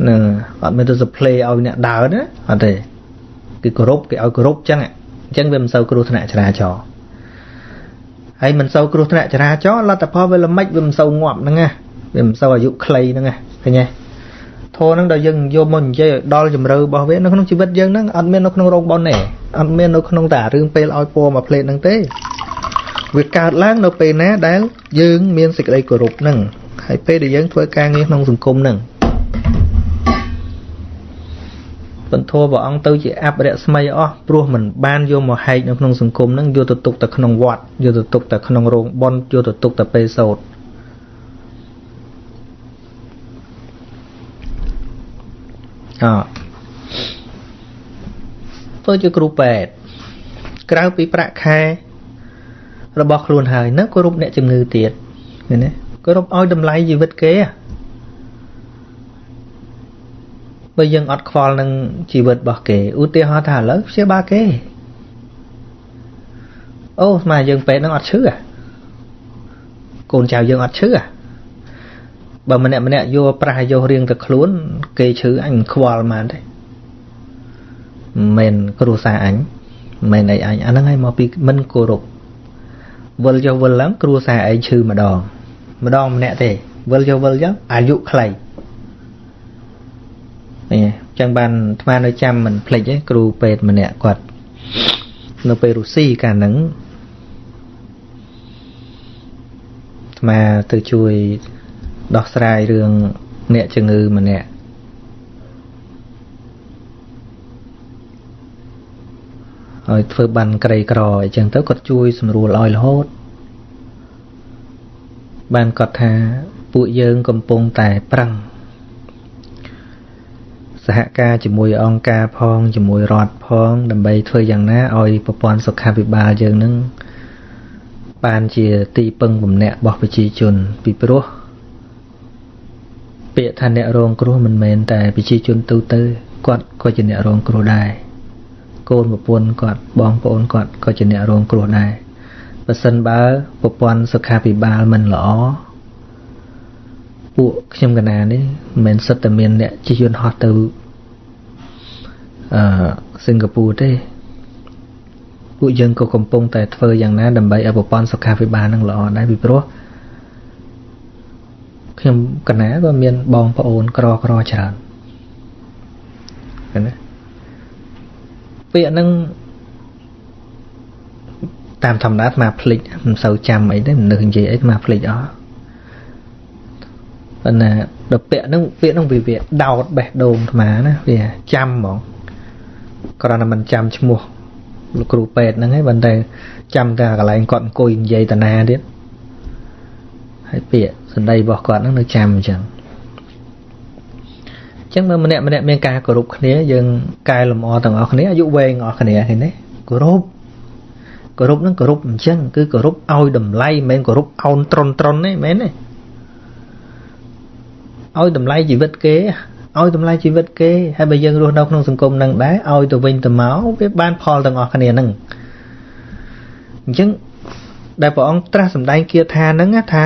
នឹងអត់មានទៅសផ្លេឲ្យអ្នកដើរណាអត់ទេគឺគោរពគេឲ្យគោរពចឹងអញ្ចឹងវាមិនសូវគ្រោះថ្នាក់ចរាចរណ៍ហើយមិនសូវគ្រោះថ្នាក់ចរាចរណ៍លទ្ធផលវាល្មិចវាមិនសូវងាប់ហ្នឹងណាវាមិនសូវអាយុខ្លីហ្នឹងណាឃើញទេធម៌ហ្នឹងដល់យើងយកមកនិយាយឲ្យដល់ជំរឿរបស់វានៅក្នុងជីវិតយើងហ្នឹងអត់មាននៅក្នុងរោងបុណ្យទេអត់មាននៅក្នុងតែរឿងពេលឲ្យពណ៌មួយផ្លេតហ្នឹងទេវាកើតឡើងនៅពេលណាដែលយើងមានសេចក្តីគោរពហ្នឹងហើយពេលដែលយើងធ្វើការងារក្នុងសង្គមហ្នឹងពន្ធព្រះអង្គទៅជាអបរស្មីអស់ព្រោះមិនបានយកមកហែកនៅក្នុងសង្គមហ្នឹងយកទៅទុកតែក្នុងវត្តយកទៅទុកតែក្នុងរោងបុណ្យយកទៅទុកតែពេលសូត្រអធ្វើជាគ្រូពេទ្យក្រៅពីប្រាក់ខែរបស់ខ្លួនហើយនៅគោរពអ្នកជំងឺទៀតឃើញទេគោរពឲ្យតម្លៃជីវិតគេបើយើងអត់ខ្វល់នឹងជីវិតរបស់គេឧទាហរណ៍ថាឥឡូវព្យាបាលគេអូស្មានយើងពេទ្យនឹងអត់ឈឺកូនចៅយើងអត់ឈឺបើម្នាក់ម្នាក់យកប្រាស់យករៀងទៅខ្លួនគេឈឺអញខ្វល់ហ្មងទេមិនគ្រួសារអញមិនអីអញអាហ្នឹងហើយមកពីមិនគោរពវិលចុះវិលឡើងគ្រួសារឯងឈឺម្ដងម្ដងម្នាក់ទេវិលចុះវិលចឹងអាយុខ្លីនេះចឹងបានអាត្មានៅចាំមិនភ្លេចទេគ្រូពេទ្យម្នាក់គាត់នៅពេលរុស្ស៊ីកាលហ្នឹងអាត្មាទៅជួយដោះស្រាយរឿងអ្នកជំងឺម្នាក់ឲ្យធ្វើបានក្រីក្រអញ្ចឹងទៅគាត់ជួយសម្រួលឲ្យរហូតបានគាត់ថាពួកយើងកំពុងតែប្រឹងសហការជាមួយអង្គការផងជាមួយរដ្ឋផងដើម្បីធ្វើយ៉ាងណាឲ្យប្រព័ន្ធសុខាភិបាលយើងនឹងបានជាទីពឹងបំណាក់របស់ប្រជាជនពីព្រោះពាក្យថាអ្នករងគ្រោះមិនមែនតែប្រជាជនទូទៅគាត់ក៏ជាអ្នករងគ្រោះដែរកូនប្រពន្ធគាត់បងប្អូនគាត់ក៏ជាអ្នករងគ្រោះដែរបើសិនបើប្រព័ន្ធសុខាភិបាលមិនល្អពួកខ្ញុំកណានេះមិនមែនសិតតែមានអ្នកជិះយន្តហោះទៅសិង្ហបុរីទេពួកយើងក៏កំពុងតែធ្វើយ៉ាងណាដើម្បីឲ្យប្រព័ន្ធសុខាភិបាលនឹងល្អដែរពីព្រោះខ្ញុំកណាក៏មានបងប្អូនក្រក្រច្រើនឃើញទេពាក្យហ្នឹងតាមធម្មតាអាត្មាភ្លេចមិនសូវចាំអីទេមិននឹកនិយាយអីអាត្មាភ្លេចអស់ប៉ុន្តែដល់ពាក្យហ្នឹងវាដោតបេះដូងអាត្មាណាវាចាំហ្មងគ្រាន់តែមិនចាំឈ្មោះលោកគ្រូពេទ្យហ្នឹងឯងប៉ុន្តែចាំតែកន្លែងគាត់អង្គុយនិយាយតាណាទៀតហើយពាក្យសម្ដីរបស់គាត់ហ្នឹងនៅចាំអញ្ចឹងអញ្ចឹងមើលម្នាក់ម្នាក់មានការគោរពគ្នាយើងកែលម្អទាំងអស់គ្នាអាយុវែងអស់គ្នាឃើញទេគោរពគោរពហ្នឹងគោរពអញ្ចឹងគឺគោរពឲ្យតម្លៃមិនមែនគោរពអោនត្រន់ត្រន់ទេមែនទេឲ្យតម្លៃជីវិតគេឲ្យតម្លៃជីវិតគេហើយបើយើងរស់នៅក្នុងសង្គមហ្នឹងដែរឲ្យទៅវិញទៅមកវាបានផលទាំងអស់គ្នាហ្នឹងអញ្ចឹង ដែលព្រះអង្គត្រាស់សម្ដែងគាថាហ្នឹងថា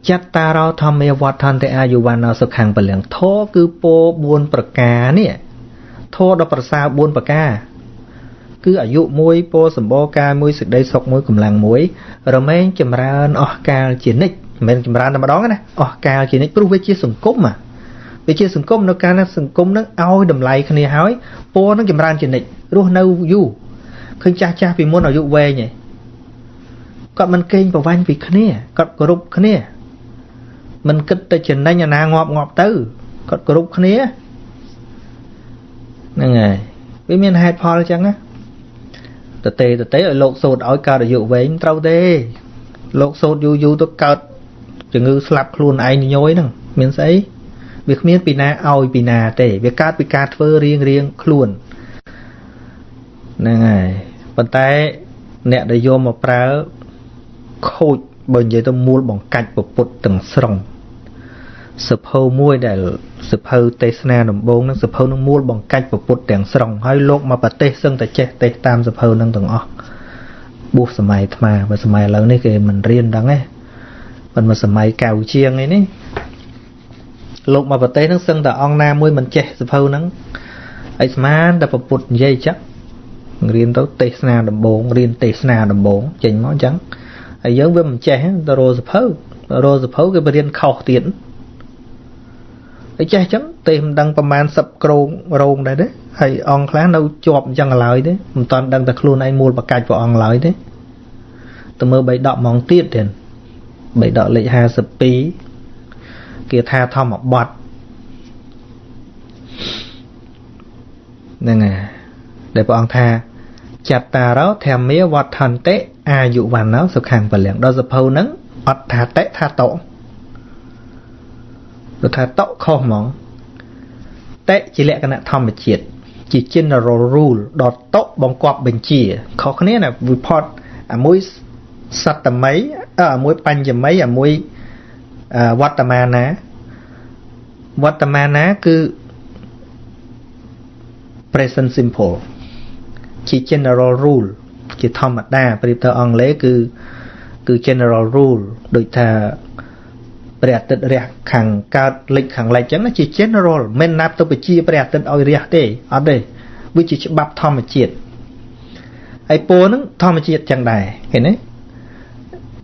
ចត្តារោធម្មាវដ្ឋន្តិអាយុវណ្ណោសុខੰពលំធម៌គឺពោ4ប្រការនេះធម៌ដ៏ប្រសើរ4ប្រការគឺអាយុមួយពោសម្បរកាយមួយសេចក្តីសុខមួយកម្លាំងមួយរមែងចម្រើនអស់កាលជានិច្ចមិនមែនចម្រើនតែម្ដងណាអស់កាលជានិច្ចព្រោះវាជាសង្គមវាជាសង្គមនៅកាលណាសង្គមនឹងឲ្យតម្លៃគ្នាហើយពោនឹងចម្រើនជានិច្ចរស់នៅយូរឃើញចាស់ចាស់ពីមុនអាយុវែងឯងគាត់មិនកេងប្រវ័ញ្ចពីគ្នាគាត់គោរពគ្នាមិនគិតទៅចំណេញអាណាងាប់ងាប់ទៅគាត់គោរពគ្នាហ្នឹងហើយវាមានហេតុផលអញ្ចឹងណាតទេតទេឲ្យលោកសូត្រឲ្យកើតអាយុវែងត្រូវទេលោកសូត្រយូរយូរទៅកើតជំងឺស្លាប់ខ្លួនឯងញយហ្នឹងមានស្អីវាគ្មានពីណាឲ្យពីណាទេវាកើតពីការធ្វើរៀងរៀងខ្លួនហ្នឹងហើយប៉ុន្តែអ្នកដែលយកមកប្រើខូចបើនិយាយទៅមូលបង្កាច់ពពុទ្ធទាំងស្រុងសភៅមួយដែលសភៅទេសនាដំបូងហ្នឹងសភៅនឹងមូលបង្កាច់ពពុទ្ធទាំងស្រុងហើយលោកមកប្រទេសសឹងតែចេះទេសតាមសភៅហ្នឹងទាំងអស់បួសសម័យអាត្មាបើសម័យឥឡូវនេះគេមិនរៀនដឹងទេប៉ុន្តែសម័យកៅជាងអីនេះលោកមកប្រទេសហ្នឹងសឹងតែអង្គណាមួយមិនចេះសភៅហ្នឹងឯស្មានតែពពុទ្ធនិយាយចឹងរៀនទៅទេសនាដំបូងរៀនទេសនាដំបូងចេញមកអញ្ចឹងហើយយើងវាមិនចេះទៅរកសភៅរកសភៅគេបរៀនខុសទៀតហើយចេះចឹងទេសមិនដឹងប្រមាណ10ក្រងរោងដែរទេហើយអង្គខ្លះនៅជាប់អញ្ចឹងឡើយទេមិនតាន់ដឹងតែខ្លួនឯងមូលបកាច់ព្រះអង្គឡើយទេទៅមើល3ដកហ្មងទៀតទៀត3ដកលេខ52គេថាធម្មបទហ្នឹងហើយដែលព្រះអង្គថាចត្តារោធម្មាវដ្ឋន្តិអាយុវណ្ណោសុខੰពលំដល់សភៅហ្នឹងអត់ថាតិថាតោព្រោះថាតោខុសហ្មងតិជាលក្ខណៈធម្មជាតិជា general rule ដល់តោបង្គាប់បញ្ជាខុសគ្នាណាវិផតអាមួយសត្តមីអាមួយបញ្ញមីអាមួយវត្តមាណាវត្តមាណាគឺ present simple ជា general rule ជាធម្មតាប្រៀបទៅអង់គ្លេសគឺ general rule ដូចថាព្រះអាទិត្យរះខាងកើតលិចខាងលិចអញ្ចឹងណាជា general មិនណាប់ទៅបញ្ជាព្រះអាទិត្យឲ្យរះទេអត់ទេវាជាច្បាប់ធម្មជាតិហើយពោហ្នឹងធម្មជាតិចឹងដែរឃើញទេ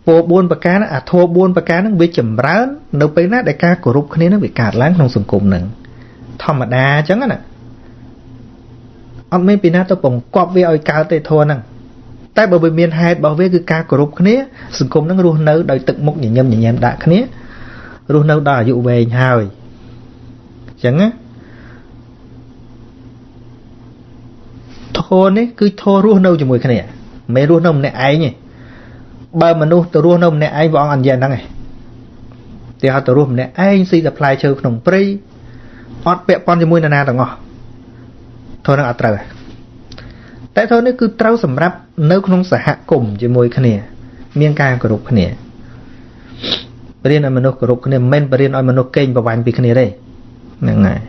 ពោ4ប្រការអាធម៌4ប្រការហ្នឹងវាចម្រើននៅពេលណាដែលការគោរពគ្នាហ្នឹងវាកើតឡើងក្នុងសង្គមហ្នឹងធម្មតាអញ្ចឹងណាអត់មានពីណាទៅបង្គាប់វាឲ្យកើតទេធម៌ហ្នឹងតែបើវាមានហេតុរបស់វាគឺការគោរពគ្នាសង្គមហ្នឹងរស់នៅដោយទឹកមុខញញឹមញញែមដាក់គ្នារស់នៅដល់អាយុវែងហើយអញ្ចឹងណាធម៌នេះគឺធម៌រស់នៅជាមួយគ្នាមិនមែនរស់នៅម្នាក់ឯងទេបើមនុស្សទៅរស់នៅម្នាក់ឯងព្រះអង្គអនុញ្ញាតហ្នឹងឯងទីហៅទៅរស់ម្នាក់ឯងស៊ីតែផ្លែឈើក្នុងព្រៃអត់ពាក់ព័ន្ធជាមួយនរណាទាំងអស់ធម៌ហ្នឹងអត់ត្រូវទេតែធម៌នេះគឺត្រូវសម្រាប់នៅក្នុងសហគមន៍ជាមួយគ្នាមានការគោរពគ្នាបរៀនឲ្យមនុស្សគោរពគ្នាមិនមែនបរៀនឲ្យមនុស្សកេងប្រវ័ញ្ចពីគ្នាទេហ្នឹងហើយ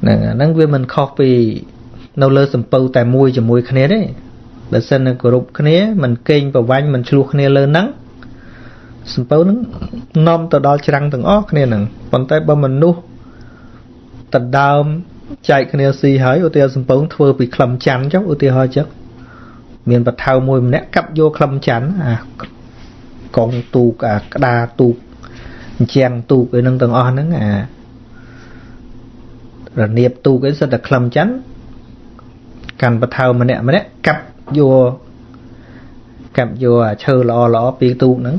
ហ្នឹងហ្នឹងវាមិនខុសពីនៅលើសំពៅតែមួយជាមួយគ្នាទេបើសិននឹងគោរពគ្នាមិនកេងប្រវ័ញ្ចមិនឆ្លោះគ្នាលើហ្នឹងសំពៅហ្នឹងនាំទៅដល់ច្រាំងទាំងអស់គ្នាហ្នឹងប៉ុន្តែបើមនុស្សដដើមចែកគ្នាស៊ីហើយឧទាហរណ៍សំពៅធ្វើពីក្លឹមច័ន្ទចុះឧទាហរណ៍ចឹងមានបថៅមួយម្នាក់កាប់យកក្លឹមច័ន្ទអាកងទូកអាក្តារទូកអញ្ចាំងទូកអីហ្នឹងទាំងអស់ហ្នឹងអារនៀបទូកអីសិតតែក្លឹមច័ន្ទកាន់បថៅម្នាក់ម្នាក់កាប់យកអាឈើល្អល្អពីទូកហ្នឹង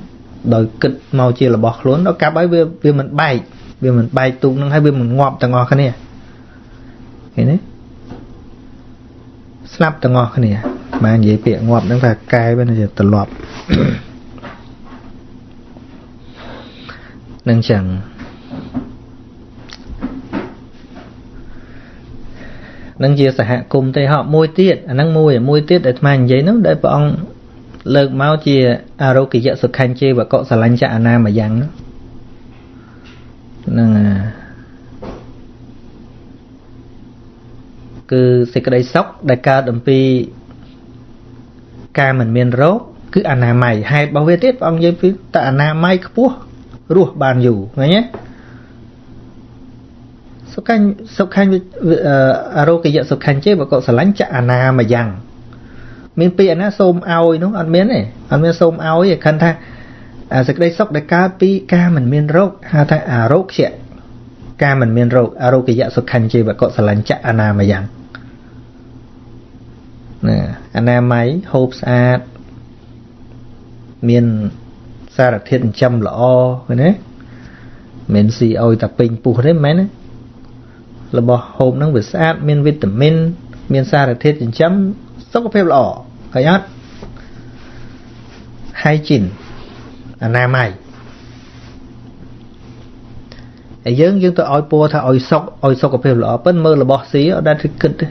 ដោយគិតមកជារបស់ខ្លួនដល់កាប់ហើយវាមិនបែកវាមិនបែកទូកហ្នឹងហើយវាមិនងាប់ទាំងអស់គ្នាឃើញទេស្លាប់ទាំងអស់គ្នាបាននិយាយពាក្យងាប់ហ្នឹងថាកែវាជាត្រឡប់នឹងចឹងនឹងជាសហគមន៍ទេហក់មួយទៀតអាហ្នឹងមួយទៀតដែលអាត្មានិយាយហ្នឹងដែលព្រះអង្គលើកមកជាអារោគយៈសុខញ្ជេវកុសលញ្ចអនាមយ៉ាងហ្នឹង គឺសេចក្តីសុខដែលកើតអំពីការមិនមានរោគគឺអនាម័យហេតុរបស់វាទៀតព្រះអង្គនិយាយពីតអនាម័យខ្ពស់រស់បានយូរឃើញទេសុខសុខអរោគយៈសុខញ្ចេបកុសលញ្ចអនាមយ៉ាងមានពាក្យណាសូមឲ្យនោះអត់មានទេអត់មានសូមឲ្យទេខិនថាសេចក្តីសុខដែលកើតពីការមិនមានរោគហៅថាអរោគយៈការមិនមានរោគអរោគយៈសុខញ្ចេបកុសលញ្ចអនាមយ៉ាងណាអនាម័យហូបស្អាតមានសារធាតុចិញ្ចឹមល្អឃើញទេមិនស៊ីឲ្យតែពេញពោះទេមែនទេរបស់ហូបហ្នឹងវាស្អាតមានវីតាមីនមានសារធាតុចិញ្ចឹមសុខភាពល្អឃើញអត់ hygiene អនាម័យហើយយើងទៅឲ្យពរថាឲ្យសុខឲ្យសុខភាពល្អប៉ុន្តែមើលរបស់ស៊ីអត់ដែលគិតទេ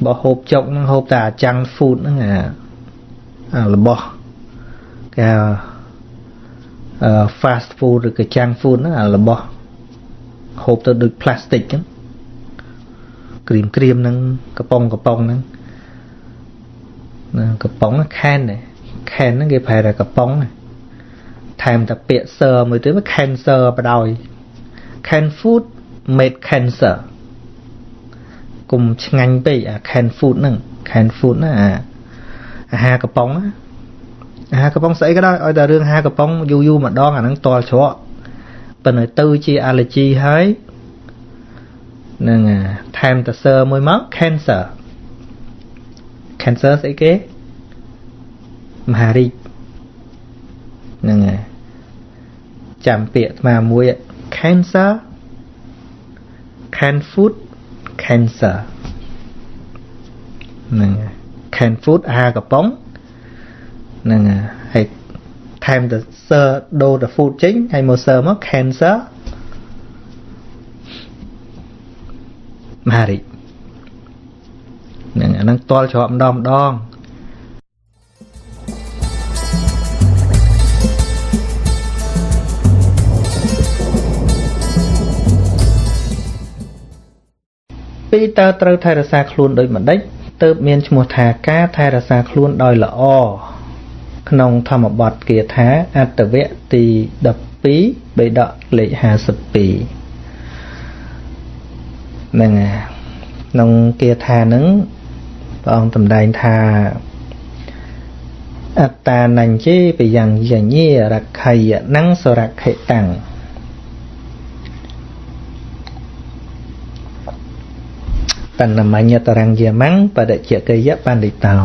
បើហូបចុកហ្នឹងហូបតែអាចាំង food ហ្នឹងអារបស់គេ fast food ឬក៏ junk food ហ្នឹងអារបស់ហូបទៅដូច plastic ចឹងក្រៀមហ្នឹងកំប៉ុងហ្នឹងណាកំប៉ុង can ដែរ can ហ្នឹងគេប្រែថាកំប៉ុងថែមតែពាក្យ sir មួយទៀត cancer បដ ாய் can food made cancer គុំឆ្ងាញ់ពេកអា can food ហ្នឹង can food ណាអាហារកំប៉ុងអាហារកំប៉ុងស្អីក៏ដោយឲ្យតែរឿងអាហារកំប៉ុងយូរម្ដងអាហ្នឹងតល់ច្រកប៉ុន្តែទៅជា allergy ហើយនឹងថែមតែ sir មួយមក cancer cancer ស្អីគេមហារីកហ្នឹងហើយចាំពាក្យអាត្មាមួយ cancer can food cancer ហ្នឹង can food អាហារកំប៉ុងហ្នឹងហើយថែមតែ sir ដូរតែ food ចេញហើយមក sir មក cancer មហារីកហ្នឹងអាហ្នឹងតល់ច្រកម្ដងម្ដងពីតើត្រូវថែរក្សាខ្លួនដូចម្ដេចទើបមានឈ្មោះថាការថែរក្សាខ្លួនដោយល្អក្នុងធម្មបទគាថាអត្តវៈទី12បិដកលេខ52ហ្នឹងក្នុងគាថាហ្នឹងព្រះអង្គសម្ដែងថាអត្តានញ្ចេបយ៉ាងយញារក្ខយណੰសរក្ខិតាំងតនមញ្ញតរង្យមੰបដិជកិយបណ្ឌិតោ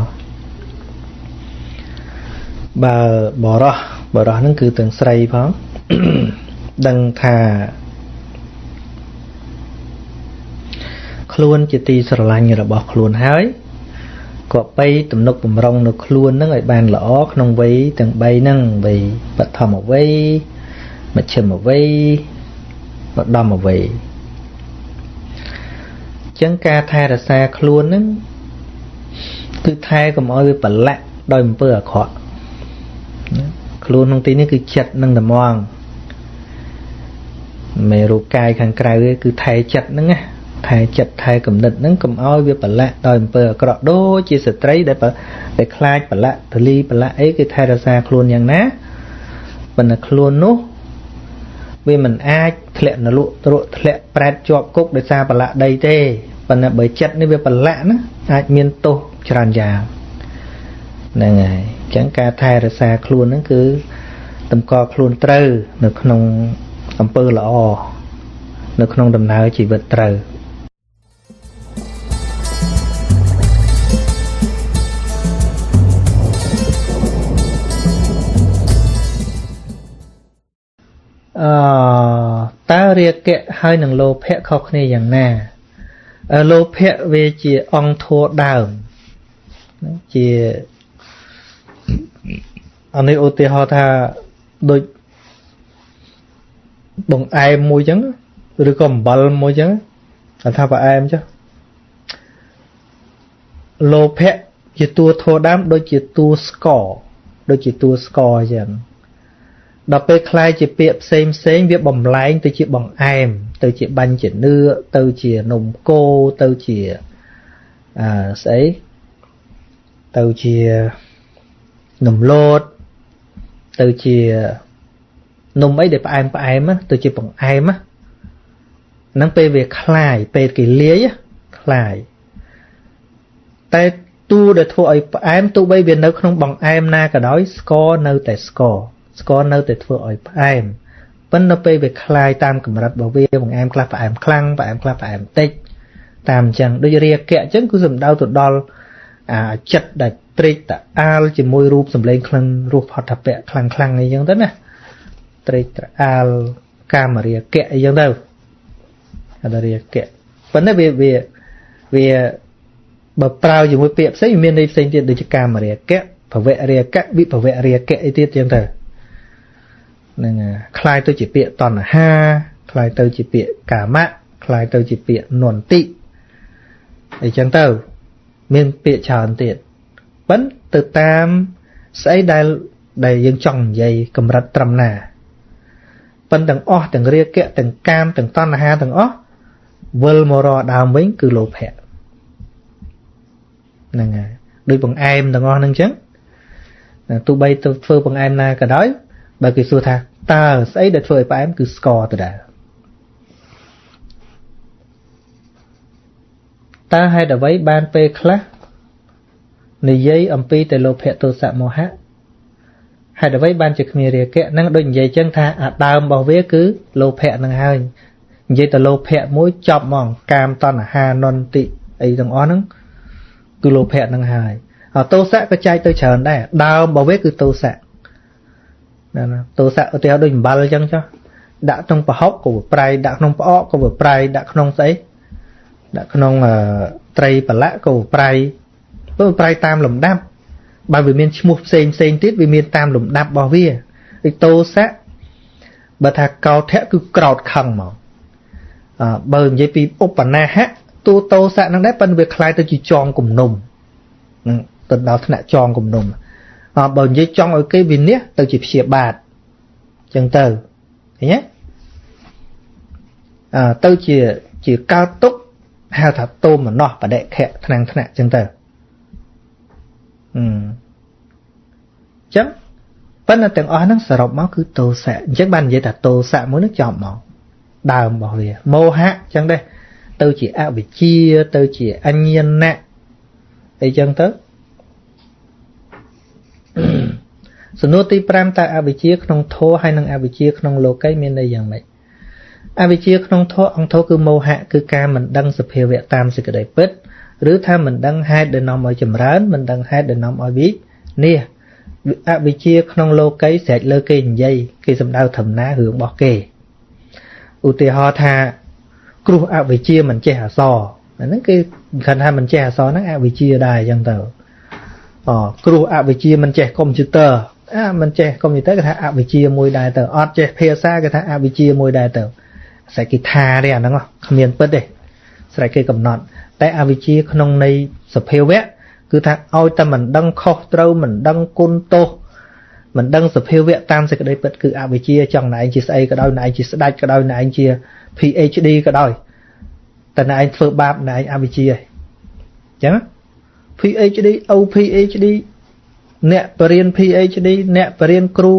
បើបរោះហ្នឹងគឺទាំងស្រីផងដឹងថាខ្លួនជាទីស្រឡាញ់របស់ខ្លួនហើយក៏បីទំនុកបំរុងនៅខ្លួនហ្នឹងឲ្យបានល្អក្នុងវ័យទាំង3ហ្នឹងវ័យបឋមវ័យមជ្ឈិមវ័យឧត្តមវ័យចឹងការថែរក្សាខ្លួនហ្នឹងគឺថែកុំឲ្យវាប្រឡាក់ដោយអំពើអាក្រក់ខ្លួនក្នុងទីនេះគឺចិត្តនឹងត្មងមិនរូបកាយខាងក្រៅទេគឺថែចិត្តហ្នឹងណាថែចិត្តថែគំនិតហ្នឹងកុំឲ្យវាប្រឡាក់ដោយអំពើអាក្រក់ដូចជាស្ត្រីដែលខ្លាចប្រឡាក់ទលីប្រឡាក់អីគេថែរក្សាខ្លួនយ៉ាងណាប៉ុន្តែខ្លួននោះវាមិនអាចធ្លាក់នរកទ្រក់ធ្លាក់ប្រែតជាប់គុកដោយសារប្រឡាក់ដីទេប៉ុន្តែបើចិត្តនេះវាប្រឡាក់ណាអាចមានទោសច្រើនយ៉ាងហ្នឹងហើយអញ្ចឹងការថែរក្សាខ្លួនហ្នឹងគឺតម្កល់ខ្លួនត្រូវនៅក្នុងអំពើល្អនៅក្នុងដំណើរជីវិតត្រូវតើរាគៈហើយនឹងលោភៈខុសគ្នាយ៉ាងណាលោភៈវាជាអង្គធម៌ដើមជាអានេះឧទាហរណ៍ថាដូចបង្អែមមួយចឹងឬក៏អំបិលមួយចឹងថាផ្អែមចុះលោភៈជាតួធម៌ដើមដូចជាតួស្ករដូចជាតួស្ករចឹងដល់ពេលคล้ายជាពាក្យផ្សេងវាបំលែងទៅជាបង្អែម ទៅជាបាញ់ជានឿទៅជានំគោទៅជាអឺស្អីទៅជានំលតទៅជានំអីដែលផ្អែមផ្អែមទៅជាបង្អែមហ្នឹងពេលវាคลายពេលគេលាយคลายតែតួដែលធ្វើឲ្យផ្អែមទោះបីវានៅក្នុងបង្អែមណាក៏ដោយស្ករនៅតែស្ករស្ករនៅតែធ្វើឲ្យផ្អែមប៉ុន្តែពេលវាคลายតាមកម្រិតរបស់វាបង្អែមខ្លះផ្អែមខ្លាំងផ្អែមខ្លះផ្អែមតិចតាមអញ្ចឹងដូចរាគៈអញ្ចឹងគឺសំដៅទៅដល់អាចិត្តដែលត្រេកត្រអាលជាមួយរូបសម្លេងក្លិនរសផតពៈខ្លាំងខ្លាំងអីចឹងទៅណាត្រេកត្រអាលកាមរាគៈអីចឹងទៅអដរាគៈប៉ុន្តែវាវាវាបើប្រើជាមួយពាក្យផ្សេងមានន័យផ្សេងទៀតដូចជាកាមរាគៈភវរាគៈវិភវរាគៈអីទៀតចឹងទៅហ្នឹងคล้ายទៅជាពាក្យតណ្ហាคล้ายទៅជាពាក្យកាមៈคล้ายទៅជាពាក្យនន្តិអីចឹងទៅមានពាក្យច្រើនទៀតប៉ិនទៅតាមស្អីដែលដែលយើងចង់និយាយកម្រិតត្រឹមណាប៉ិនទាំងអស់ទាំងរាគៈទាំងកាមទាំងតណ្ហាទាំងអស់វិលមករកដើមវិញគឺលោភៈហ្នឹងហើយដូចបង្អែមទាំងអស់ហ្នឹងចឹងទោះបីទៅធ្វើបង្អែមណាក៏ដោយបើគេសួរថាតើស្អីដែលធ្វើឲ្យផ្អែមគឺស្ករដដែលតើហេតុអ្វីបានពេលខ្លះនិយាយអំពីតែលោភៈទោសៈមោហៈហេតុអ្វីបានជាគ្មានរាគៈនឹងដូចនិយាយចឹងថាអាដើមរបស់វាគឺលោភៈនឹងហើយនិយាយតែលោភៈមួយចប់ហ្មងកាមតណ្ហានន្តិអីទាំងអស់ហ្នឹងគឺលោភៈនឹងហើយអទោសៈក៏ចែកទៅច្រើនដែរដើមរបស់វាគឺទោសៈណាទោសៈឧទាហរណ៍ដូចអំបិលអញ្ចឹងចុះដាក់ក្នុងប្រហុកក៏វាប្រៃដាក់ក្នុងផ្អកក៏វាប្រៃដាក់ក្នុងស្អីដាក់ក្នុងត្រីប្រឡាក់ក៏វាប្រៃព្រោះប្រៃតាមលំដាប់បើវាមានឈ្មោះផ្សេងផ្សេងទៀតវាមានតាមលំដាប់របស់វាដូចទោសៈបើថាកោធៈគឺក្រោតខឹងមកបើនិយាយពីឧបនាហៈតួទោសៈហ្នឹងដែរប៉ុន្តែវាคล้ายទៅជាចងគំនុំហ្នឹងទៅដល់ថ្នាក់ចងគំនុំបើនិយាយចង់ឲ្យគេវិនិច្ឆ័យទៅជាព្យាបាទអញ្ចឹងទៅឃើញទេទៅជាជាកើតទុកហៅថាទោមនស្សបដិខៈថ្នាំងថ្នាក់អញ្ចឹងទៅអញ្ចឹងប៉ុន្តែទាំងអស់ហ្នឹងសរុបមកគឺទោសៈអញ្ចឹងបាននិយាយថាទោសៈមួយហ្នឹងចប់មកដើមរបស់វាមោហៈអញ្ចឹងដែរទៅជាអវិជ្ជាទៅជាអញ្ញាណៈអីចឹងទៅសំណួរទី5តើអវិជ្ជាក្នុងធម៌ហើយនិងអវិជ្ជាក្នុងលោកីមានន័យយ៉ាងម៉េចអវិជ្ជាក្នុងធម៌អង្គធម៌គឺមោហៈគឺការមិនដឹងសភាវៈតាមសេចក្តីពិតឬថាមិនដឹងហេតុដែលនាំឲ្យចម្រើនមិនដឹងហេតុដែលនាំឲ្យវិនិច្ឆ័យអវិជ្ជាក្នុងលោកីស្រេចលើគេនិយាយគេសំដៅធម្មណារឿងរបស់គេឧទាហរណ៍ថាគ្រោះអវិជ្ជាមិនចេះអក្សរហ្នឹងគេខិនថាមិនចេះអក្សរហ្នឹងអវិជ្ជាដែរអញ្ចឹងទៅគ្រោះអវិជ្ជាមិនចេះកុំព្យូទ័រមិនចេះកុំព្យូទ័រគេថាអវិជ្ជាមួយដែរទៅអត់ចេះភាសាគេថាអវិជ្ជាមួយដែរទៅស្រេចគេថាទេអាហ្នឹងគ្មានពិតទេស្រេចគេកំណត់តែអវិជ្ជាក្នុងន័យសភាវៈគឺថាឲ្យតែមិនដឹងខុសត្រូវមិនដឹងគុណទោសមិនដឹងសភាវៈតាមសេចក្តីពិតគឺអវិជ្ជាចង់ណែឯងជាស្អីក៏ដោយណែឯងជាស្ដេចក៏ដោយណែឯងជា PhD ក៏ដោយតែណែឯងធ្វើបាបណែឯងអវិជ្ជាហើយអញ្ចឹង PhD OPhD អ្នកបរិញ្ញា PhD អ្នកបរិញ្ញាគ្រូ